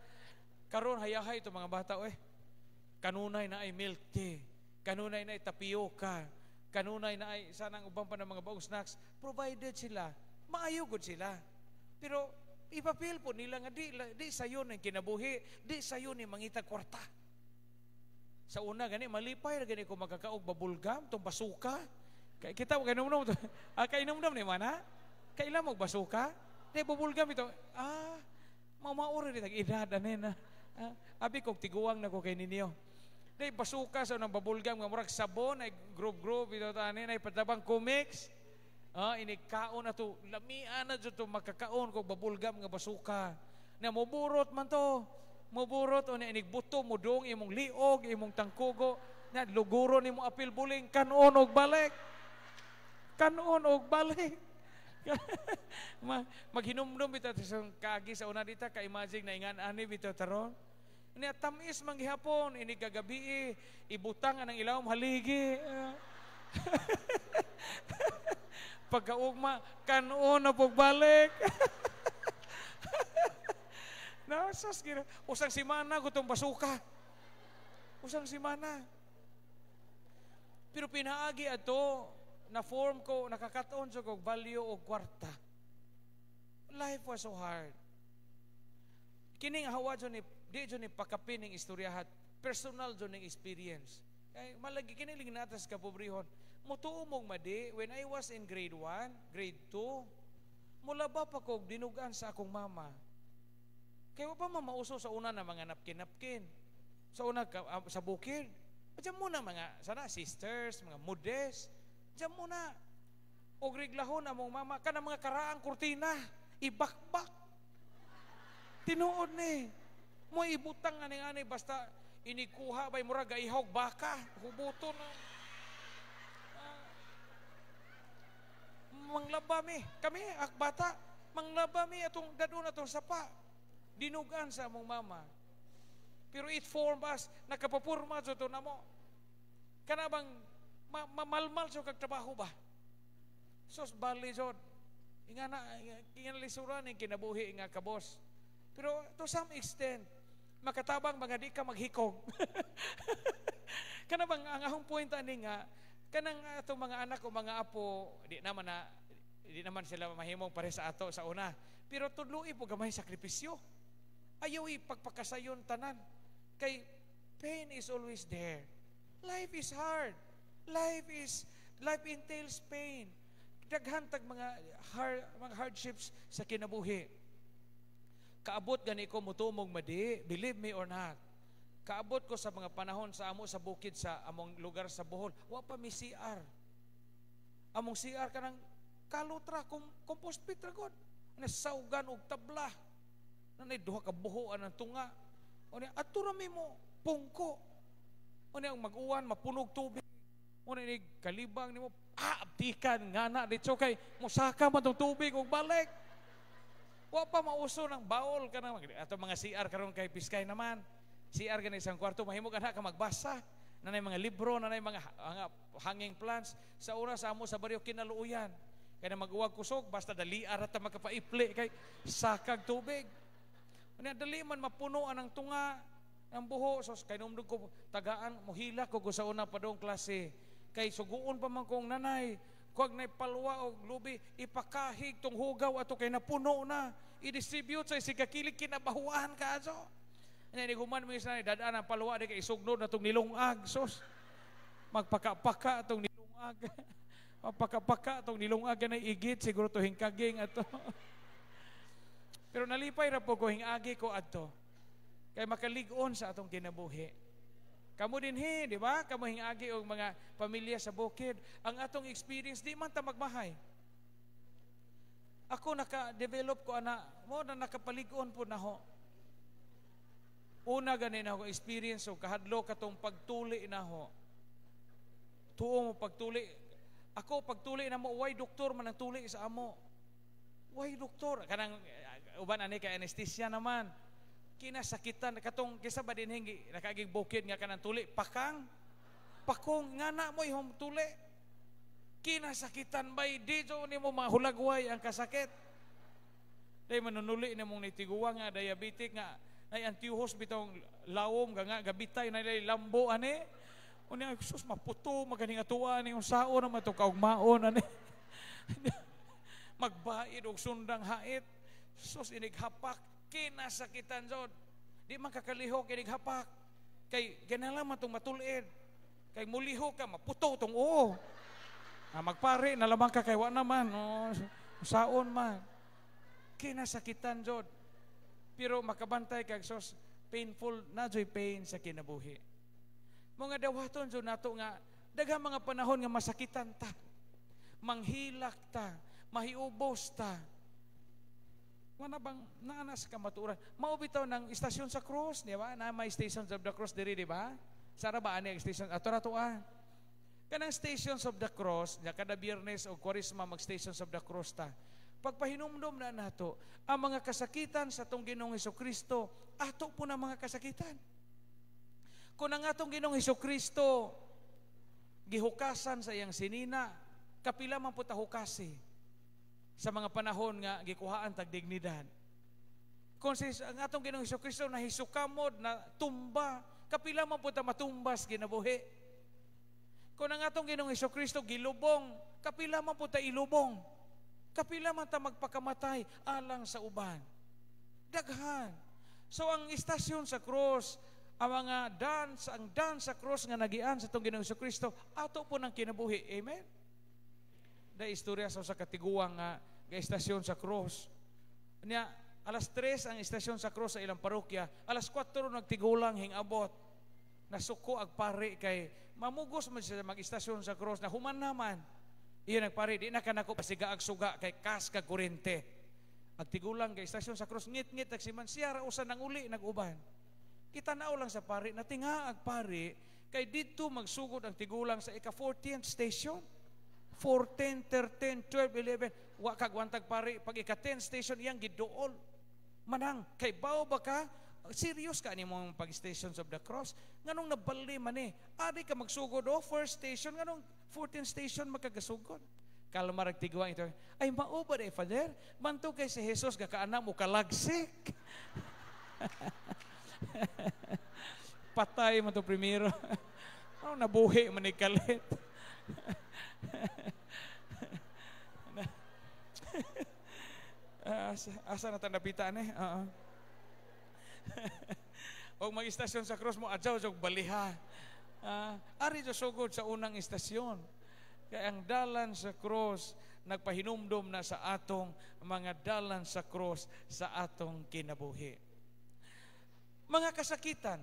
Karon hayahay to mga bata oy. Kanunay na ay milk tea, kanunay na ay tapioca, kanunay na ay sanang uban pa ng mga baong snacks, provided sila, maayo gud sila. Pero ipapil po nila nga di sayon ang kinabuhi, di sayon ni mangita kwarta. Sa una gani malipay ra gani ko magkakaog bubble gum, tong basuka. Kay kita kay ah, kainomdom ni man ha? Kaila mo basuka? Di bubble gum ito. Ah, mamaura di tag edad ani na. Ah, abi kog tiguang na ko kay ninyo. Di basuka sa unang bubble gum nga murag sabon ay groove groove ito ani na ipatabang comics. Ah, inig kaon na to, lamian na jud to makakaon kog bubble gum nga basuka. Na moburot man to. Moburot o na inig buto mo dong imong liog, imong tangkugo, na luguro nimo apil buling kanon og balik. Kanon og balik. Maghinumdum bitaw sa kaagi sa una dita ka imagine na ingan ani bitaw taron. Ni tamis man gihapon ini kagabi, ibutang anang ilawom haligi. Pagkaugma kanon na pug balik. Nasas gira. Usang simana gutong basuka. Usang simana. Pero pinaagi ato na form ko nakakaton sa kog value og kwarta. Life was so hard. Kining hawa jud ni di jud ni pakapin ning istoryahat, personal jud ning experience. Kay malagi kini ling natas kapobrehon. Mutuo mong madi, when I was in grade 1, grade 2, mulaba pa kog dinugan sa akong mama. Kaya wa pa man mauso sa una na mga napkin-napkin. Sa una sa bukid. Diyan muna mga sana sisters, mga mudes. Diyan muna. Og reglahon among mama kana mga karaang kurtina, ibakbak. Tinuod ni. Mo ibutang ani ani basta inikuha bay murag gaihog baka, hubuton na. Ah, manglaba mi. Kami ak bata, manglaba mi atong dadon atong sapa. Dinugan sa among mama. Pero it formed us, nakapapurma sa to namo. Kana bang mamalmal sa kag trabaho ba? Sos bali jud. Ingana ingana lisuran ning kinabuhi nga kabos. Pero to some extent, makatabang mga di ka maghikog. Kana bang ang akong point ani nga kanang atong mga anak o mga apo, di naman sila mahimong pare sa ato sa una. Pero tudloi po gamay sakripisyo. Ayaw ipagpakasayon tanan. Kay pain is always there. Life is hard. Life entails pain. Daghan tag mga hardships sa kinabuhi. Kaabot gani ko mutumog madi, believe me or not. Kaabot ko sa mga panahon sa amo sa bukid sa among lugar sa Bohol, wa pa mi CR. Among CR kanang kalutra compost pit ra god. Nasawgan og tabla. Nanay duha ka buho ang tunga. Unya adto ra mi mo pungko. Unya ang mag-uwan mapunog tubig. Unya ni kalibang nimo, ah, abtikan nga na dito kay mosaka man tong tubig og balik. Wa pa mauso ng baol kanang ato mga CR karon kay piskay naman. CR gani isang kwarto mahimo ka na ka magbasa. Nanay mga libro, nanay mga hanging plants. Sa oras amo sa baryo kinaluoyan. Kaya na mag-uwag kusog, basta dali ra ta makapaipli kay sakag tubig. Unya dali man mapuno ang tunga ang buho. So kay numdog ko tagaan mohila ko sa una pa dong klase. Kay suguon pa man kong nanay, kuwag nay palwa og lubi, ipakahig tong hugaw ato kay napuno na. I-distribute sa isigakilig kinabahuan ka aso. Nya ni human mo isa dadaan ang palwa di kay isugnod na tong nilungag sos. Magpaka-paka tong nilungag. Magpaka-paka tong nilungag na igit siguro to hingkaging ato. Pero nalipay ra po ko hingagi ko adto. Kay makalig-on sa atong kinabuhi. Kamo din he, di ba? Kamo hingagi og mga pamilya sa bukid. Ang atong experience di man ta magmahay. Ako naka-develop ko ana, mo na nakapalig-on po naho. Una gani na ako experience og kahadlo katong pagtuli naho. Tuo mo pagtuli. Ako pagtuli na mo, way doktor man ang tuli sa amo. Way doktor kanang uban ani kay anesthesia naman. Kinasakitan katong kisa ba din hingi nakaagig bukid nga kanang tuli pakang pakong nga na mo ihong tuli. Kinasakitan bay di jo nimo mahulagway ang kasakit. Day manunuli nimong nitiguwa nga diabetic nga ay antihos bitong lawom nga gabitay na lambo ani. Unya sus maputo maganing atuwa ni unsaon naman to kaugmaon ani. Magbaid og sundang hait. Sus inig hapak kinasakitan jud. Di man kakalihok inig hapak. Kay ganalan man tong matulid. Kay muliho ka, maputo tong oo. Ah, magpare, nalamang ka kay wa naman. Oh, saon man. Kinasakitan jud. Pero makabantay kag sos painful na joy pain sa kinabuhi. Mga dawaton jud nato nga daghang mga panahon nga masakitan ta. Manghilak ta, mahiubos ta. Wala bang naana sa kamatuoran? Mao bitaw ng istasyon sa cross, di ba? Na may Stations of the Cross diri, di ba? Sara ba ani ang station? Ato ra to ah. Kanang Stations of the Cross, nya kada Biyernes o Kwaresma mag Stations of the Cross ta. Pagpahinumdom na nato ang mga kasakitan sa atong Ginoong Kristo, ato po na mga kasakitan. Kung ang atong Ginoong Kristo gihukasan sa iyang sinina, kapila man po ta hukasi sa mga panahon nga gikuhaan tag dignidad. Kung si ang atong Ginoong Kristo nahisukamod na tumba, kapila man po ta matumbas kinabuhi. Kung ang atong Ginoong Kristo gilubong, kapila man po ta ilubong. Kapila man ta magpakamatay alang sa uban. Daghan. So ang istasyon sa cross, ang mga dance, ang dance sa cross nga nagian sa atong Ginoong Kristo, ato po ng kinabuhi. Amen? Da istorya sa katiguang nga ga istasyon sa cross. Nya alas 3 ang istasyon sa cross sa ilang parokya, alas 4 nagtigulang hingabot. Nasuko ag pare kay mamugos man siya mag-istasyon sa cross na human naman. Iya nagpare, di na kanako pasiga ag suga kay kas kag kurente. Ag tigulang kay istasyon sa cross ngit-ngit nagsiman siya ra usa nang uli nag-uban. Kita nao lang sa pare, natinga ag pare kay didto magsugod ang tigulang sa ika 14th station. 14, 13, 12, 11, wa kagwantag pare pag ika 10 station iyang giduol. Manang kay bawo ba ka? Serious ka ani mong pag Stations of the Cross? Nganong nabali man eh? Ari ka magsugod oh, first station, nganong 14th station makagasugod? Kalma rag tiguang ito. Ay mao ba day, Father? Manto kay si Jesus gakaana mo kalagsik. Patay man to primero. Ano nabuhi man ni kalit. Asa na tandapitan eh? Oo. Og mag-istasyon sa cross mo, adyaw jog baliha. Ari jo sugod sa unang istasyon. Kaya ang dalan sa cross nagpahinumdom na sa atong mga dalan sa cross sa atong kinabuhi. Mga kasakitan,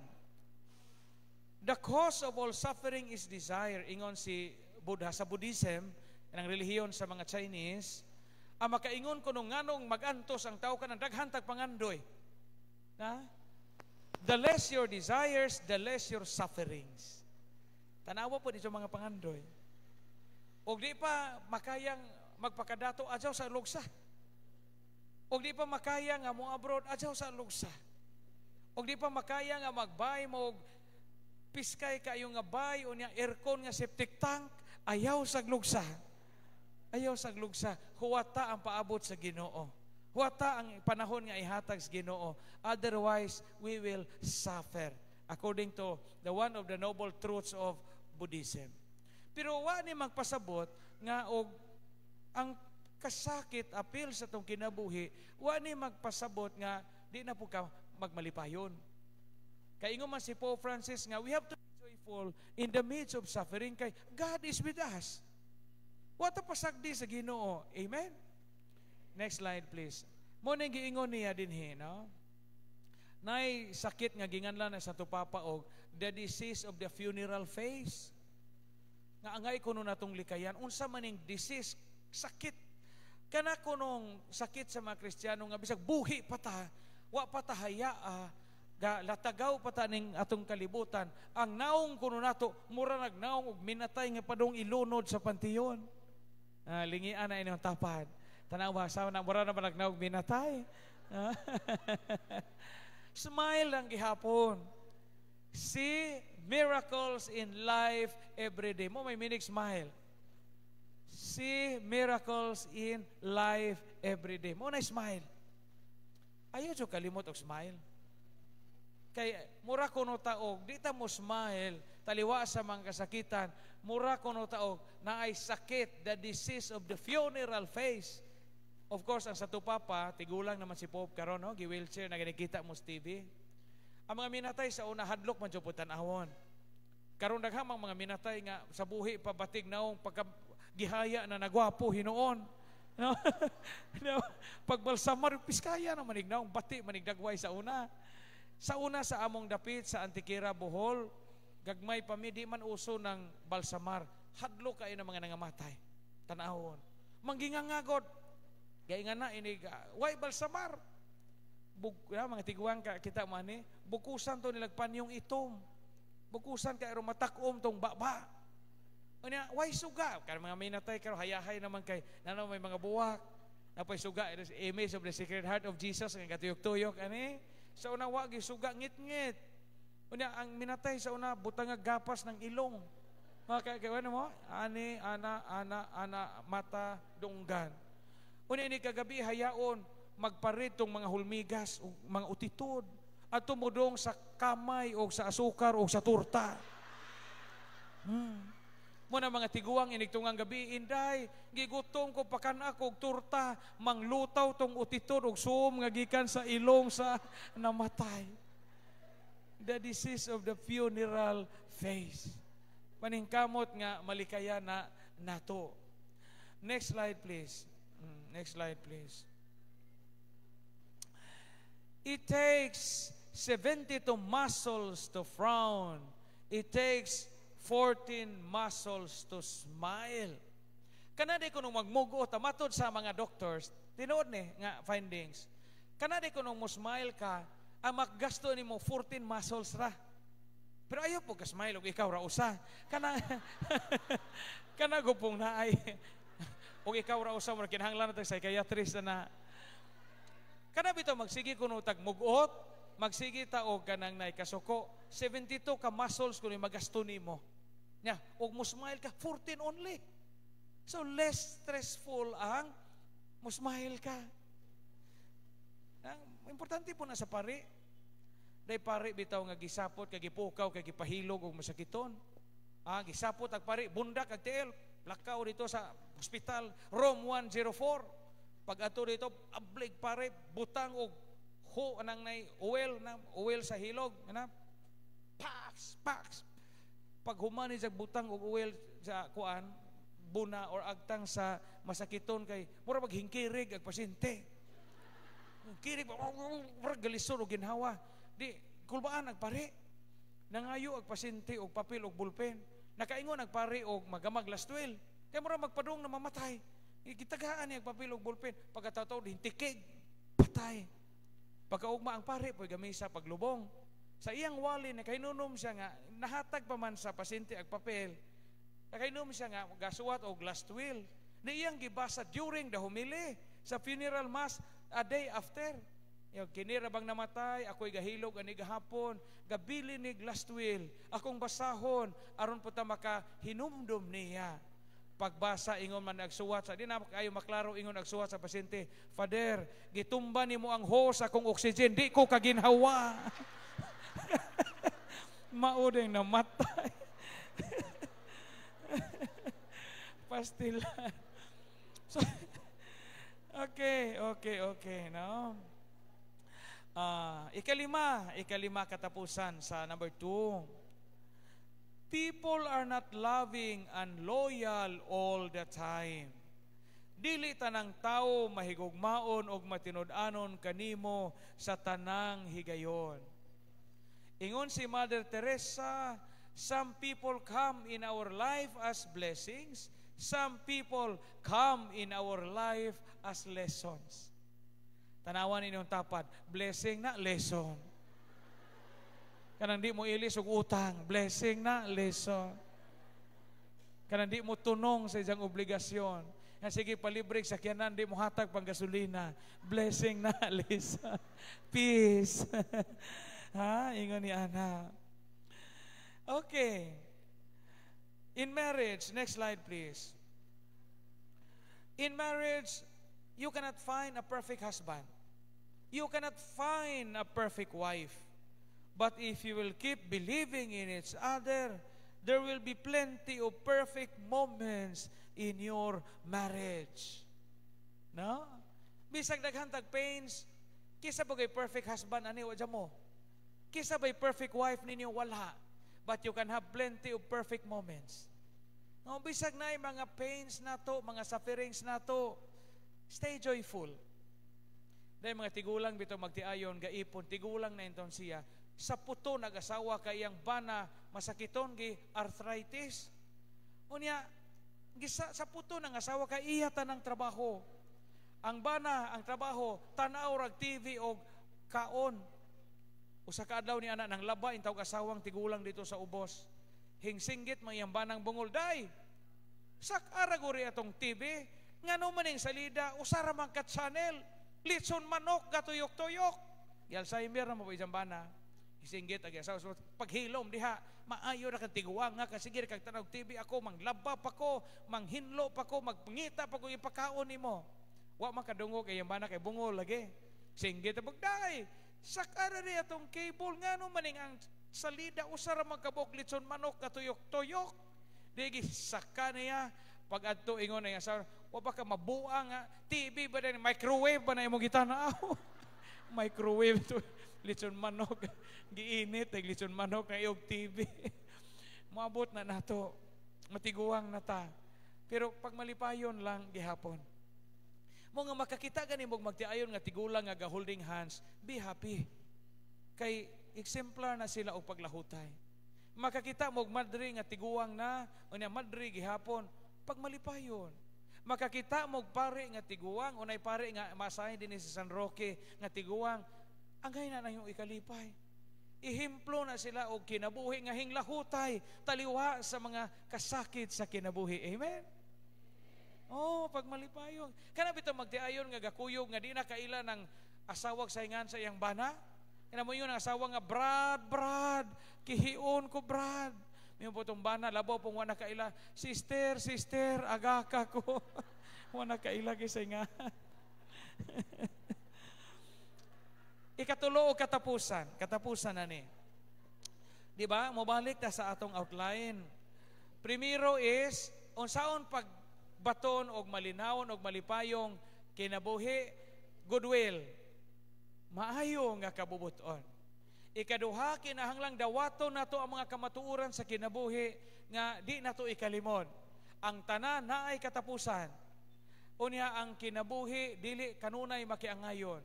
the cause of all suffering is desire. Ingon si Buddha sa Buddhism, ang relihiyon sa mga Chinese, ang makaingon kuno nganong magantos ang tao kanang daghan tag pangandoy. Na? The less your desires, the less your sufferings. Tanawa po dito mga pangandoy. Og di pa makayang magpakadato adyaw sa lugsa. Og di pa makaya nga mo abroad adyaw sa lugsa. Og di pa makaya nga magbay mo piskay kayo nga bay o niya aircon nga septic tank, ayaw sa lugsa. Ayaw sa lugsa. Huwata ang paabot sa Ginoo. Huwata ang panahon nga ihatag sa Ginoo. Otherwise, we will suffer. According to the one of the noble truths of Buddhism. Pero wa ni magpasabot nga og ang kasakit apil sa tong kinabuhi, wa ni magpasabot nga di na po ka magmalipayon. Kaingon man si Pope Francis nga we have to be joyful in the midst of suffering kay God is with us. Wa ta pasagdi sa Ginoo. Amen. Next slide, please. Mo ning giingon niya dinhi, no? Nay sakit nga ginganlan na sa Santo Papa og the disease of the funeral face. Nga angay kuno natong likayan unsa man ning disease, sakit kana kunong sakit sa mga Kristiyano nga bisag buhi pa ta, wa pa ta hayaa, ga latagaw pa ta ning atong kalibutan, ang naong kuno nato mura nagnaong og minatay nga padung ilunod sa panteon. Lingian na inyong tapad. Tanawa sa na mura na ba nagnaong minatay. Smile lang gihapon. See miracles in life every day. Mo may meaning smile. See miracles in life every day. Mo na smile. Ayaw jo kalimot og smile. Kay mura kuno taog, di ta mo smile taliwa sa mga kasakitan, mura kuno taog naay sakit, the disease of the funeral face. Of course, ang Santo Papa, tigulang naman si Pope karon, no? Gi-wheelchair na ginikita mo sa TV. Ang mga minatay sa una, hadlok man jud tan-awon. Karon daghan mga minatay nga sa buhi pa batig naong, pagka gihaya na nagwapo hinuon. No? No? Pagbalsamar, piskaya na manig naong, bati manig dagway sa una. Sa una sa among dapit sa Antiquera, Bohol, gagmay pa mi, di man uso ng balsamar. Hadlok kayo ng mga nangamatay. Tanawon. Manggingangagod. Gaya nga na inig, way balsamar. Bug, ya, mga tiguang ka, kita mo ani, bukusan to nilag panyong itom. Bukusan kay aron matakom tong baba. Unya, way suga. Kaya mga minatay karon hayahay naman kay nano may mga buwak. Napay suga, image of the Sacred Heart of Jesus nga gatuyok-tuyok ani. Sa una wa suga, ngit-ngit. Unya ang minatay sa una butang gapas ng ilong. Mga kay ano mo? Ani, ana, ana, ana, mata, dunggan. Unya ini kagabi hayaon magparit tong mga hulmigas o mga utitod at tumudong sa kamay o sa asukar o sa turta. Muna mga tiguang inigtungang gabi, "Inday, gigutom ko, pakan ako og turta," manglutaw tong utitod og suom nga gikan sa ilong sa namatay. The disease of the funeral face. Paningkamot nga malikaya na nato. Next slide, please. Next slide, please. It takes 72 muscles to frown. It takes 14 muscles to smile. Kanadi ko nung magmugo, matod sa mga doctors, tinuod ni nga findings. Kanadi ko nung mo smile ka, ang maggasto nimo 14 muscles ra. Pero ayaw po ka smile og ikaw ra usa. Kana kana gupong naay og ikaw ra usa mo, kinahanglan na tag psychiatrist na. Kana bitaw magsige kuno tag mugot, magsige ta og kanang nay kasuko, 72 ka muscles kuno magasto nimo. Nya, og mo smile ka 14 only. So less stressful ang mo smile ka. Ang importante po na sa pari. Day pari bitaw nga gisapot kay gipukaw kay gipahilog og masakiton. Ah, gisapot ag pari, bundak ag tiil, lakaw dito sa hospital, room 104. Pag ato dito, ablig pare, butang og ho anang nay oil na oil sa hilog, ana. Pax, pax. Pag humani sa butang og oil sa kuan, buna or agtang sa masakiton kay mura maghingkirig ag pasyente. Kirig mura galisod og ginhawa. Di kulbaan ag pare. Nangayo ag pasyente og papel og bulpen. Nakaingon ag pare og magamag last will. Kay mura magpadung na mamatay. Gitagaan niya ang papel og bulpen. Pagkatataw, hintikig, patay. Pagkaugma ang pare, po'y gamisa paglubong. Sa iyang wali, nakainunom siya nga, nahatag pa man sa pasyente ang papel. Nakainom siya nga, gasuwat og last will. Na iyang gibasa during the homily sa funeral mass a day after. Yung kini ra bang namatay, ako'y gahilog ani gahapon, gabili nig last will, akong basahon, aron po ta makahinumdum niya. Pagbasa, ingon man nagsuwat sa, di na kayo maklaro, ingon nagsuwat sa pasyente, "Father, gitumba nimo ang hose akong oxygen, di ko kaginhawa." Mao ding namatay. Pastilan. So, okay, no? Ikalima katapusan sa number 2. People are not loving and loyal all the time. Dili tanang tao mahigugmaon og matinud-anon kanimo sa tanang higayon. Ingon si Mother Teresa, "Some people come in our life as blessings, some people come in our life as lessons." Tanawan ninyong tapad, blessing na, lesson. Kanang di mo ilis og utang, blessing na, lesson. Kanang di mo tunong sa isang obligasyon. Nga sige palibre sakyanan, di mo hatag pang gasolina, blessing na, lesson. Peace. Ha? Ingon ni Ana. Okay. In marriage, next slide, please. In marriage, you cannot find a perfect husband. You cannot find a perfect wife. But if you will keep believing in each other, there will be plenty of perfect moments in your marriage. No? Bisag daghan tag pains, kisa pa kay perfect husband ani wa mo. Kisa ba'y perfect wife ninyo? Wala. But you can have plenty of perfect moments. No, bisag na mga pains nato, mga sufferings nato, stay joyful. Dahil mga tigulang bitaw magtiayon, gaipon, tigulang na inton siya, sa puto nag-asawa kay iyang bana masakiton gi arthritis. Unya, gisa, sa puto ng asawa kay iya tanang trabaho. Ang bana, ang trabaho, tanaw rag TV og kaon. Usa ka adlaw ni ana nang laba intawg asawang tigulang dito sa ubos. Hingsinggit man iyang banang bungol, "Day. Sak-a ra guri atong TV, ngano man ning salida, usa ra man ka channel. Litson manok gatuyok-tuyok." Gi-Alzheimer na mo ba isang bana. Hisinggit ag asawa, "Paghilom diha, maayo ra kang tiguang nga kasi sige kag tanaw TV, ako manglaba pa ko, manghinlo pa ko, magpangita pa ko ipakaon nimo." Wa man kadungog kay bana kay bungol lagi. Singgit pag, "Day, sak-a ra ni atong cable, ngano maning ang salida usa ra man kabuk litson manok katuyok-tuyok?" Di saka niya pag adto, ingon na asawa, "Wa ba ka mabuang nga TV ba din, microwave ba na imong gitanaw?" Microwave to litson manok, giinit ay litson manok na iyog TV. Moabot na nato, matiguang na ta. Pero pag malipayon lang gihapon. Mo nga makakita gani mo magtiayon nga tigulang nga ga-holding hands, be happy. Kay exemplar na sila og paglahutay. Makakita mo madre nga tiguang na, unya madre gihapon, pag malipayon. Makakita mo pare nga tiguang, unay pare nga masahin din sa San Roque nga tiguang, angay na na yung ikalipay. Ihemplo na sila og kinabuhi nga hinglahutay, taliwa sa mga kasakit sa kinabuhi. Amen? Oh, pag malipayon. Kana bitaw magtiayon nga gakuyog nga di na kaila ng asawag sa ingan sa iyang bana? Kana mo yun ang asawa nga, "Brad, Brad, kihion ko, Brad." May po itong bana, labaw pong wala kaila, "Sister, sister, agaka ko." Wala kaila kay sa ingan. Ikatulo o katapusan, katapusan na ni. Di ba? Mobalik ta sa atong outline. Primero is, unsaon pag baton og malinawon og malipayong kinabuhi? Goodwill, maayo nga kabubuton. Ikaduha, kinahanglang dawaton nato ang mga kamatuoran sa kinabuhi nga di nato ikalimod. Ang tanan naay katapusan. Unya ang kinabuhi dili kanunay makiangayon.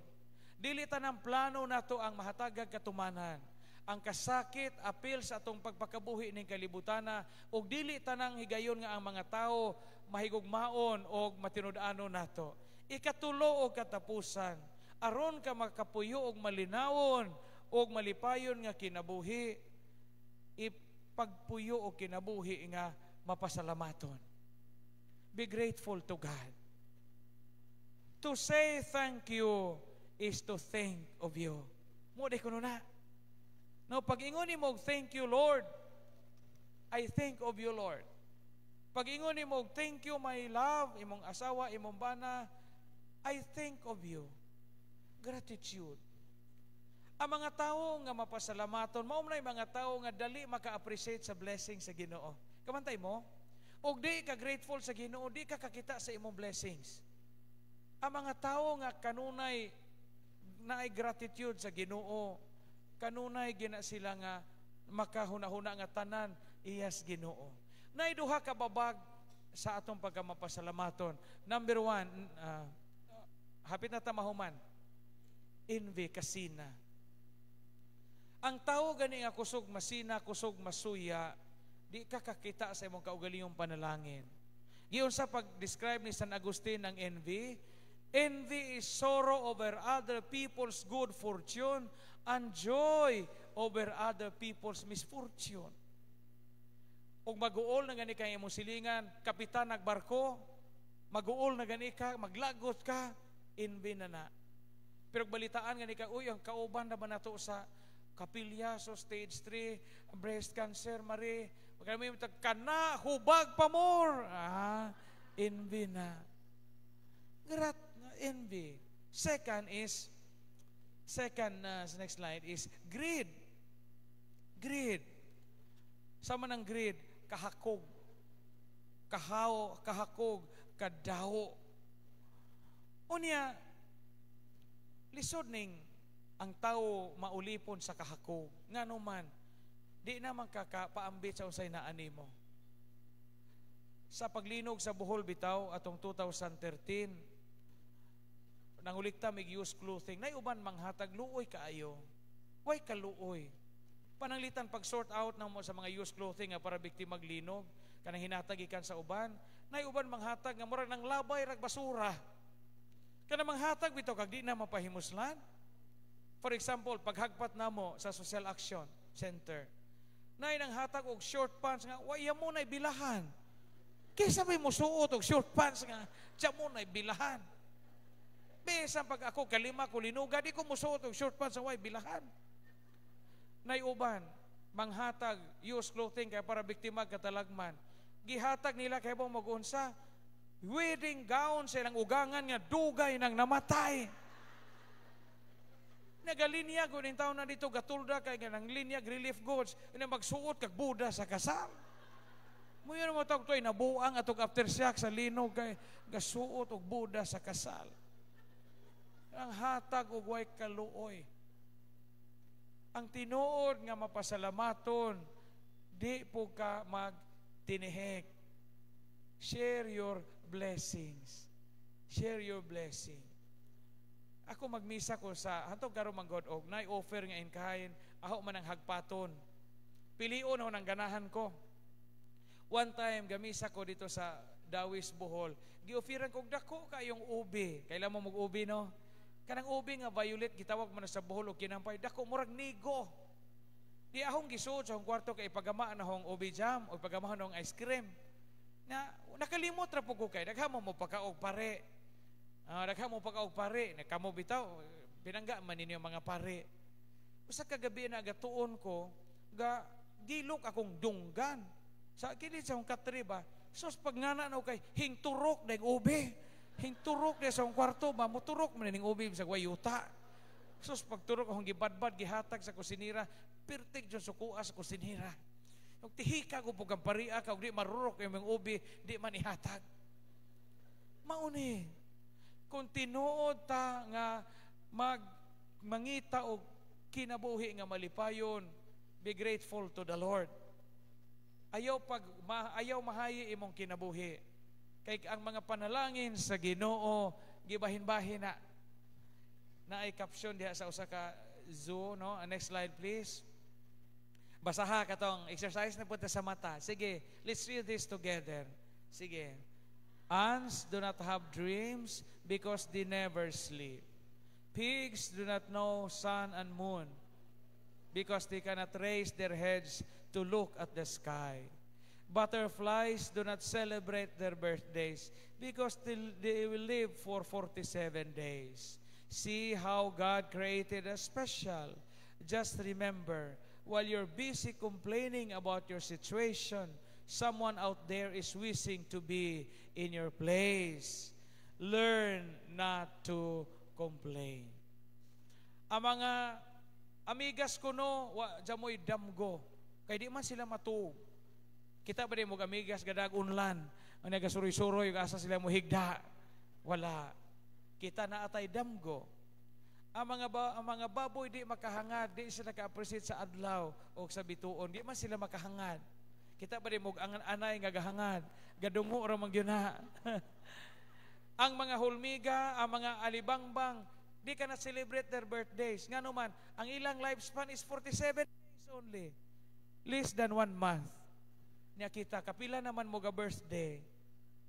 Dili tanang plano nato ang mahatagag katumanan. Ang kasakit apil sa atong pagpakabuhi ning kalibutana ug dili tanang higayon nga ang mga tawo mahigugmaon og matinud-anon nato. Ikatulo og katapusan, aron ka makapuyo og malinawon og malipayon nga kinabuhi, ipagpuyo og kinabuhi nga mapasalamaton. Be grateful to God. To say thank you is to think of you. Mo di kuno na. No, pag ingon nimo "Thank you, Lord," I think of you, Lord. Pag ingon nimo "Thank you, my love," imong asawa, imong bana, I think of you. Gratitude. Ang mga tao nga mapasalamaton, mao man mga tao nga dali maka-appreciate sa blessing sa Ginoo. Kamantay mo? Og di ka grateful sa Ginoo, di ka kakita sa imong blessings. Ang mga tao nga kanunay naay gratitude sa Ginoo, kanunay gina sila nga makahuna-huna nga tanan iyas Ginoo. Naay duha ka babag sa atong pagkamapasalamaton. Number one, hapit na ta mahuman. Envy, kasina. Ang tao gani nga kusog masina, kusog masuya, di ka kakita sa imong kaugalingong panalangin. Giyon sa pag-describe ni San Agustin ng envy, envy is sorrow over other people's good fortune and joy over other people's misfortune. Ug maguol na gani kay imong silingan, kapitan nagbarko, maguol na gani ka, maglagot ka, envy na na. Pero balitaan gani ka, "Uy, ang kauban na ba nato sa kapilya, so stage 3, breast cancer, mari, magkano mo kana, hubag pa more." Ah, envy na. Grat, envy. Second is, second, sa next slide is greed. Greed. Sama ng greed, kahakog. Kahaw, kahakog, kadawo. Unya, lisod ning Ang tao maulipon sa kahakog. Ngano man, di naman kakapaambit sa unsay naa nimo. Sa paglinog sa Bohol bitaw atong 2013, nangulikta mig used clothing, nay uban manghatag, luoy kaayo. Way kaluoy. Pananglitan pag sort out namo sa mga used clothing nga para biktima linog, kanang hinatag ikan sa uban, nay uban manghatag nga murag nang labay rag basura. Kanang manghatag bitaw kag di na mapahimuslan. For example, paghagpat namo sa Social Action Center, nay nang hatag og short pants nga wa mo nay bilahan. Kaysa may musuot og short pants nga tiyan mo nay bilahan. Bisan pag ako kalima ko linuga, di ko musuot og short pants nga way bilahan. Nay uban manghatag used clothing kay para biktima katalagman. Gihatag nila kay mo mag-unsa, wedding gown sa ilang ugangan nga dugay nang namatay. Nagalinya ko ning taon na dito gatulda kay nga nang linyag relief goods ina magsuot kag boda sa kasal. Muyo mo tawag to'y nabuang atong aftershock sa linog kay gasuot og boda sa kasal. Ang hatag og way kaluoy. Ang tinuod nga mapasalamaton, di po ka magtinihek. Share your blessings. Share your blessing. Ako magmisa ko sa hantog karon man god og nay offer nga in kind, aho man ang hagpaton. Pilion ho nang ganahan ko. One time gamisa ko dito sa Dawis, Bohol. Giofferan kog dako kayong ubi. Kailan mo mag-ubi, no? Kanang ubi nga violet, gitawag man na sa Bohol og kinampay, dako, murag nigo. Di ahong gisuod sa akong kwarto kay ipagama na hong ubi jam o ipagama na hong ice cream. Na nakalimot ra po ko kay daghan mo pakaog pare. Ah, daghan mo pakaog pare, nakamo bitaw pinangga man ninyo mga pare. Usa ka gabi na gatuon ko, ga gilok akong dunggan. Sa kilid sa akong katre ba, sus, pag ngana na kay hingturok dayong ubi. Hingturok day sa akong kwarto ba, muturok man ning ubi sa yuta. Sus, pagturok akong gibadbad, gihatag sa kusinira, pirtig jud sukua sa kusinira. Ug tihika ko pug ang paria ka, di marurok yung mga ubi, di man ihatag. Mauni, kung tinuod ta nga mag mangita og kinabuhi nga malipayon, be grateful to the Lord. Ayaw pag ma, ayaw mahayi imong kinabuhi. Kay ang mga panalangin sa Ginoo gibahin-bahin na. Naay caption diha sa usa ka zoo, no? Next slide, please. Basaha katong exercise na punta sa mata. Sige, let's read this together. Sige. Ants do not have dreams because they never sleep. Pigs do not know sun and moon because they cannot raise their heads to look at the sky. Butterflies do not celebrate their birthdays because they will live for 47 days. See how God created us special. Just remember, while you're busy complaining about your situation, someone out there is wishing to be in your place. Learn not to complain. Ang mga amigas ko, no, wa jamoy damgo. Kay di man sila matuog. Kita ba di mo amigas gadag unlan? Ang nagasuroy-suroy, asa sila mo higda? Wala. Kita na atay damgo. Ang mga baboy di makahangad, di sila ka-appreciate sa adlaw o sa bituon, di man sila makahangad. Kita ba di mo ang anay nga gahangad? Gadungo ra man gyud na. Ang mga hulmiga, ang mga alibangbang, di ka na celebrate their birthdays. Ngano man, ang ilang lifespan is 47 days only. Less than one month. Niya kita, kapila naman mo ga birthday?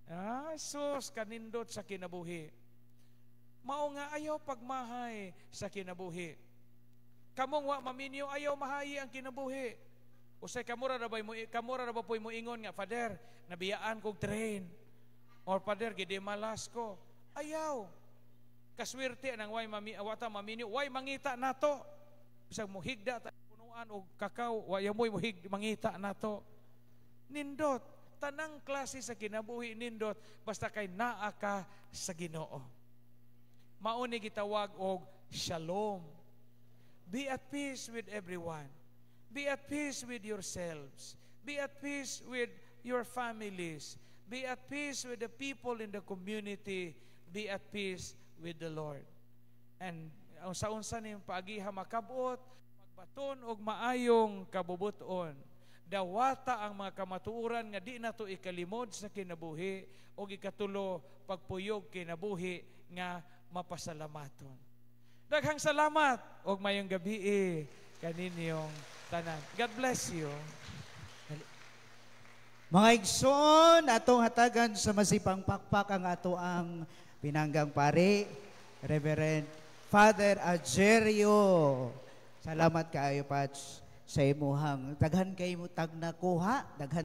Ah, sus, kanindot sa kinabuhi. Mao nga ayaw pagmahay sa kinabuhi. Kamong wa maminyo, ayaw mahayi ang kinabuhi. Usay kamura ra ba po'y mo ingon nga, "Father, nabiyaan kog train." Or, "Father, gidimalas ko." Ayaw. Kaswerte nang way mami wata maminyo, way mangita nato. Bisag mohigda ta punuan og kakao, way mo'y mohig mangita nato. Nindot, tanang klase sa kinabuhi nindot basta kay naa ka sa Ginoo. Mao ni gitawag og shalom. Be at peace with everyone. Be at peace with yourselves. Be at peace with your families. Be at peace with the people in the community. Be at peace with the Lord. And Sa unsa ning paagiha makabot, pagbaton og maayong kabubuton. Dawata ang mga kamatuoran nga di nato ikalimod sa kinabuhi, o ikatulo, pagpuyog kinabuhi nga mapasalamaton. Daghang salamat og mayong gabi kaninyong tanan. God bless you. Mga igsoon, atong hatagan sa masipang pakpak ang ato ang pinanggang pari, Reverend Father Agerio. Salamat kaayo, Pats, sa imuhang daghan kay mo tag nakuha, daghan.